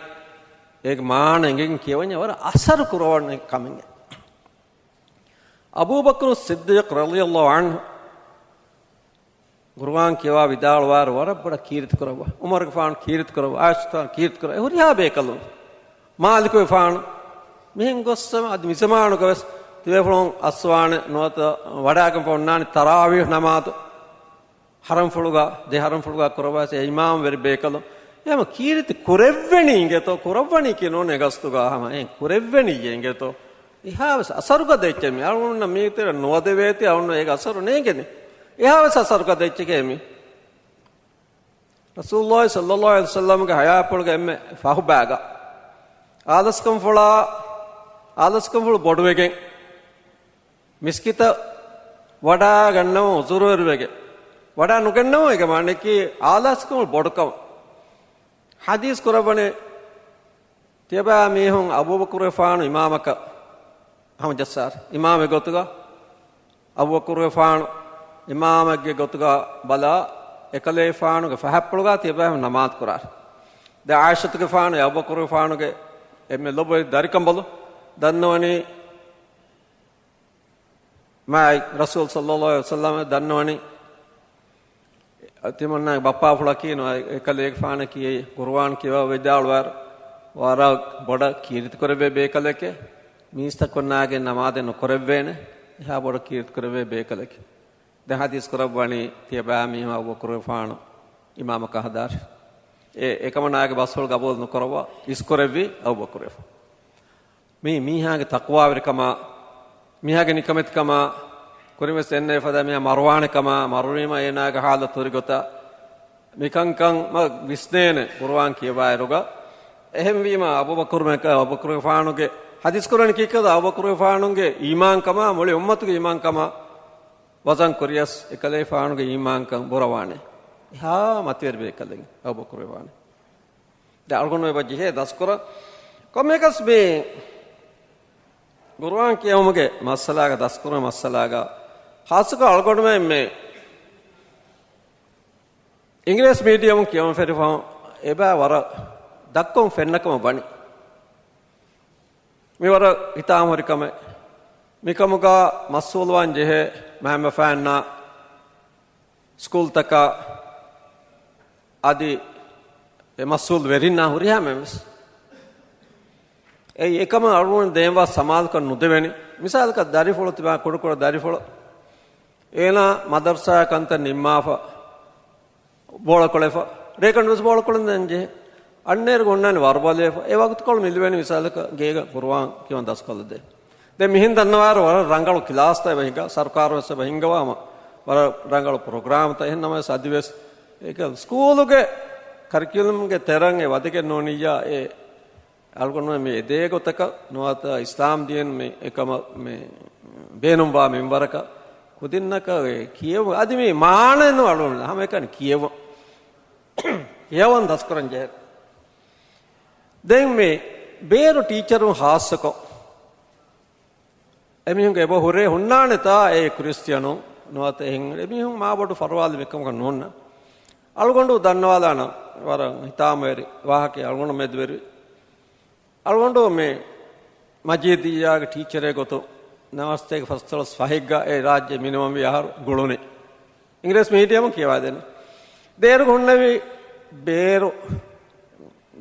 އޭގެ މާނަ އެނގެން ކިޔަވަންޏާ ވަރަށް އަސަރު ކުރަވަން ކަމެއް. އަބޫބަކުރު ޞިއްދީޤް ރަޟިޔަﷲ ޢަންހު ޤުރުއާން ކިޔަވާ ވިދާޅުވާއިރު ވަރަށް ބޮޑަށް ކީރިތި ކުރައްވާ. ޢުމަރުގެފާނު ކީރިތި ކުރައްވާ، ޢާއިޝަތުގެފާނު ކީރިތި ކުރައްވާ. އެ ހުރިހާ ބޭކަލުން. މާލިކުގެފާނު މިހެން ގޮއްސަމަ އަދި މިޒަމާނުގަވެސް ތިބޭފުޅުން އައްސަވާނެ ނުވަތަ ވަޑާގެންފަ އޮންނާނެ ތަރާވީޙް ނަމާދު. ޙަރަމްފުޅުގަ، ދެ ޙަރަމްފުޅުގަ ކުރައްވާ އެ އިމާމްވެރި ބޭކަލުން. އެހެން ކީރިތި ކުރެއްވެނީ އިނގޭތޯ، ކުރައްވަނީ ކިޔަނޫން އެ ގަސްތުގަ ހަމަ އެހެން ކުރެއްވެނީ އިނގޭތޯ. އެހާވެސް އަސަރުގަދަ އެއްޗެއް މި އަޅުގަނޑުންނަށް މީތެރެ ނުވަދެވޭތީ އަޅުގަނޑު އޭގެ އަސަރު ނޭނގެނީ. އެހާވެސް އަސަރުގަދަ އެއްޗެކޭ މި. ރަސޫލުﷲ ޞައްލަﷲ ޢަލައިހި ވަސައްލަމްގެ ޙަޔާތްޕުޅުގެ އެންމެ ފަހުބައިގަ އާލަސްކަންފުޅާ، އާލަސްކަންފުޅު ބޮޑުވެގެން މިސްކިތަށް ވަޑާގަންނަވަން ޢުޛުރުވެރިވެގެން ވަޑާ ނުގަންނަވަން އޭގެ މާނައަކީ އާލަސްކަންފުޅު ބޮޑުކަމަށް. ޙަދީޘް ކުރައްވަނީ ތިޔަބައިމީހުން އަބޫބަކުރުގެފާނު އިމާމަކަށް ހަމަޖައްސާރި. އިމާމެއް ގޮތުގަ އަބޫބަކުރުގެފާނު އިމާމެއްގެ ގޮތުގަ ބަލާ، އެކަލޭފާނުގެ ފަހަތްޕުޅުގަ ތިޔަބައިމީހުން ނަމާދު ކުރާށި. ދެން ޢާއިޝަތުގެފާނު، އަބޫބަކުރުގެފާނުގެ އެންމެ ލޮބުވެތި ދަރިކަނބަލު ދަންނަވަނީ، މާތް ރަސޫލު ޞައްލައްލާހު ޢަލައިހި ވަސައްލަމަ ދަންނަވަނީ، ތިމަންނާގެ ބައްޕާފުޅަކީ ނުވަތަ އެކަލޭގެފާނަކީ ޤުރުއާން ކިޔަވާ ވިދާޅުވާއިރު ވަރަށް ބޮޑަށް ކީރިތިކުރެއްވޭ ބޭކަލެކޭ. މީސްތަކުންނާގެން ނަމާދެއް ނުކުރެއްވޭނެ، އެހާ ބޮޑަށް ކީރިތިކުރެއްވޭ ބޭކަލެކޭ. ދެން ޙަދީޘް ކުރައްވަނީ ތިޔަބައިމީހުން އަބޫބަކުރުގެފާނު އިމާމަކަށް ހަދާށި. އެ، އެކަމަނާގެ ބަސްފުޅު ގަބޫލު ނުކުރައްވާ އިސްކުރެއްވީ އަބޫބަކުރުގެފާނު. މީ މީހާގެ ތަޤްވާވެރިކަމާ، މީހާގެ ނިކަމެތިކަމާ، ކުރިންވެސް އެންނެވި ފަދަ މީހާ މަރުވާނެ ކަމާ، މަރުވީމަ އޭނާގެ ޙާލަތު ހުރި ގޮތާ، މިކަންކަން މަ ވިސްނޭނެ ޤުރުއާން ކިޔަވާއިރުގަ. އެހެންވީމަ އަބޫބަކުރު މެކ-، އަބޫބަކުރުގެފާނުގެ ޙަދީޘް ކުރަނީ ކީކޭތޯ؟ އަބޫބަކުރުގެފާނުގެ އީމާންކަމާ، މުޅި އުއްމަތުގެ އީމާންކަމާ ވަޒަން ކުރިޔަސް އެކަލޭފާނުގެ އީމާންކަން ބުރަވާނެ. އެހާ މަތިވެރި ބޭކަލެއް އަބޫބަކުރުގެފާނު. ދެން އަޅުގަނޑު އެބަ ޖެހޭ ދަސްކުރަން. ކޮންމެއަކަސް މި ޤުރުއާން ކިޔެވުމުގެ މައްސަލާގަ، ދަސްކުރުމުގެ މައްސަލާގަ، ޚާއްޞަކޮށް އަޅުގަނޑުމެން މި އިނގިރޭސި މީޑިއަމުން ކިޔަވަން ފެށިފަހުން އެބަ ވަރަށް ދަށްކޮށް ފެންނަ ކަމަށް ވަނީ. މި ވަރަށް ހިތާމަހުރި ކަމެއް. މިކަމުގަ މަސްއޫލުވާން ޖެހޭ މައިންބަފައިންނާ ސްކޫލްތަކާ އަދި އެ މަސްއޫލު ވެރިންނާ ހުރިހާ މެންވެސް. އެއީ އެކަމަށް އަޅުގަނޑު ދޭންވާ ސަމާލުކަން ނުދެވެނީ. މިސާލަކަށް ދަރިފުޅު ތިބާ ކުޑަކުޑަ ދަރިފުޅު. އޭނާ މަދަރުސާ ކަންތައް ނިންމާފަ ބޯޅަކޮޅެފަ. ރޭކަނޑުވެސް ބޯޅަކޮޅެއް ނޭނގޭ. އަންނޭރު އޮންނާނެ ވަރުބަލިވެފަ. އެ ވަގުތުކޮޅު މިލިވެނީ މިސާލަކަށް ގޭގަ ޤުރުއާން ކިޔަވަން ދަސްކޮށްލަދޭ. ދެން މިހެން ދަންނަވާއިރު ވަރަށް ރަނގަޅު ކްލާސްތައް އެބަ ހިނގާ، ސަރުކާރުވެސް އެބަ ހިންގަވާ ހަމަ ވަރަށް ރަނގަޅު ޕްރޮގްރާމްތައް. އެހެން ނަމަވެސް އަދިވެސް އޭގެ ސްކޫލުގެ ކަރިކިއުލަމްގެ ތެރަށް އެ ވަދެގެން ނޫނިއްޔާ އެ އަޅުގަނޑުމެން މި އެދޭ ގޮތަކަށް ނުވަތަ އިސްލާމް ދީން މި އެކަމަށް މި ބޭނުންވާ މިންވަރަކަށް ކުދިންނަކަށް އެ ކިޔެވުން. އަދި މި މާނައެއް ނޫން އަޅުގަނޑު ހަމައެކަނި ކިޔެވުން. ކިޔަވަން ދަސްކުރަން ޖެހޭ. ދެން މި ބޭރު ޓީޗަރުން ޚާއްޞަކޮށް އެމީހުންގެ އެބަ ހުރޭ ހުންނާނެތާ އެ ކްރިސްޓިއަނު ނުވަތަ އެހެން އެމީހުން މާބޮޑު ފަރުވާލެއް މިކަމަކަށް ނޯންނަ. އަޅުގަނޑު ދަންނަވާލާނަ ވަރަށް ހިތާމަވެރި ވާހަކަ އަޅުގަނޑު މެދުވެރި. އަޅުގަނޑު މި މަޖީދިއްޔާގެ ޓީޗަރެއް ގޮތުން ނަވާސްތޭކަ ފަސްދޮޅަސް ފަހެއްގަ އެ ރާއްޖެ މިނިވަންވި އަހަރު ގުޅުނީ. އިނގިރޭސި މީޑިއަމުން ކިޔަވާދޭނެ. ދޭރު ހުންނެވި ބޭރު،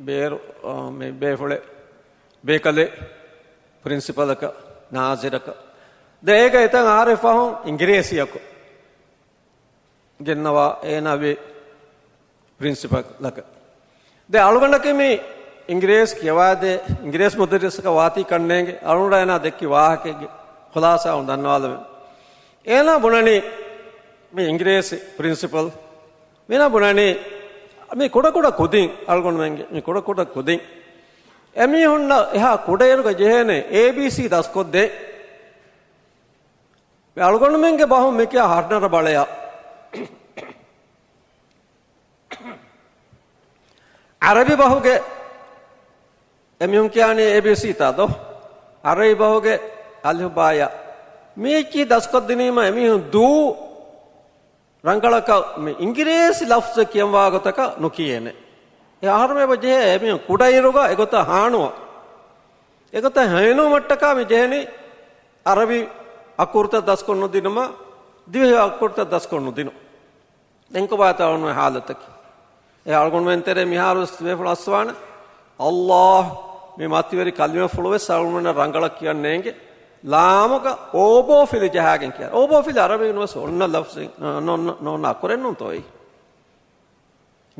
ބޭރު، އާ، މި ބޭފުޅެއް، ބޭކަލެއް، ޕްރިންސިޕަލަކަށް، ނާޒިރަކަށް. ދެ އޭގަ އެތަން އަހަރެއް ފަހުން އިނގިރޭސިއަކު ގެންނަވާ އޭނާ ވި ޕްރިންސިޕަލަކަށް. ދެ އަޅުގަނޑަކީ މި އިނގިރޭސި ކިޔަވާދޭ، އިނގިރޭސި މުދައްރިސަކަށް ވާތީ ކަންނޭނގެ، އަޅުގަނޑަށް އޭނާ ދެއްކި ވާހަކައެއްގެ ޚުލާސާ އަޅުން ދަންނަވާލަމެ. އޭނާ ބުނަނީ މި އިނގިރޭސި ޕްރިންސިޕަލް، މީނާ ބުނަނީ މި ކުޑަކުޑަ ކުދިން، އަޅުގަނޑުމެންގެ މި ކުޑަކުޑަ ކުދިން އެމީހުންނަށް އެހާ ކުޑައިރުގަ ޖެހޭނެ އޭ ބީ ސީ ދަސްކޮށްދޭ. މި އަޅުގަނޑުމެންގެ ބަހުން މިކިޔާ ހަރުނަރަ ބަޅަޔާ. ޢަރަބި ބަހުގެ އެމީހުން ކިޔާނީ އޭ ބީ ސީ ތާ ދޯ؟ ޢަރަބި ބަހުގެ އަލިފް ބާޔާ. މިއެއްޗިހި ދަސްކޮށްދިނީމަ އެމީހުން ދޫ ރަނގަޅަކަށް މި އިނގިރޭސި ލަފްޒެއް ކިޔަންވާ ގޮތަކަށް ނުކިޔޭނެ. އެ އަހަރުމެ އެބަ ޖެހޭ އެމީހުން ކުޑައިރުގަ އެގޮތަށް ހާނުވަ. އެގޮތަށް ހޭނުވުމަށްޓަކާ މި ޖެހެނީ ޢަރަބި އަކުރުތައް ދަސްކޮށް ނުދިނުމަށް، ދިވެހި އަކުރުތައް ދަސްކޮށް ނުދިނު. ދެން ކޮބާތަ އަޅުގަނޑުމެން ހާލަތަކީ؟ އެ އަޅުގަނޑުމެން ތެރޭ މިހާރު ވެސް ބޭފުޅުން އައްސަވާނެ. އައްލާހް، މި މަތިވެރި ކަލިމަފުޅު ވެސް އަޅުގަނޑުމެންނަށް ރަނގަޅަށް ކިޔަން ނޭނގެ. ލާމުގަ އޯބޯފިލި ޖަހާގެން ކިޔާ. އޯބޯފިލި އަރަބިން ވެސް އޮންނަ ލަފްޒެއް، އަ، ނޯންނަ، ނޯންނަ އަކުރެއް ނޫންތޯ އެއީ؟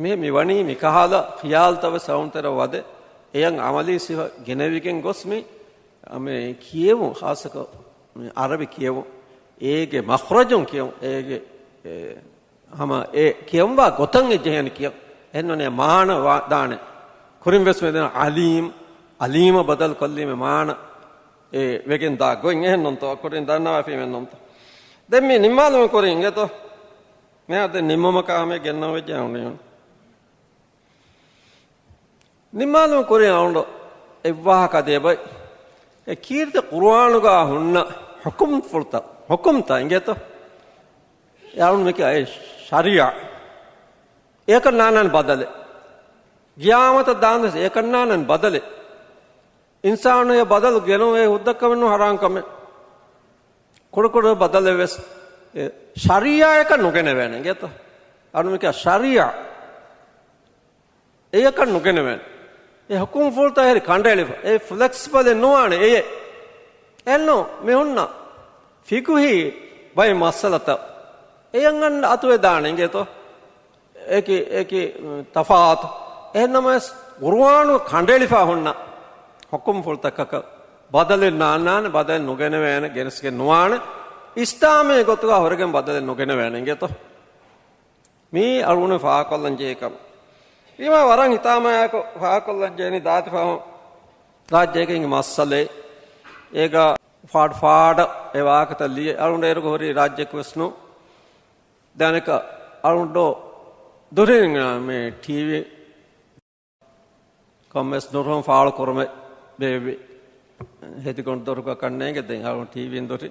މި، މި ވަނީ މި ކަހަލަ ޚިޔާލުތައް ވެސް އަޅުން ތެރެ ވަދެ، އެޔަށް ޢަމަލީ ސިފަ ގެނެވިގެން ގޮސް މި، މި ކިޔެވުން، ޚާއްޞަކޮށް މި އަރަބި ކިޔެވުން، އޭގެ މަޚްރަޖުން ކިޔެވުން، އޭގެ، އެ، ހަމަ އެ ކިޔަންވާ ގޮތަށް އެ ޖެހޭނެ ކިޔަން. އެހެންނޫނޭ މާނަ ވާ، ދާނެ. ކުރިން ވެސް މި ދެން ޢަލީމް، ޢަލީމަށް ބަދަލު ކޮށްލީމެ މާނަ އެ ވެގެން ދާ ގޮތް އެހެން ނޫންތޯ؟ ކުރިން ދަންނަވާފީމެއް ނޫންތޯ؟ ދެން މި ނިންމާލުމުގެ ކުރިން އިނގޭތޯ؟ މިހާރު ދެން ނިންމުމަކާ ހަމަ ގެންނަން ވެއްޖެ އަޅުގަނޑު. ނިންމާލުމުގެ ކުރިން އަޅުގަނޑު އެއްވާހަކަ ދޭ ބައި. އެ ކީރިތި ޤުރުއާނުގަ ހުންނަ ޙުކުމްފުޅުތައް، ޙުކުމްތައް އިނގޭތޯ؟ އެ އަޅުންމެކި އެ ޝަރީޢަ. އޭކަން ނާންނާނެ ބަދަލެއް. ގިޔާމަތަށް ދާންވެސް އޭކަން ނާންނާނެ ބަދަލެއް. އިންސާނު އެ ބަދަލު ގެނުން އެ ހުއްދަ ކަމެއް ނޫން ހަރާން ކަމެއް. ކުޑަކުޑަ ބަދަލެއް ވެސް އެ ޝަރީޢައަކަށް ނުގެނެވޭނެ އިނގޭތޯ. އަޅުންމެކި ޝަރީޢަ. އެޔަކަށް ނުގެނެވޭނެ. އެ ހުކުމްފުޅުތައް ހެރި ކަނޑައެޅިފަ. އެ ފްލެކްސިބަލެއް ނުވާނެ އެޔެއް. އެއްނު މި ހުންނަ ފިޤުހީ ބައެއް މައްސަލަތައް. އެޔަށް އަންނަ އަތުވެދާނެ އިނގޭތޯ. އެކި، އެކި ތަފާތު. އެހެންނަމަވެސް ޤުރުއާނު ކަނޑައެޅިފަ ހުންނަ ހުކުމްފުޅުތަކަކަށް ބަދަލެއް ނާންނާނެ، ބަދަލެއް ނުގެނެވޭނެ، ގެނެސްގެން ނުވާނެ. އިސްލާމީ ގޮތުގަ ހުރެގެން ބަދަލެއް ނުގެނެވޭނެ އިނގޭތޯ. މީ އަޅުގަނޑު ފާހަގަކޮށްލަން ޖެހޭ ކަމެއް. ވީމާ ވަރަށް ހިތާމަޔާކޮށް ފާހަގަކޮށްލަން ޖެހެނީ ދާދި ފަހުން ރާއްޖޭގެ މައްސަލައެއް. އޭގަ ފާޑު ފާޑަށް އެ ވާހަކަތައް ލިޔެ އަޅުގަނޑު އޭރުގަ ހުރީ ރާއްޖެއަކު ވެސް ނޫން. ދެނެކަ އަޅުގަނޑު ދުރިން މި ޓީވީ ކޮންމެސް ނުރުހުން ފާޅު ކުރުމެއް ބޭއްވި. ހެދިގޮނޑު ދޮރުގަ ކަންނޭނގެ ދެން އަޅުން ޓީވީން ދުރި.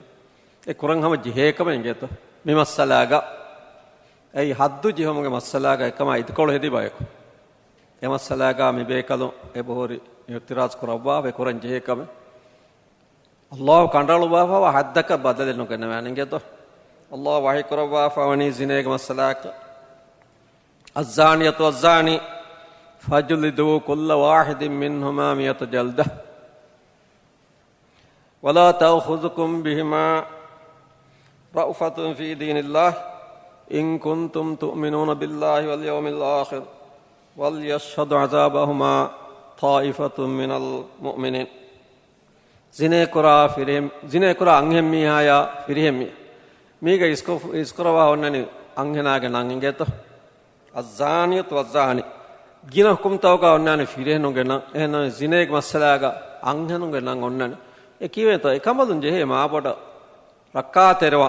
އެ ކުރަން ހަމަ ޖެހޭ ކަމެއް އިނގޭތޯ. މި މައްސަލާގަ އެއީ ހައްދު ޖެހުމުގެ މައްސަލާގަ އެކަމާ އިދިކޮޅު ހެދި ބަޔަކު. އެ މައްސަލާގަ މި ބޭކަލުން އެބަހުރި އިޢުތިރާޒު ކުރައްވާފަ އެ ކުރަން ޖެހޭ ކަމެއް. އައްލާހު ކަނޑައަޅުއްވާފަވާ ހައްދަކަށް ބަދަލެއް ނުގެނެވޭނެ އިނގޭތޯ. އައްލާހު ވަޙީ ކުރައްވާފަ ވަނީ ޒިނޭގެ މައްސަލާއަކަށް. الزانية والزاني فاجلدوا كل واحد منهما مائة جلدة ولا تأخذكم بهما رأفة في دين الله إن كنتم تؤمنون بالله واليوم الآخر وليشهد عذابهما طائفة من المؤمنين. ޒިނޭކުރާ ފިރިހެން، ޒިނޭކުރާ އަންހެންމީހާޔާ ފިރިހެންމީ. މީގަ އިސްކޮ-، އިސްކުރަވާ އޮންނަނީ އަންހެނާގެ ނަން އިނގޭތޯ. الزانية والزاني. ގިނަ ހުކުމްތަކުގަ އޮންނާނެ ފިރިހެނުންގެ ނަން. އެހެންނަމަވެސް ޒިނޭގެ މައްސަލާގަ އަންހެނުންގެ ނަން އޮންނާނެ. އެ ކީވޭތޯ، އެކަނބަލުން ޖެހޭ މާބޮޑަށް ރައްކާތެރިވާ.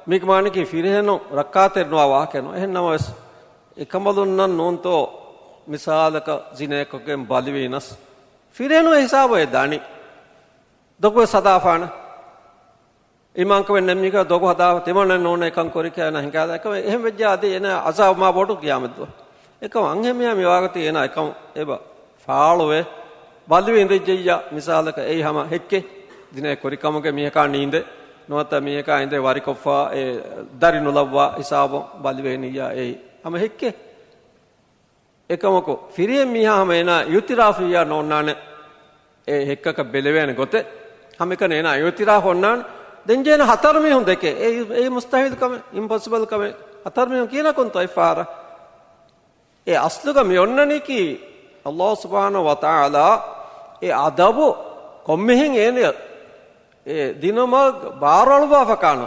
މީގެ މާނައަކީ ފިރިހެނުން ރައްކާތެރި ނުވާ ވާހަކައެއް ނޫން. އެހެންނަމަވެސް، އެކަނބަލުންނަށް ނޫންތޯ މިސާލަކަށް ޒިނޭކޮށްގެން ބަލިވީނަސް. ފިރިހެނުން އެ ހިސާބު އެ ދަނީ. ދޮގުވެސް ހަދާފާނެ. އީމާންކަމެއް ނެތް މީހަކަށް ދޮގު ހަދާފަ ތިމަންނެއް ނޫނޭ އެކަން ކުރި ކިޔާ އޭނާ ހިނގާލާ އެކަމެއް އެހެން ވެއްޖެ އަދި އޭނާ އަޒާބު މާ ބޮޑު ޤިޔާމަތްދުވަހު. އެކަމަ އަންހެންމީހާ މި ވާގޮތީ އޭނާ އެކަމަށް އެބަ ފާޅުވޭ. ބަލިވެ އިނދެއްޖެއްޔާ މިސާލަކަށް އެއީ ހަމަ ހެއްކެއް. ޒިނޭ ކުރި ކަމުގެ މީހަކާ ނީނދެ. ނުވަތަ މީހަކާ އިނދެ ވަރިކޮށްފާ އެ ދަރި ނުލައްވާ ހިސާބުން ބަލިވެ ނިއްޔާ އެއީ ހަމަ ހެއްކެއް. އެކަމަކު، ފިރިހެން މީހާ ހަމަ އޭނާ އިޢުތިރާފުވިއްޔާ ނޯންނާނެ އެ ހެއްކަކަށް ބެލެވޭނެ ގޮތެއް. ހަމައެކަނި އޭނާ އިޢުތިރާފު އޮންނާނެ. ދެން ޖެހޭނެ ހަތަރު މީހުން ދެކެ. އެއީ، އެއީ މުސްތަހީލު ކަމެއް، އިމްޕޮސިބަލް ކަމެއް. ހަތަރު މީހުން ކިހިނެއް ކުންތޯ އެއްފަހަރަށް؟ އެ އަސްލުގަ މި އޮންނަނީކީ، އައްލާހު ސުބްޙާނަހު ވަތަޢާލާ އެ އަދަބު ކޮންމެހެން އޭނަ އެ ދިނުމަށް ބާރުއަޅުއްވާފަކާނު.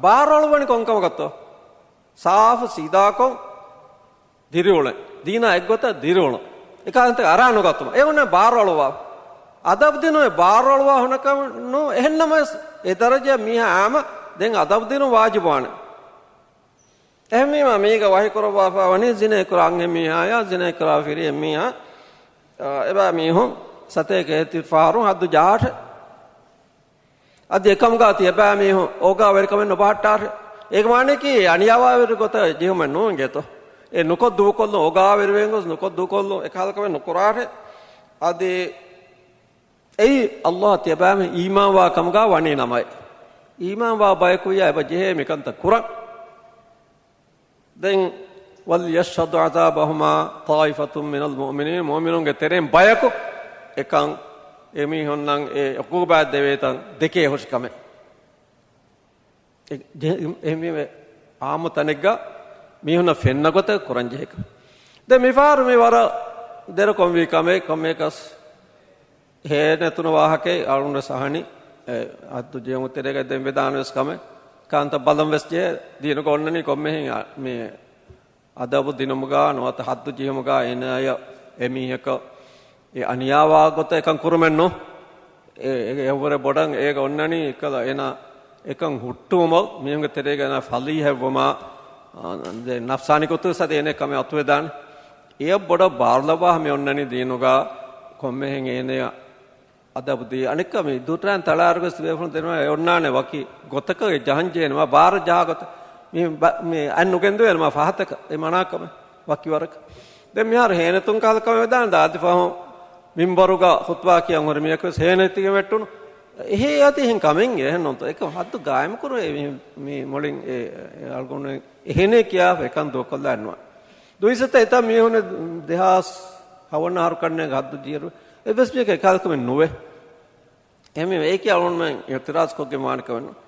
ބާރުއަޅުއްވަނީ ކޮންކަމަކަށްތޯ؟ ސާފު ސީދާކޮށް ދިރިއުޅެން. ދީނާ އެއްގޮތަށް ދިރިއުޅުން. އެކަހަލަ އަރާ ނުގަތުމަށް. އެ އޮންނަ ބާރުއަޅުވާ. އަދަބު ދިނުމެއް ބާރުއަޅުވާ ހުންނަ ކަމެއް ނޫން. އެހެންނަމަވެސް، އެ ދަރަޖައަށް މީހާ އާމަ ދެން އަދަބު ދިނުން ވާޖިބުވާނެ. އެހެންވީމާ، މީގަ ވަޙީ ކުރައްވާފަ ވަނީ ޒިނޭ ކުރާ އަންހެން މީހާޔާ، ޒިނޭ ކުރާ ފިރިހެން މީހާ، އާ، އެބައިމީހުން ސަތޭކަ އެއްތިރި ފަހަރު ހައްދު ޖަހާށޭ. އަދި އެކަމުގަ ތިޔަބައިމީހުން އޯގާވެރިކަމެއް ނުބަހައްޓާށޭ. އޭގެ މާނައަކީ އަނިޔާވާވެރި ގޮތަށް ޖެހުމެއް ނޫން އިނގޭތޯ. އެ ނުކޮށް ދޫކޮށްލުން، އޯގާވެރިވެގެން ގޮސް ނުކޮށް ދޫކޮށްލުން، އެކަހަލަ ކަމެއް ނުކުރާށޭ. އަދި އެއީ އައްލާހަށް ތިޔަބައިމީހުން އީމާންވާ ކަމުގަ ވަނީ ނަމައޭ. އީމާންވާ ބަޔަކުވިއްޔާ އެބަ ޖެހޭ މިކަންތައް ކުރަން. ދެން، وَلْيَشْهَدْ عَذَابَهُمَا طَائِفَةٌ مِّنَ الْمُؤْمِنِينَ، މުއުމިނުންގެ ތެރެއިން ބަޔަކު އެކަން އެމީހުންނަށް އެ ޢުޤޫބާތް ދެވޭތަން ދެކޭ ހުށިކަމެއް. އެ-، ޖެ-، އެހެންވީމަ އާއްމު ތަނެއްގަ މީހުންނަށް ފެންނަ ގޮތަށް ކުރަން ޖެހޭކަން. ދެން މިފަހަރު މި ވަރަށް ދެރަކޮންވީ ކަމެއް، ކޮންމެއަކަސް ހޭ ނެތުނު ވާހަކައެއް އަޅުގަނޑުވެސް އަހަނީ. އެ، ހައްދު ޖެހުމުގެ ތެރޭގައި ދެން ވެދާނެ ވެސް ކަމެއް. ކާންތައް ބަލަން ވެސް ޖެހޭ. ދީނުގަ އޮންނަނީ ކޮންމެހެން އަ-، މި އަދަބު ދިނުމުގަ ނުވަތަ ހައްދު ޖެހުމުގަ އޭނަޔަށް އެމީހަކަށް އެ އަނިޔާވާ ގޮތަށް އެކަން ކުރުމެއްނު. އެ، އެ، އެއަށްވުރެ ބޮޑަށް އޭގަ އޮންނަނީ އެކަލަ އޭނާ އެކަން ހުއްޓުވުމަށް މީހުންގެ ތެރޭގަ އޭނާ ފަޟީޙަތްވުމާ، އާ، ދެ ނަފްސާނީ ގޮތުގަ ސަދެ އޭނަ ކަމެއް އަތުވެދާނެ. އެއަށް ބޮޑަށް ބާރުލައްވާ މި އޮންނަނީ ދީނުގަ ކޮންމެހެން އޭނަޔަށް އަދަބު ދީ. އަނެއްކާ މި ދުއްރާން ތަޅާއިރުވެސް ބޭފުޅުން ދެންނެވި އެ އޮންނާނެ ވަކި ގޮތަކަށް އެ ޖަހަން ޖެހޭނެ މާ ބާރަށް ޖަހާ ގޮތަށް. މި ބަ-، މި އަތް ނުގެންދުވޭ މާ ފަހަތަކަށް އެ މަނާކަމެއް ވަކިވަރަކަށް. ދެން މިހާރު ހޭނެތުން ކަހަލަ ކަމެއް ވެދާނެ ދާދި ފަހުން މިންބަރުގަ ޚުތުބާ ކިޔަން ހުރި މީހަކު ވެސް ހޭނެތިގެން ވެއްޓުނު. އެހޭ އަދި އެހެން ކަމެއް އެހެން ނޫންތޯ. އެކަމް ހައްދު ގާއިމު ކުރުވޭ މި، މި މުޅިން އެ، އެ އަޅުގަނޑު އެހެނޭ ކިޔާފަ އެކަން ދޫކޮށްލާން ނުވާ. ދުއިސައްތަ އެތައް މީހުން ދެހާސް ހަވަނަ އަހަރު ކަންނޭގެ ހައްދު ޖީރު އެއްވެސް މީހަކަށް އެކަހަލަ ކަމެއް ނުވޭ. އެހެންވީމަ އެއީކީ އަޅުގަނޑުމެން އިއުތިރާޒް ކޮށްގެން ވާނެ ކަމެއް ނޫން.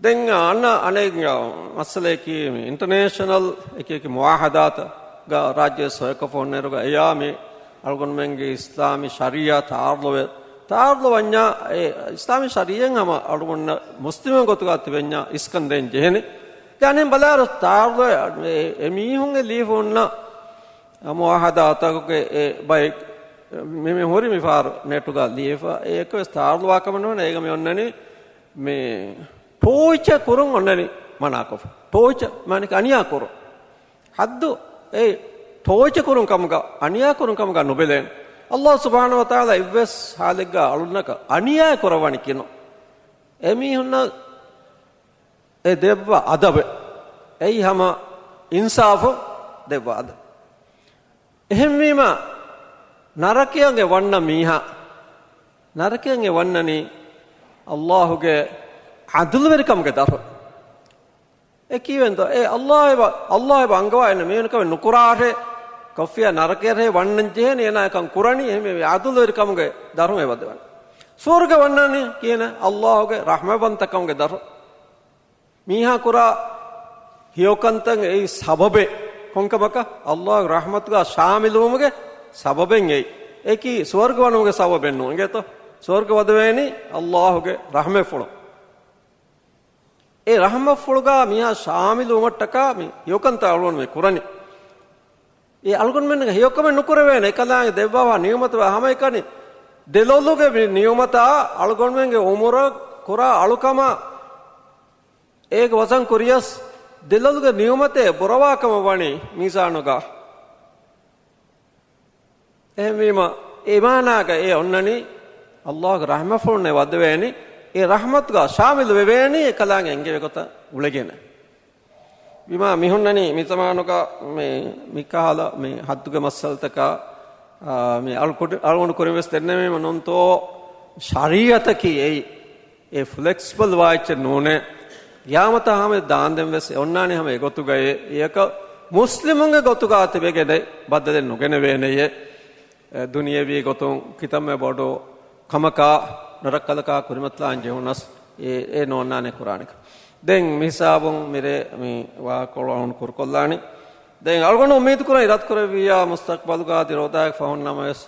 ދެން އަންނަ އަނެއް މައްސަލައަކީ މި އިންޓަރނޭޝަނަލް އެކި އެކި މުއާހަދާތުގަ ރާއްޖެ ސޮއެކަ ފޯންނެރުގަ އެޔާ މި އަޅުގަނޑުމެންގެ އިސްލާމީ ޝަރީއަތް ތާރުލޮވެ، ތާރުލޮވަންޏާ އެ އިސްލާމީ ޝަރީއަތް ހަމަ އަޅުގަނޑަށް މުސްލިމު ގޮތުގަ ތިބެންޏާ އިސްކަން ދޭން ޖެހެނީ. ދެން އަނެއް ބަލާރަ ތާރުލޮވެ އެ، އެ މީހުންގެ ލީފުންނަށް މުއާހަދާތަކުގެ އެ ބައެއް މި، މި ހުރި މި ފާރު ނެޓުގަ ލިޔެފަ އެއަކުވެސް ތާރުލުވާ ކަމެއް ނޫން. އޭގަ މި އޮންނަނީ މި ޓޯޗަ ކުރުން އޮންނަނީ މަނާކޮށްފަ. ޓޯޗަ މާނައަކީ އަނިޔާ ކުރުން. ހައްދު އެ ޓޯޗަ ކުރުން ކަމުގަ، އަނިޔާ ކުރުން ކަމުގަ ނުބެލޭނެ. އައްލާހު ސުބްޙާނަހު ވަ ތަޢާލާ އެއްވެސް ހާލެއްގަ އަޅުންނަކަށް އަނިޔާ ކުރައްވަނީކީ ނޫން. އެމީހުންނަށް އެ ދެއްވާ އަދަބެއް. އެއީ ހަމަ އިންސާފު ދެއްވާ އަދަބެއް. އެހެންވީމަ، ނަރަކަޔަށް އެ ވަންނަ މީހާ، ނަރަކަޔަށް އެ ވަންނަނީ އައްލާހުގެ ޢަދުލުވެރިކަމުގެ ދަށުން. އެ ކީވެންތޯ؟ އެ އައްލާހު އެބަ، އައްލާހު އެބަ އަންގަވާ އެންމެ މީހުން ކަމެއް ނުކުރާށޭ، ކޮށްފިޔާ ނަރަކަޔަށް ވަންނަން ޖެހޭނެ، އޭނާ އެކަން ކުރަނީ، އެހެންވެ ޢަދުލުވެރިކަމުގެ ދަށުން އެބަ ދެވަނީ. ސުވަރުގެ ވަންނަނީ ކިހިނެއް؟ އައްލާހުގެ ރަޙްމަތްވަންތަކަމުގެ ދަށުން. މީހާ ކުރާ ހެޔޮކަންތައް އެއީ ސަބަބެއް. ކޮންކަމަކަށް؟ އައްލާހުގެ ރަޙްމަތުގަ ޝާމިލުވުމުގެ ސަބަބެއް އެއީ. އެއީކީ ސުވަރުގެ ވަނުމުގެ ސަބަބެއް ނޫން. އިނގޭތޯ؟ ސުވަރުގެ ވަދެވޭނީ އައްލާހުގެ ރަޙްމަތްފުޅުން. އެ ރަޙްމަތްފުޅުގަ މީހާ ޝާމިލުވުމަށްޓަކާ މި ހެޔޮކަންތައް އަޅުގަނޑު މި ކުރަނީ. އެ އަޅުގަނޑުމެންގެ ހެޔޮކަމެއް ނުކުރެވޭނެ. އެކަލާނގެ ދެއްވާފާ ނިޢުމަތުގަ ހަމައެކަނި ދެލޮލުގެ މި ނިޢުމަތާ އަޅުގަނޑުމެންގެ އުމުރަށް ކުރާ އަޅުކަމާ އޭގެ ވަޒަން ކުރިޔަސް ދެލޮލުގެ ނިޢުމަތޭ ބުރަވާކަމަށް ވަނީ މީޒާނުގަ. އެހެންވީމަ، އެ މާނާގަ އެ އޮންނަނީ، އައްލާހުގެ ރަޙްމަތްފުޅުންނޭ ވަދެވޭނީ، އެ ރަޙްމަތުގަ ޝާމިލު ވެވޭނީ، އެކަލާނގެ އެންގެވޭ ގޮތަށް އުޅެގެން. ވީމާ މި ހުންނަނީ މި ޒަމާނުގަ މި، މިކަހަލަ މި ހައްދުގެ މައްސަލަތަކާ، އާ، މި އަޅު ކުޑި-، އަޅުގަނޑު ކުރިން ވެސް ދެންނެވީމަ ނޫންތޯ، ޝަރީޢަތަކީ އެއީ އެ ފްލެކްސިބަލް ވާ އެއްޗެއް ނޫނޭ. ގިޔާމަތާ ހަމަ ދާންދެން ވެސް އެ އޮންނާނީ ހަމަ އެގޮތުގައޭ. އެއަކަށް މުސްލިމުންގެ ގޮތުގަ ތިބެގެން ބައްދަލެއް ނުގެނެވޭނެޔޭ. އެ، ދުނިޔެވީ ގޮތުން ކިތަންމެ ބޮޑު ކަމަކާ ނަރަކަލަކާ ކުރިމަތިލާން ޖެހުނަސް އެ، އެ ނޯންނާނެ ކުރާނެކަން. ދެން މިހިސާބުން މިރޭ މި ވާހަކަކޮޅު އަޅުގަނޑު ކުރުކޮށްލާނީ. ދެން އަޅުގަނޑު އުއްމީދު ކުރަން އިރާދަ ކުރެއްވިއްޔާ މުސްތަޤްބަލުގަ އަދި ރޯދައިގެ ފަހުން ނަމަވެސް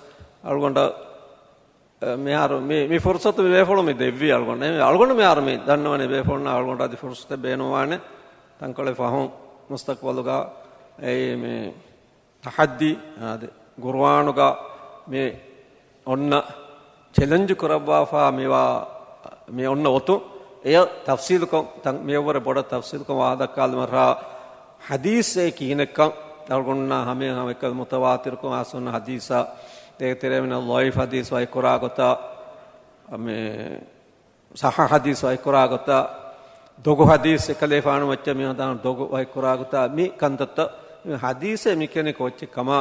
އަޅުގަނޑަށް އެ، މިހާރު މި، މި ފުރުސަތު މި ބޭފުޅުން މި ދެއްވީ އަޅުގަނޑު. އެ، އަޅުގަނޑު މިހާރު މި ދަންނަވަނީ ބޭފުޅުންނަށް އަޅުގަނޑު އަދި ފުރުސަތެއް ބޭނުންވާނެ. ތަންކޮޅެއް ފަހުން މުސްތަޤްބަލުގަ އެ، މި ތަޙައްދީ، އަދި ޤުރުއާނުގަ މި އޮންނަ ޗެލެންޖު ކުރައްވާފަ މިވާ، މި އޮންނަ އޮތުން އެޔަށް ތަފްސީލުކޮށް، ތަން-، މިއަށްވުރެ ބޮޑަށް ތަފްސީލުކޮށް ވާހަކަ ދައްކާލުމަށް ރާ ޙަދީޘް އެއީ ކިހިނެއްކަން އަޅުގަނޑުންނާ ހަމައަށް ހަމައެކަނި މުތަވާތިރުކޮށް އަހްލުސުންނަ ޙަދީޘާ ދޭތެރޭ މިނަ ޟަޢީފް ޙަދީޘް ވަކިކުރާ ގޮތާ، މި ޞައްޙަ ޙަދީޘް ވަކިކުރާ ގޮތާ، ދޮގު ޙަދީޘް އެކަލޭފާނު މައްޗަށް މި ހަދާން ދޮގު ވަކިކުރާ ގޮތާ، މި ކަންތައްތައް މި ޙަދީޘޭ މި ކިޔަނީ ކޯއްޗެއް ކަމާ،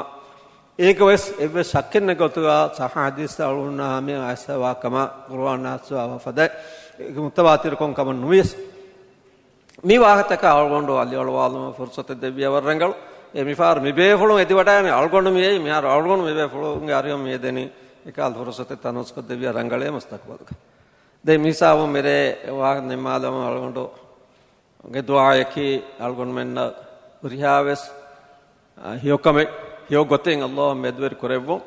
އޭގަވެސް އެއްވެސް ޝައްކެއް ނެތް ގޮތުގަ ޞައްޙަ ޙަދީޘްތައް އަޅުގަނޑުންނާ ހަމައަށް އައިސްފަވާ ކަމާ، ޤުރުއާން ނައްޞުވާ ފަދައިން އެ މުތަވާތިރުކަން ކަމަށް ނުވިޔަސް، މި ވާހަކަތަކާ އަޅުގަނޑު އަލިއަޅުވާލުމަށް ފުރުސަތެއް ދެއްވިއްޔާ ވަރަށް ރަނގަޅު. އެ މިފަހަރު މި ބޭފުޅުން އެދިވަޑައިގެން އަޅުގަނޑު މި އެއީ، މިހާރު އަޅުގަނޑު މި ބޭފުޅުންގެ އަރިހަށް މި އެދެނީ އެކަހަލަ ފުރުސަތެއް ތަނަވަސްކޮށް ދެއްވިއްޔާ ރަނގަޅޭ މުސްތަޤްބަލުގަ. ދެން މިހިސާބުން މިރޭ ވާހަކަ ނިންމާލަމުން އަޅުގަނޑުގެ ދުޢާއަކީ އަޅުގަނޑުމެންނަށް ހުރިހާވެސް އާ، ހެޔޮކަމެއް، ހެޔޮ ގޮތެއް އައްލާހު މެދުވެރި ކުރެއްވުން.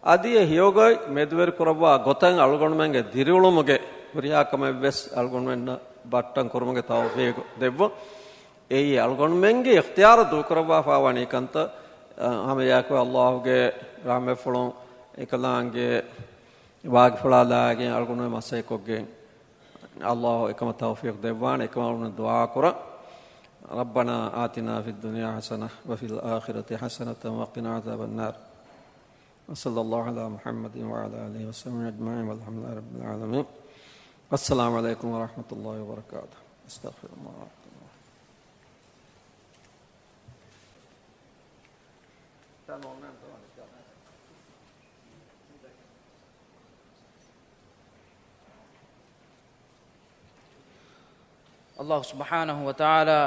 އަދި އެ ހެޔޮ ގޮތް މެދުވެރި ކުރައްވާ ގޮތަށް އަޅުގަނޑުމެންގެ ދިރިއުޅުމުގެ ހުރިހާ ކަމެއްވެސް އަޅުގަނޑުމެންނަށް ބައްޓަން ކުރުމުގެ ތައުފީޤު ދެއްވުން. އެއީ އަޅުގަނޑުމެންގެ އިޚްތިޔާރަށް ދޫކުރައްވާފާވާނީ ކަންތައް، އާ، ހަމައެއާއެކު އައްލާހުގެ ރަޙްމަތްފުޅުން އެކަލާނގެ ވާގިފުޅާލާގެން އަޅުގަނޑުމެން މަސައްކަތްކޮށްގެން އައްލާހު އެކަމަށް ތައުފީޤު ދެއްވާނެ. އެކަމަށް އަޅުގަނޑު ދުޢާ ކުރަން. ربنا آتنا في الدنيا حسنة وفي الآخرة حسنة وقنا عذاب النار. وصلى الله على محمد وعلى آله وصحبه أجمعين والحمد لله رب العالمين. السلام عليكم ورحمة الله وبركاته. أستغفر الله. ﷲ ސުބްޙާނަހޫ ވަތަޢާލާ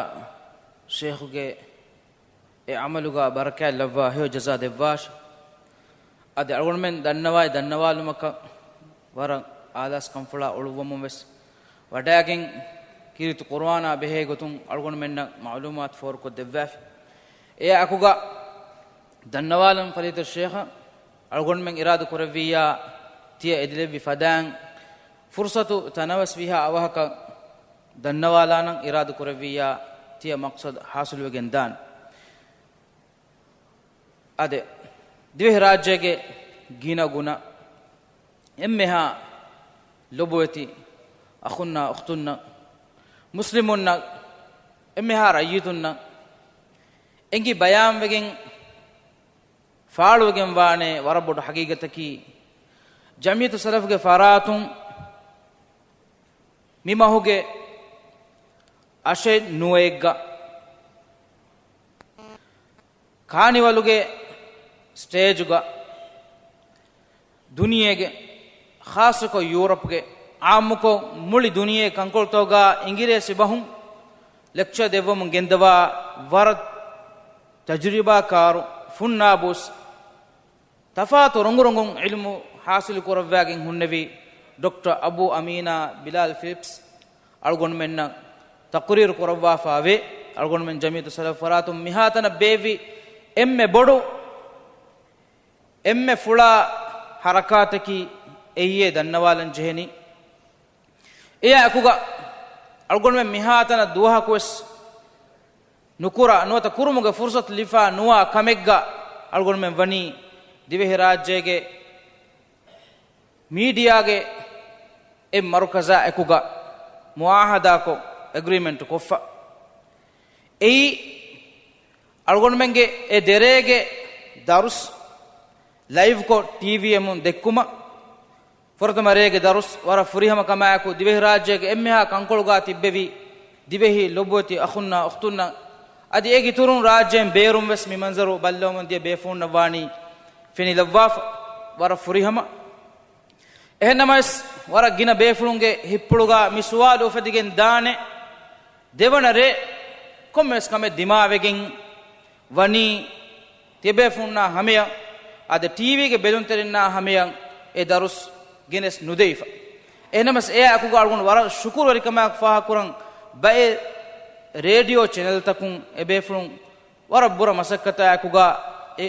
ޝޭޚުގެ އެ ޢަމަލުގަ ބަރަކާތް ލައްވާ ހެޔޮ ޖަޒާ ދެއްވާށި. އަދި އަޅުގަނޑުމެން ދަންނަވާއި ދަންނަވާލުމަކަށް ވަރަށް އާލާސް ކަންފުޅާ އޮޅުއްވަމުން ވެސް ވަޑައިގެން، ކީރިތި ޤުރުއާނާ ބެހޭ ގޮތުން އަޅުގަނޑުމެންނަށް މަޢުލޫމާތު ފޯރުކޮށް ދެއްވާފި. އެއާ އެކުގަ ދަންނަވާލަން ފަޟީލަތު ޝޭޚަށް އަޅުގަނޑުމެން އިރާދަ ކުރެއްވިއްޔާ، ތިޔަ އެދިލެއްވި ފަދައިން ފުރުޞަތު ތަނަވަސް ވީހާ އަވަހަކަށް ދަންނަވާލާނަން އިރާދަ ކުރެއްވިއްޔާ، ތިޔަ މަޤްޞަދު ޙާޞިލުވެގެން ދާނެ. އާދެ، ދިވެހިރާއްޖޭގެ ގިނަ ގުނަ އެންމެހާ ލޮބުވެތި އަޚުންނާ އުޚްތުންނަށް، މުސްލިމުންނަށް، އެންމެހާ ރައްޔިތުންނަށް އެނގި ބަޔާންވެގެން ފާޅުވެގެން ވާނެ ވަރަށް ބޮޑު ޙަޤީޤަތަކީ، ޖަމްޢިއްޔަތު ސަލަފުގެ ފަރާތުން މި މަހުގެ އަށެއް ނުވައެއްގަ ކާނިވަލުގެ ސްޓޭޖުގަ ދުނިޔޭގެ، ޚާއްޞަކޮށް ޔޫރަޕްގެ، ޢާއްމުކޮށް މުޅި ދުނިޔޭ ކަންކޮޅުތަކުގަ އިނގިރޭސި ބަހުން ލެކްޗާ ދެއްވަމުން ގެންދަވާ ވަރަށް ތަޖުރިބާކާރު ފުންނާބުސް ތަފާތު ރޮނގުރޮނގުން ޢިލްމު ޙާޞިލު ކުރައްވާގެން ހުންނެވި ޑޮކްޓަރ އަބޫ އަމީނާ ބިލާލް ފިލިޕްސް އަޅުގަނޑުމެންނަށް ތަޤުރީރު ކުރައްވާފައިވޭ. އަޅުގަނޑުމެން ޖަމްޢިއްޔަތު ސަލަފް ފަރާތުން މިހާތަނަށް ބޭއްވި އެންމެ ބޮޑު، އެންމެ ފުޅާ ޙަރަކާތަކީ އެއީ ދަންނަވާލަން ޖެހެނީ. އެއާ އެކުގަ އަޅުގަނޑުމެން މިހާތަނަށް ދުވަހަކުވެސް ނުކުރާ ނުވަތަ ކުރުމުގެ ފުރުޞަތު ލިބިފަ ނުވާ ކަމެއްގަ އަޅުގަނޑުމެން ވަނީ ދިވެހިރާއްޖޭގެ މީޑިއާގެ އެއް މަރުކަޒާ އެކުގަ މުޢާހަދާކޮށް، އެގްރީމެންޓު ކޮށްފަ. އެއީ އަޅުގަނޑުމެންގެ އެ ދެރޭގެ ދަރުސް ލައިވްކޮށް ޓީވީއަށް ދެއްކުމަށް، ފުރަތަމަ ރޭގެ ދަރުސް ވަރަށް ފުރިހަމަ ކަމާއެކު، ދިވެހިރާއްޖޭގެ އެންމެހާ ކަންކޮޅުގަ ތިއްބެވި ދިވެހި ލޮބުވެތި އަޚުންނާ އުޚްތުންނަށް، އަދި އޭގެ އިތުރުން ރާއްޖޭން ބޭރުން ވެސް މި މަންޒަރު ބައްލަވަމުން ދިޔަ ބޭފުޅުންނަށް ވާނީ ފެނިލައްވާފަ. ވަރަށް ފުރިހަމަ. އެހެންނަމަވެސް، ވަރަށް ގިނަ ބޭފުޅުންގެ ހިތްޕުޅުގަ މި ސުވާލު އުފެދިގެން ދާނެ، ދެވަނަ ރޭ ކޮންމެވެސް ކަމެއް ދިމާވެގެން ވަނީ ތިޔަބޭފުޅުންނާ ހަމަޔަށް، އަދި ޓީވީގެ ބެލުންތެރިންނާ ހަމަޔަށް އެ ދަރުސް ގެނެސް ނުދެވިފަ. އެހެންނަމަވެސް، އެއާ އެކުގަ އަޅުގަނޑު ވަރަށް ޝުކުރުވެރިކަމާއެކު ފާހަގަކުރަން، ބައެއް ރޭޑިއޯ ޗެނެލްތަކުން އެބޭފުޅުން ވަރަށް ބުރަ މަސައްކަތާއެކުގަ އެ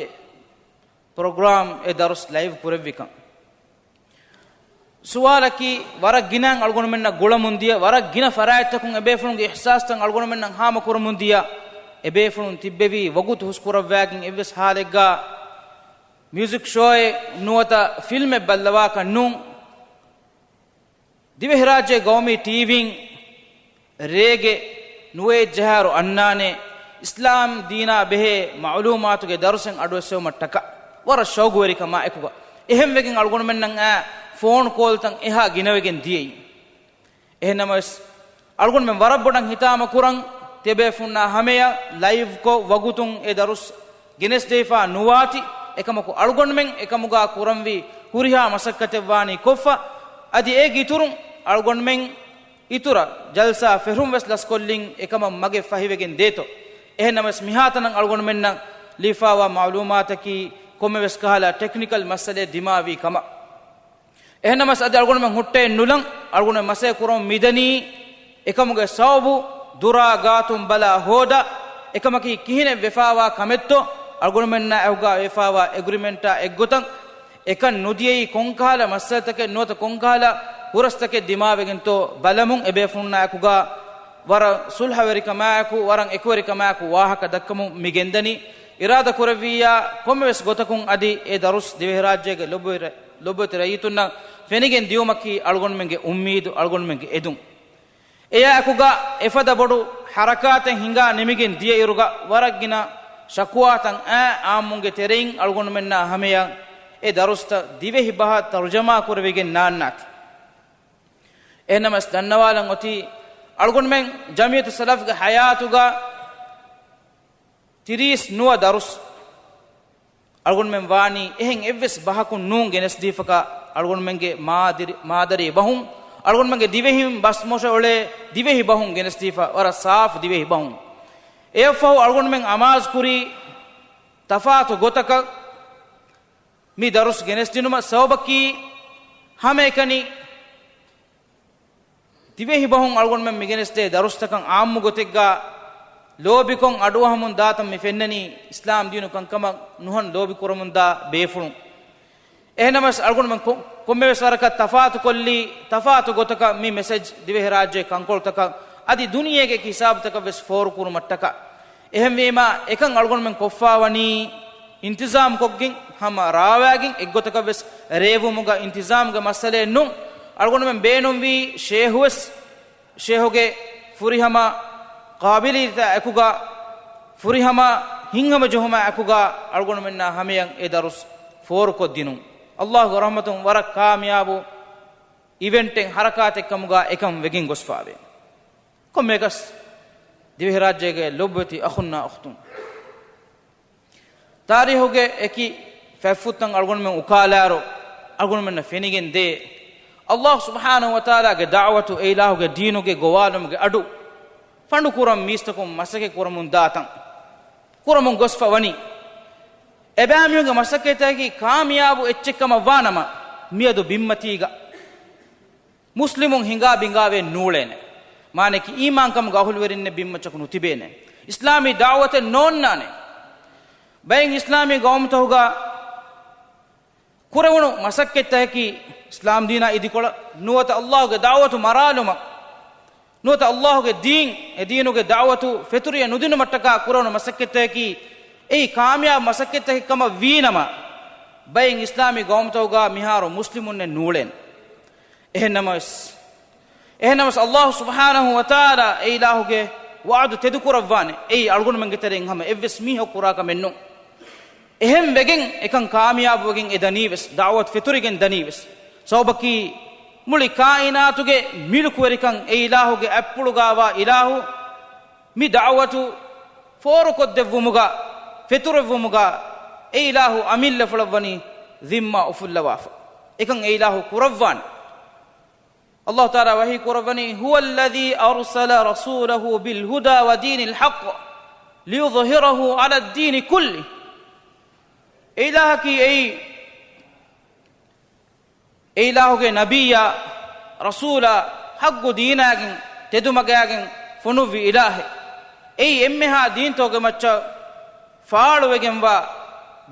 ޕްރޮގްރާމް އެ ދަރުސް ލައިވް ކުރެއްވިކަން. ސުވާލަކީ، ވަރަށް ގިނައިން އަޅުގަނޑުމެންނަށް ގުޅަމުން ދިޔަ، ވަރަށް ގިނަ ފަރާތްތަކުން އެބޭފުޅުންގެ އިޙްސާސްތައް އަޅުގަނޑުމެންނަށް ހާމަކުރަމުން ދިޔަ، އެބޭފުޅުން ތިއްބެވީ ވަގުތު ހުސްކުރައްވާގެން އެއްވެސް ހާލެއްގަ މިއުޒިކް ޝޯއެއް ނުވަތަ ފިލްމެއް ބައްލަވާކަށް ނޫން. ދިވެހިރާއްޖޭ ގައުމީ ޓީވީން ރޭގެ ނުވައެއް ޖަހާއިރު އަންނާނެ އިސްލާމް ދީނާ ބެހޭ މަޢުލޫމާތުގެ ދަރުސެއް އަޑުއެއްސެވުމަށްޓަކާ ވަރަށް ޝައުގުވެރިކަމާ އެކުގަ. އެހެންވެގެން އަޅުގަނޑުމެންނަށް އައި ފޯން ކޯލްތައް އެހާ ގިނަވެގެން ދިޔައީ. އެހެންނަމަވެސް، އަޅުގަނޑުމެން ވަރަށް ބޮޑަށް ހިތާމަކުރަން، ތިޔަބޭފުންނާ ހަމަޔަށް ލައިވްކޮށް ވަގުތުން އެ ދަރުސް ގެނެސްދެވިފަ ނުވާތި، އެކަމަކު އަޅުގަނޑުމެން އެކަމުގަ ކުރަންވީ ހުރިހާ މަސައްކަތެއްވާނީ ކޮށްފަ، އަދި އޭގެ އިތުރުން އަޅުގަނޑުމެން އިތުރަށް ޖަލްސާ ފެށުން ވެސް ލަސްކޮށްލިން އެކަމަށް މަގެއް ފަހިވެގެން ދޭތޯ. އެހެންނަމަވެސް، މިހާތަނަށް އަޅުގަނޑުމެންނަށް ލިބިފަވާ މަޢުލޫމާތަކީ ކޮންމެވެސް ކަހަލަ ޓެކްނިކަލް މައްސަލައެއް ދިމާވީ ކަމަށް. އެހެންނަމަވެސް، އަދި އަޅުގަނޑުމެން ހުއްޓައެއް ނުލަން، އަޅުގަނޑުމެން މަސައްކަތް ކުރަމުން މިދަނީ، އެކަމުގެ ސަބަބު ދުރާ ގާތުން ބަލާ ހޯދާ، އެކަމަކީ ކިހިނެއް ވެފަވާ ކަމެއްތޯ، އަޅުގަނޑުމެންނާ އެކުގަ ވެފަވާ އެގްރިމެންޓާ އެއްގޮތަށް އެކަން ނުދިޔައީ ކޮންކަހަލަ މައްސަލަތަކެއް ނުވަތަ ކޮންކަހަލަ ހުރަސްތަކެއް ދިމާވެގެންތޯ ބަލަމުން އެބޭފުޅުންނާ އެކުގަ ވަރަށް ޞުލްޙަވެރިކަމާއެކު، ވަރަށް އެކުވެރިކަމާއެކު ވާހަކަ ދައްކަމުން މި ގެންދަނީ. އިރާދަ ކުރެއްވިއްޔާ، ކޮންމެވެސް ގޮތަކުން އަދި އެ ދަރުސް ދިވެހިރާއްޖޭގެ ލޮބުވެތި ރައްޔިތުންނަށް ފެނިގެން ދިޔުމަކީ އަޅުގަނޑުމެންގެ އުއްމީދު، އަޅުގަނޑުމެންގެ އެދުން. އެއާ އެކުގަ އެފަދަ ބޮޑު ހަރަކާތެއް ހިނގާ ނިމިގެން ދިޔައިރުގަ ވަރަށް ގިނަ ޝަކުވާތައް އާ އާއްމުންގެ ތެރެއިން އަޅުގަނޑުމެންނާ ހަމަޔަށް އެ ދަރުސްތައް ދިވެހި ބަހަށް ތަރުޖަމާ ކުރެވިގެން ނާންނާތި. އެހެންނަމަވެސް ދަންނަވާލަން އޮތީ، އަޅުގަނޑުމެން ޖަމްޢިއްޔަތު ސަލަފްގެ ހަޔާތުގަ ތިރީސް ނުވަ ދަރުސް އަޅުގަނޑުމެން ވާނީ އެހެން އެއްވެސް ބަހަކުން ނޫން ގެނެސްދީފަކާ، އަޅުގަނޑުމެންގެ މާދިރި، މާދަރީ ބަހުން، އަޅުގަނޑުމެންގެ ދިވެހިން ބަސް މޮށަ އުޅޭ ދިވެހި ބަހުން ގެނެސްދީފަ، ވަރަށް ސާފު ދިވެހި ބަހުން. އެއަށްފަހު އަޅުގަނޑުމެން އަމާޒުކުރީ ތަފާތު ގޮތަކަށް މި ދަރުސް ގެނެސްދިނުމަށް ސަބަބަކީ، ހަމައެކަނި ދިވެހި ބަހުން އަޅުގަނޑުމެން މިގެނެސްދޭ ދަރުސްތަކަށް އާއްމު ގޮތެއްގާ ލޯބިކޮށް އަޑުއަހަމުން ދާތަން މި ފެންނަނީ އިސްލާމް ދީނު ކަންކަމަށް ނުހަނު ލޯބި ކުރަމުންދާ ބޭފުޅުން. އެހެންނަމަވެސް އަޅުގަނޑުމެން ކޮ-، ކޮންމެވެސް ވަރަކަށް ތަފާތުކޮށްލީ، ތަފާތު ގޮތަކަށް މި މެސެޖް ދިވެހިރާއްޖޭ ކަންކޮޅުތަކަށް އަދި ދުނިޔޭގެ އެކި ހިސާބުތަކަށް ވެސް ފޯރުކުރުމަށްޓަކާ. އެހެންވީމާ، އެކަން އަޅުގަނޑުމެން ކޮށްފާވަނީ އިންތިޒާމް ކޮށްގެން، ހަމަ ރާވާގެން އެއްގޮތަކަށް ވެސް ރޭވުމުގަ އިންތިޒާމްގެ މައްސަލައެއް ނޫން. އަޅުގަނޑުމެން ބޭނުންވީ ޝޭހުވެސް، ޝޭހުގެ ފުރިހަމަ ޤާބިލިއްޔަތާ އެކުގަ، ފުރިހަމަ ހިތްހަމަޖެހުމާ އެކުގަ އަޅުގަނޑުމެންނާ ހަމަޔަށް އެ ދަރުސް ފޯރުކޮށްދިނުން. ﷲގެ ރަޙްމަތުން ވަރަށް ކާމިޔާބު އިވެންޓެއް، ހަރަކާތެއް ކަމުގަ އެކަން ވެގެން ގޮސްފާވޭ. ކޮންމެއަކަސް ދިވެހިރާއްޖޭގެ ލޮބުވެތި އަޚުންނާ އުޚްތުން، ތާރީހުގެ އެކި ފަތްފުށްތައް އަޅުގަނޑުމެން އުކާލާއިރު، އަޅުގަނޑުމެންނަށް ފެނިގެން ދޭ، ﷲ ސުބްޙާނަހޫ ވަތަޢާލާގެ ދަޢުވަތު، އެ އިލާހުގެ ދީނުގެ ގޮވާލުމުގެ އަޑު ފަނޑުކުރަން މީސްތަކުން މަސައްކަތް ކުރަމުން ދާތަން ކުރަމުން ގޮސްފަ ވަނީ. އެބައިމީހުންގެ މަސައްކަތަކީ ކާމިޔާބު އެއްޗެއް ކަމަށް ވާނަމަ، މިއަދު ބިންމަތީގަ މުސްލިމުން ހިނގާ ބިނގާވެ ނޫޅޭނެ. މާނައަކީ، އީމާންކަމުގެ އަހުލުވެރިންނެއް ބިންމައްޗަކު ނުތިބޭނެ. އިސްލާމީ ދަޢުވަތެއް ނޯންނާނެ. ބައެއް އިސްލާމީ ގައުމުތަކުގަ ކުރެވުނު މަސައްކަތްތަކަކީ، އިސްލާމް ދީނާ އިދިކޮޅަށް، ނުވަތަ ﷲގެ ދަޢުވަތު މަރާލުމަށް، ނުވަތަ ﷲގެ ދީން، އެ ދީނުގެ ދަޢުވަތު ފެތުރިއަށް ނުދިނުމަށްޓަކާ ކުރެވުނު މަސައްކަތްތަކަކީ، އެއީ ކާމިޔާބު މަސައްކަތްތަކެއް ކަމަށް ވީނަމަ، ބައެއް އިސްލާމީ ގައުމުތަކުގަ މިހާރު މުސްލިމުންނެއް ނޫޅޭނެ. އެހެންނަމަވެސް، އެހެންނަމަވެސް، ﷲ ސުބްޙާނަހޫ ވަތަޢާލާ އެ އިލާހުގެ ވަޢުދު ތެދުކުރައްވާނެ. އެއީ އަޅުގަނޑުމެންގެ ތެރެއިން ހަމަ އެއްވެސް މީހަކު ކުރާ ކަމެއް ނޫން. އެހެން ވެގެން އެކަން ކާމިޔާބުވެގެން އެ ދަނީވެސް، ދަޢުވަތު ފެތުރިގެން ދަނީވެސް. ސަބަބަކީ، މުޅި ކާއިނާތުގެ މިލުކުވެރިކަން އެ އިލާހުގެ އަތްޕުޅުގާވާ އިލާހު، މި ދަޢުވަތު ފޯރުކޮށްދެއްވުމުގަ، ފެތުރެއްވުމުގަ އެ އިލާހު އަމިއްލަފުޅަށްވަނީ ޒިންމާ އުފުއްލަވާފަ. އެކަން އެ އިލާހު ކުރައްވާނެ. ﷲ ތަޢާލާ ވަޙީ ކުރައްވަނީ، "هو الذي أرسل رسوله بالهدى ودين الحق ليظهره على الدين كله." އެ އިލާހަކީ އެއީ، އެ އިލާހުގެ ނަބިއްޔާ، ރަސޫލާ، ޙައްޤު ދީނާގެން، ތެދުމަގާގެން ފޮނުއްވި އިލާހެއް. އެއީ އެންމެހާ ދީންތަކުގެ މައްޗަށް ފާޅުވެގެންވާ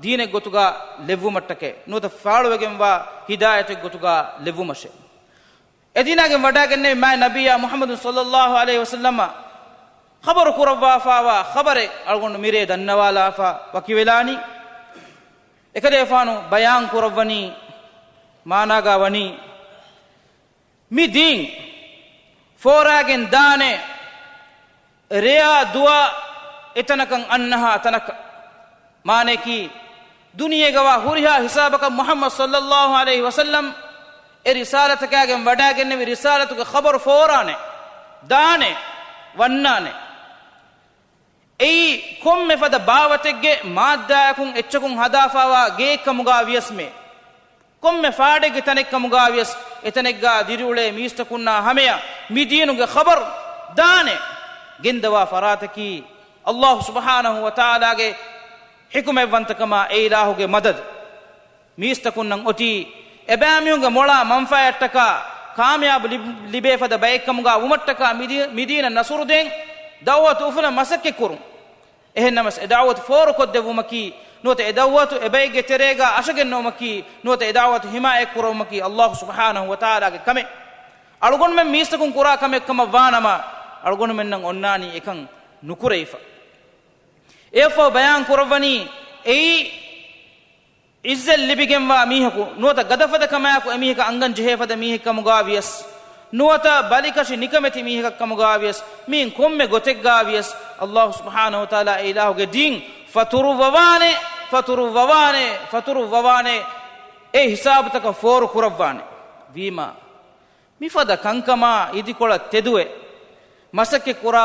ދީނެއްގޮތުގަ ލެއްވުމަށްޓަކައި، ނުވަތަ ފާޅުވެގެންވާ ހިދާޔަތެއްގޮތުގަ ލެއްވުމަށެވެ. އެ ދީނާގެން ވަޑައިގެންނެވި މާތް ނަބިއްޔާ މުޙައްމަދު ޞައްލައްލާހު ޢަލައިހި ވަސައްލަމަށް ޚަބަރު ކުރައްވާފާވާ ޚަބަރެއް އަޅުގަނޑު މިރޭ ދަންނަވާލާފަ ވަކިވެލާނީ. އެކަލޭފާނު ބަޔާން ކުރައްވަނީ، މާނާގާ ވަނީ، މި ދީން ފޯރާގެން ދާނެ ރެޔާ ދުވާ އެތަނަކަށް އަންނަހާ ތަނަކަށް. މާނައަކީ، ދުނިޔޭގަވާ ހުރިހާ ހިސާބަކަށް މުޙައްމަދު ޞައްލައްލާހު ޢަލައިހި ވަސައްލަމް އެ ރިސާލަތަކާގެން ވަޑައިގެންނެވި ރިސާލަތުގެ ޚަބަރު ފޯރާނެ، ދާނެ، ވަންނާނެ. އެއީ ކޮންމެ ފަދަ ބާވަތެއްގެ މާއްދާއަކުން އެއްޗަކުން ހަދާފާވާ ގެއެއްކަމުގާ ވިޔަސްމެ، ކޮންމެ ފާޑެއްގެ ތަނެއްކަމުގާ ވިޔަސް، އެތަނެއްގާ ދިރިއުޅޭ މީސްތަކުންނާ ހަމަޔަށް މި ދީނުގެ ޚަބަރު ދާނެ، ގެންދަވާ ފަރާތަކީ، ﷲ ސުބްޙާނަހޫ ވަތަޢާލާގެ ޙިކުމަތްވަންތަކަމާ އެ އިލާހުގެ މަދަދު. މީސްތަކުންނަށް އޮތީ އެބައިމީހުންގެ މޮޅާ މަންފާއަށްޓަކާ، ކާމިޔާބު ލިބ-، ލިބޭ ފަދަ ބައެއްކަމުގާ ވުމަށްޓަކާ މި ދީ-، މި ދީނަށް ނަޞްރުދޭން، ދަޢުވަތު އުފުލަން މަސައްކަތްކުރުން. އެހެންނަމަސް އެ ދަޢުވަތު ފޯރުކޮށްދެއްވުމަކީ، ނުވަތަ އެ ދަޢުވަތު އެބައެއްގެ ތެރޭގާ އަށަގެންނެވުމަކީ، ނުވަތަ އެ ދަޢުވަތު ޙިމާޔަތްކުރެއްވުމަކީ ﷲ ސުބްޙާނަހޫ ވަތަޢާލާގެ ކަމެއް. އަޅުގަނޑުމެން މީސްތަކުން ކުރާ ކަމެއް ކަމަށް ވާނަމަ، އަޅުގަނޑުމެންނަށް އޮންނާނީ އެކަން ނުކުރެވިފަ. އެއަށްފަހު ބަޔާން ކުރައްވަނީ، އެއީ ޢިއްޒަތް ލިބިގެންވާ މީހަކު، ނުވަތަ ގަދަފަދަ ކަމާއެކު އެމީހަކަށް އަނގަން ޖެހޭ ފަދަ މީހެއް ކަމުގާ ވިޔަސް، ނުވަތަ ބަލިކަށި ނިކަމެތި މީހަކަށް ކަމުގާ ވިޔަސް، މިއިން ކޮންމެ ގޮތެއްގާ ވިޔަސް، ﷲ ސުބްޙާނަހޫ ވަތަޢާލާ އެ އިލާހުގެ ދީން ފަތުރުއްވަވާނެ، ފަތުރުއްވަވާނެ، ފަތުރުއްވަވާނެ، އެ ހިސާބުތަކަށް ފޯރު ކުރައްވާނެ. ވީމާ، މިފަދަ ކަންކަމާ އިދިކޮޅަށް ތެދުވެ، މަސައްކަތް ކުރާ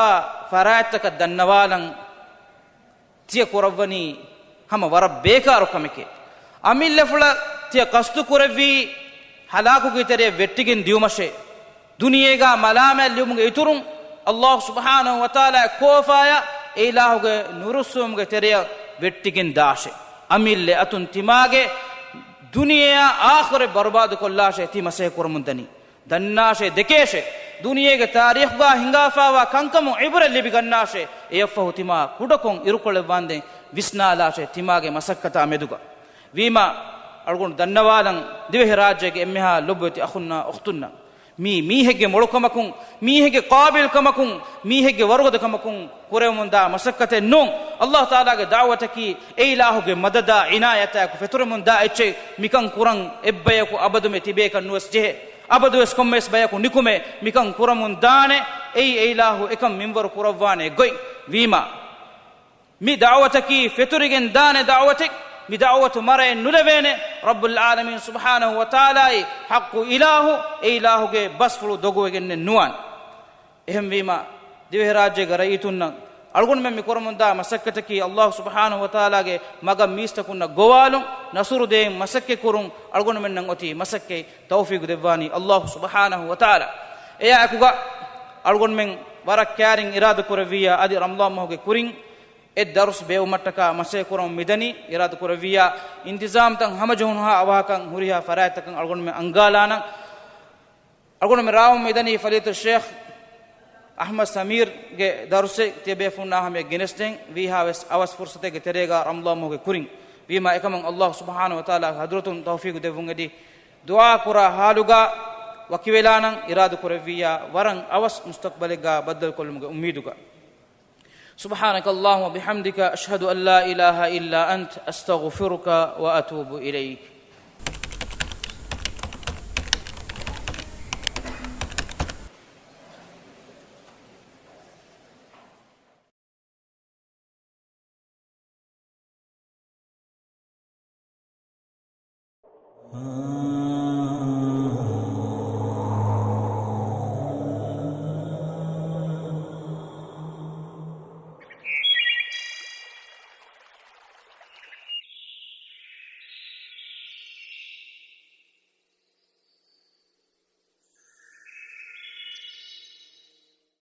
ފަރާތްތަކަށް ދަންނަވާލަން ތިޔަ ކުރައްވަނީ ހަމަ ވަރަށް ބޭކާރު ކަމެކޭ. އަމިއްލަފުޅަށް ތިޔަ ޤަޞްދު ކުރެއްވީ ހަލާކުގެ ތެރެޔަށް ވެއްޓިގެން ދިޔުމަށޭ. ދުނިޔޭގާ މަލާމާތް ލިބުމުގެ އިތުރުން، ﷲ ސުބްޙާނަހޫ ވަތަޢާލާ ކޯފާޔަށް އެއިލާހުގެ ނުރުއްސުވުމުގެ ތެރެޔަށް ވެއްޓިގެން ދާށޭ. އަމިއްލަ އަތުން ތިމާގެ ދުނިޔެއާ އާޚިރަތް ބަރުބާދު ކޮށްލާށޭ ތި މަސައްކަތް ކުރަމުން ދަނީ. ދަންނާށޭ، ދެކޭށޭ، ދުނިޔޭގެ ތާރީޚުގާ ހިނގާފާވާ ކަންކަމުން ޢިބްރަތް ލިބިގަންނާށޭ، އެއަށްފަހު ތިމާ ކުޑަކޮށް އިރުކޮޅެއްވާންދެން ވިސްނާލާށޭ ތިމާގެ މަސައްކަތާ މެދުގަ. ވީމާ، އަޅުގަނޑު ދަންނަވާލަން ދިވެހިރާއްޖޭގެ އެންމެހާ ލޮބުވެތި އަޚުންނާ އުޚްތުންނަށް، މީ މީހެއްގެ މޮޅުކަމަކުން، މީހެއްގެ ޤާބިލްކަމަކުން، މީހެއްގެ ވަރުގަދަކަމަކުން ކުރެވެމުންދާ މަސައްކަތެއް ނޫން. ﷲ ތަޢާލާގެ ދަޢުވަތަކީ އެއިލާހުގެ މަދަދާ އިނާޔަތާއެކު ފެތުރެމުންދާ އެއްޗެއް. މިކަން ކުރަން އެއްބަޔަކު އަބަދުމެ ތިބޭކަށް ނުވެސް ޖެހޭ. އަބަދުވެސް ކޮންމެވެސް ބަޔަކު ނިކުމޭ މިކަން ކުރަމުން ދާނެ. އެއީ އެއިލާހު އެކަން މިންވަރު ކުރައްވާނެ ގޮތް. ވީމާ، މި ދަޢުވަތަކީ ފެތުރިގެން ދާނެ ދަޢުވަތެއް. މި ދަޢުވަތު މަރައެއް ނުލެވޭނެ. ރައްބުލް ޢާލަމީން ސުބްޙާނަހޫ ވަތަޢާލާއީ ޙައްޤު އިލާހު، އެއިލާހުގެ ބަސްފުޅު ދޮގުވެގެންނެއް ނުވާނެ. އެހެންވީމާ، ދިވެހިރާއްޖޭގެ ރައްޔިތުންނަށް އަޅުގަނޑުމެން މި ކުރަމުންދާ މަސައްކަތަކީ ﷲ ސުބްޙާނަހޫ ވަތަޢާލާގެ މަގަށް މީސްތަކުންނަށް ގޮވާލުން، ނަޞްރު ދޭން މަސައްކަތް ކުރުން އަޅުގަނޑުމެންނަށް އޮތީ މަސައްކަތް. ތައުފީޤު ދެއްވާނީ ﷲ ސުބްޙާނަހޫ ވަތަޢާލާ. އެއާއެކުގަ އަޅުގަނޑުމެން ވަރަށް ކައިރިން އިރާދަ ކުރެއްވިއްޔާ އަދި ރަމަޟާން މަހުގެ ކުރިން އެއް ދަރުސް ބޭއްވުމަށްޓަކާ މަސައްކަތް ކުރަމުން މިދަނީ. އިރާދަ ކުރެއްވިއްޔާ އިންތިޒާމްތައް ހަމަޖެހުނުހާ އަވަހަކަށް ހުރިހާ ފަރާތްތަކަށް އަޅުގަނޑުމެން އަންގާލާނަން. އަޅުގަނޑުމެން ރާވަމުން މިދަނީ ފަޟީލަތު ޝޭޚް އަޙްމަދު ސަމީރްގެ ދަރުސެއް ތިޔަބޭފުންނާ ހަމަޔަށް ގެނެސްދޭން ވީހާވެސް އަވަސް ފުރުޞަތެއްގެ ތެރޭގަ ރަމަޟާން މަހުގެ ކުރިން. ވީމާ އެކަމަށް ﷲ ސުބްޙާނަހޫ ވަތަޢާލާގެ ޙަޟްރަތުން ތައުފީޤު ދެއްވުން އެދި، ދުޢާ ކުރާ ޙާލުގަ ވަކިވެލާނަން. އިރާދަ ކުރެއްވިއްޔާ ވަރަށް އަވަސް މުސްތަޤްބަލެއްގަ ބައްދަލުކޮށްލުމުގެ އުއްމީދުގަ. سبحانك اللهم وبحمدك، أشهد أن لا إله إلا أنت، أستغفرك وأتوب إليك.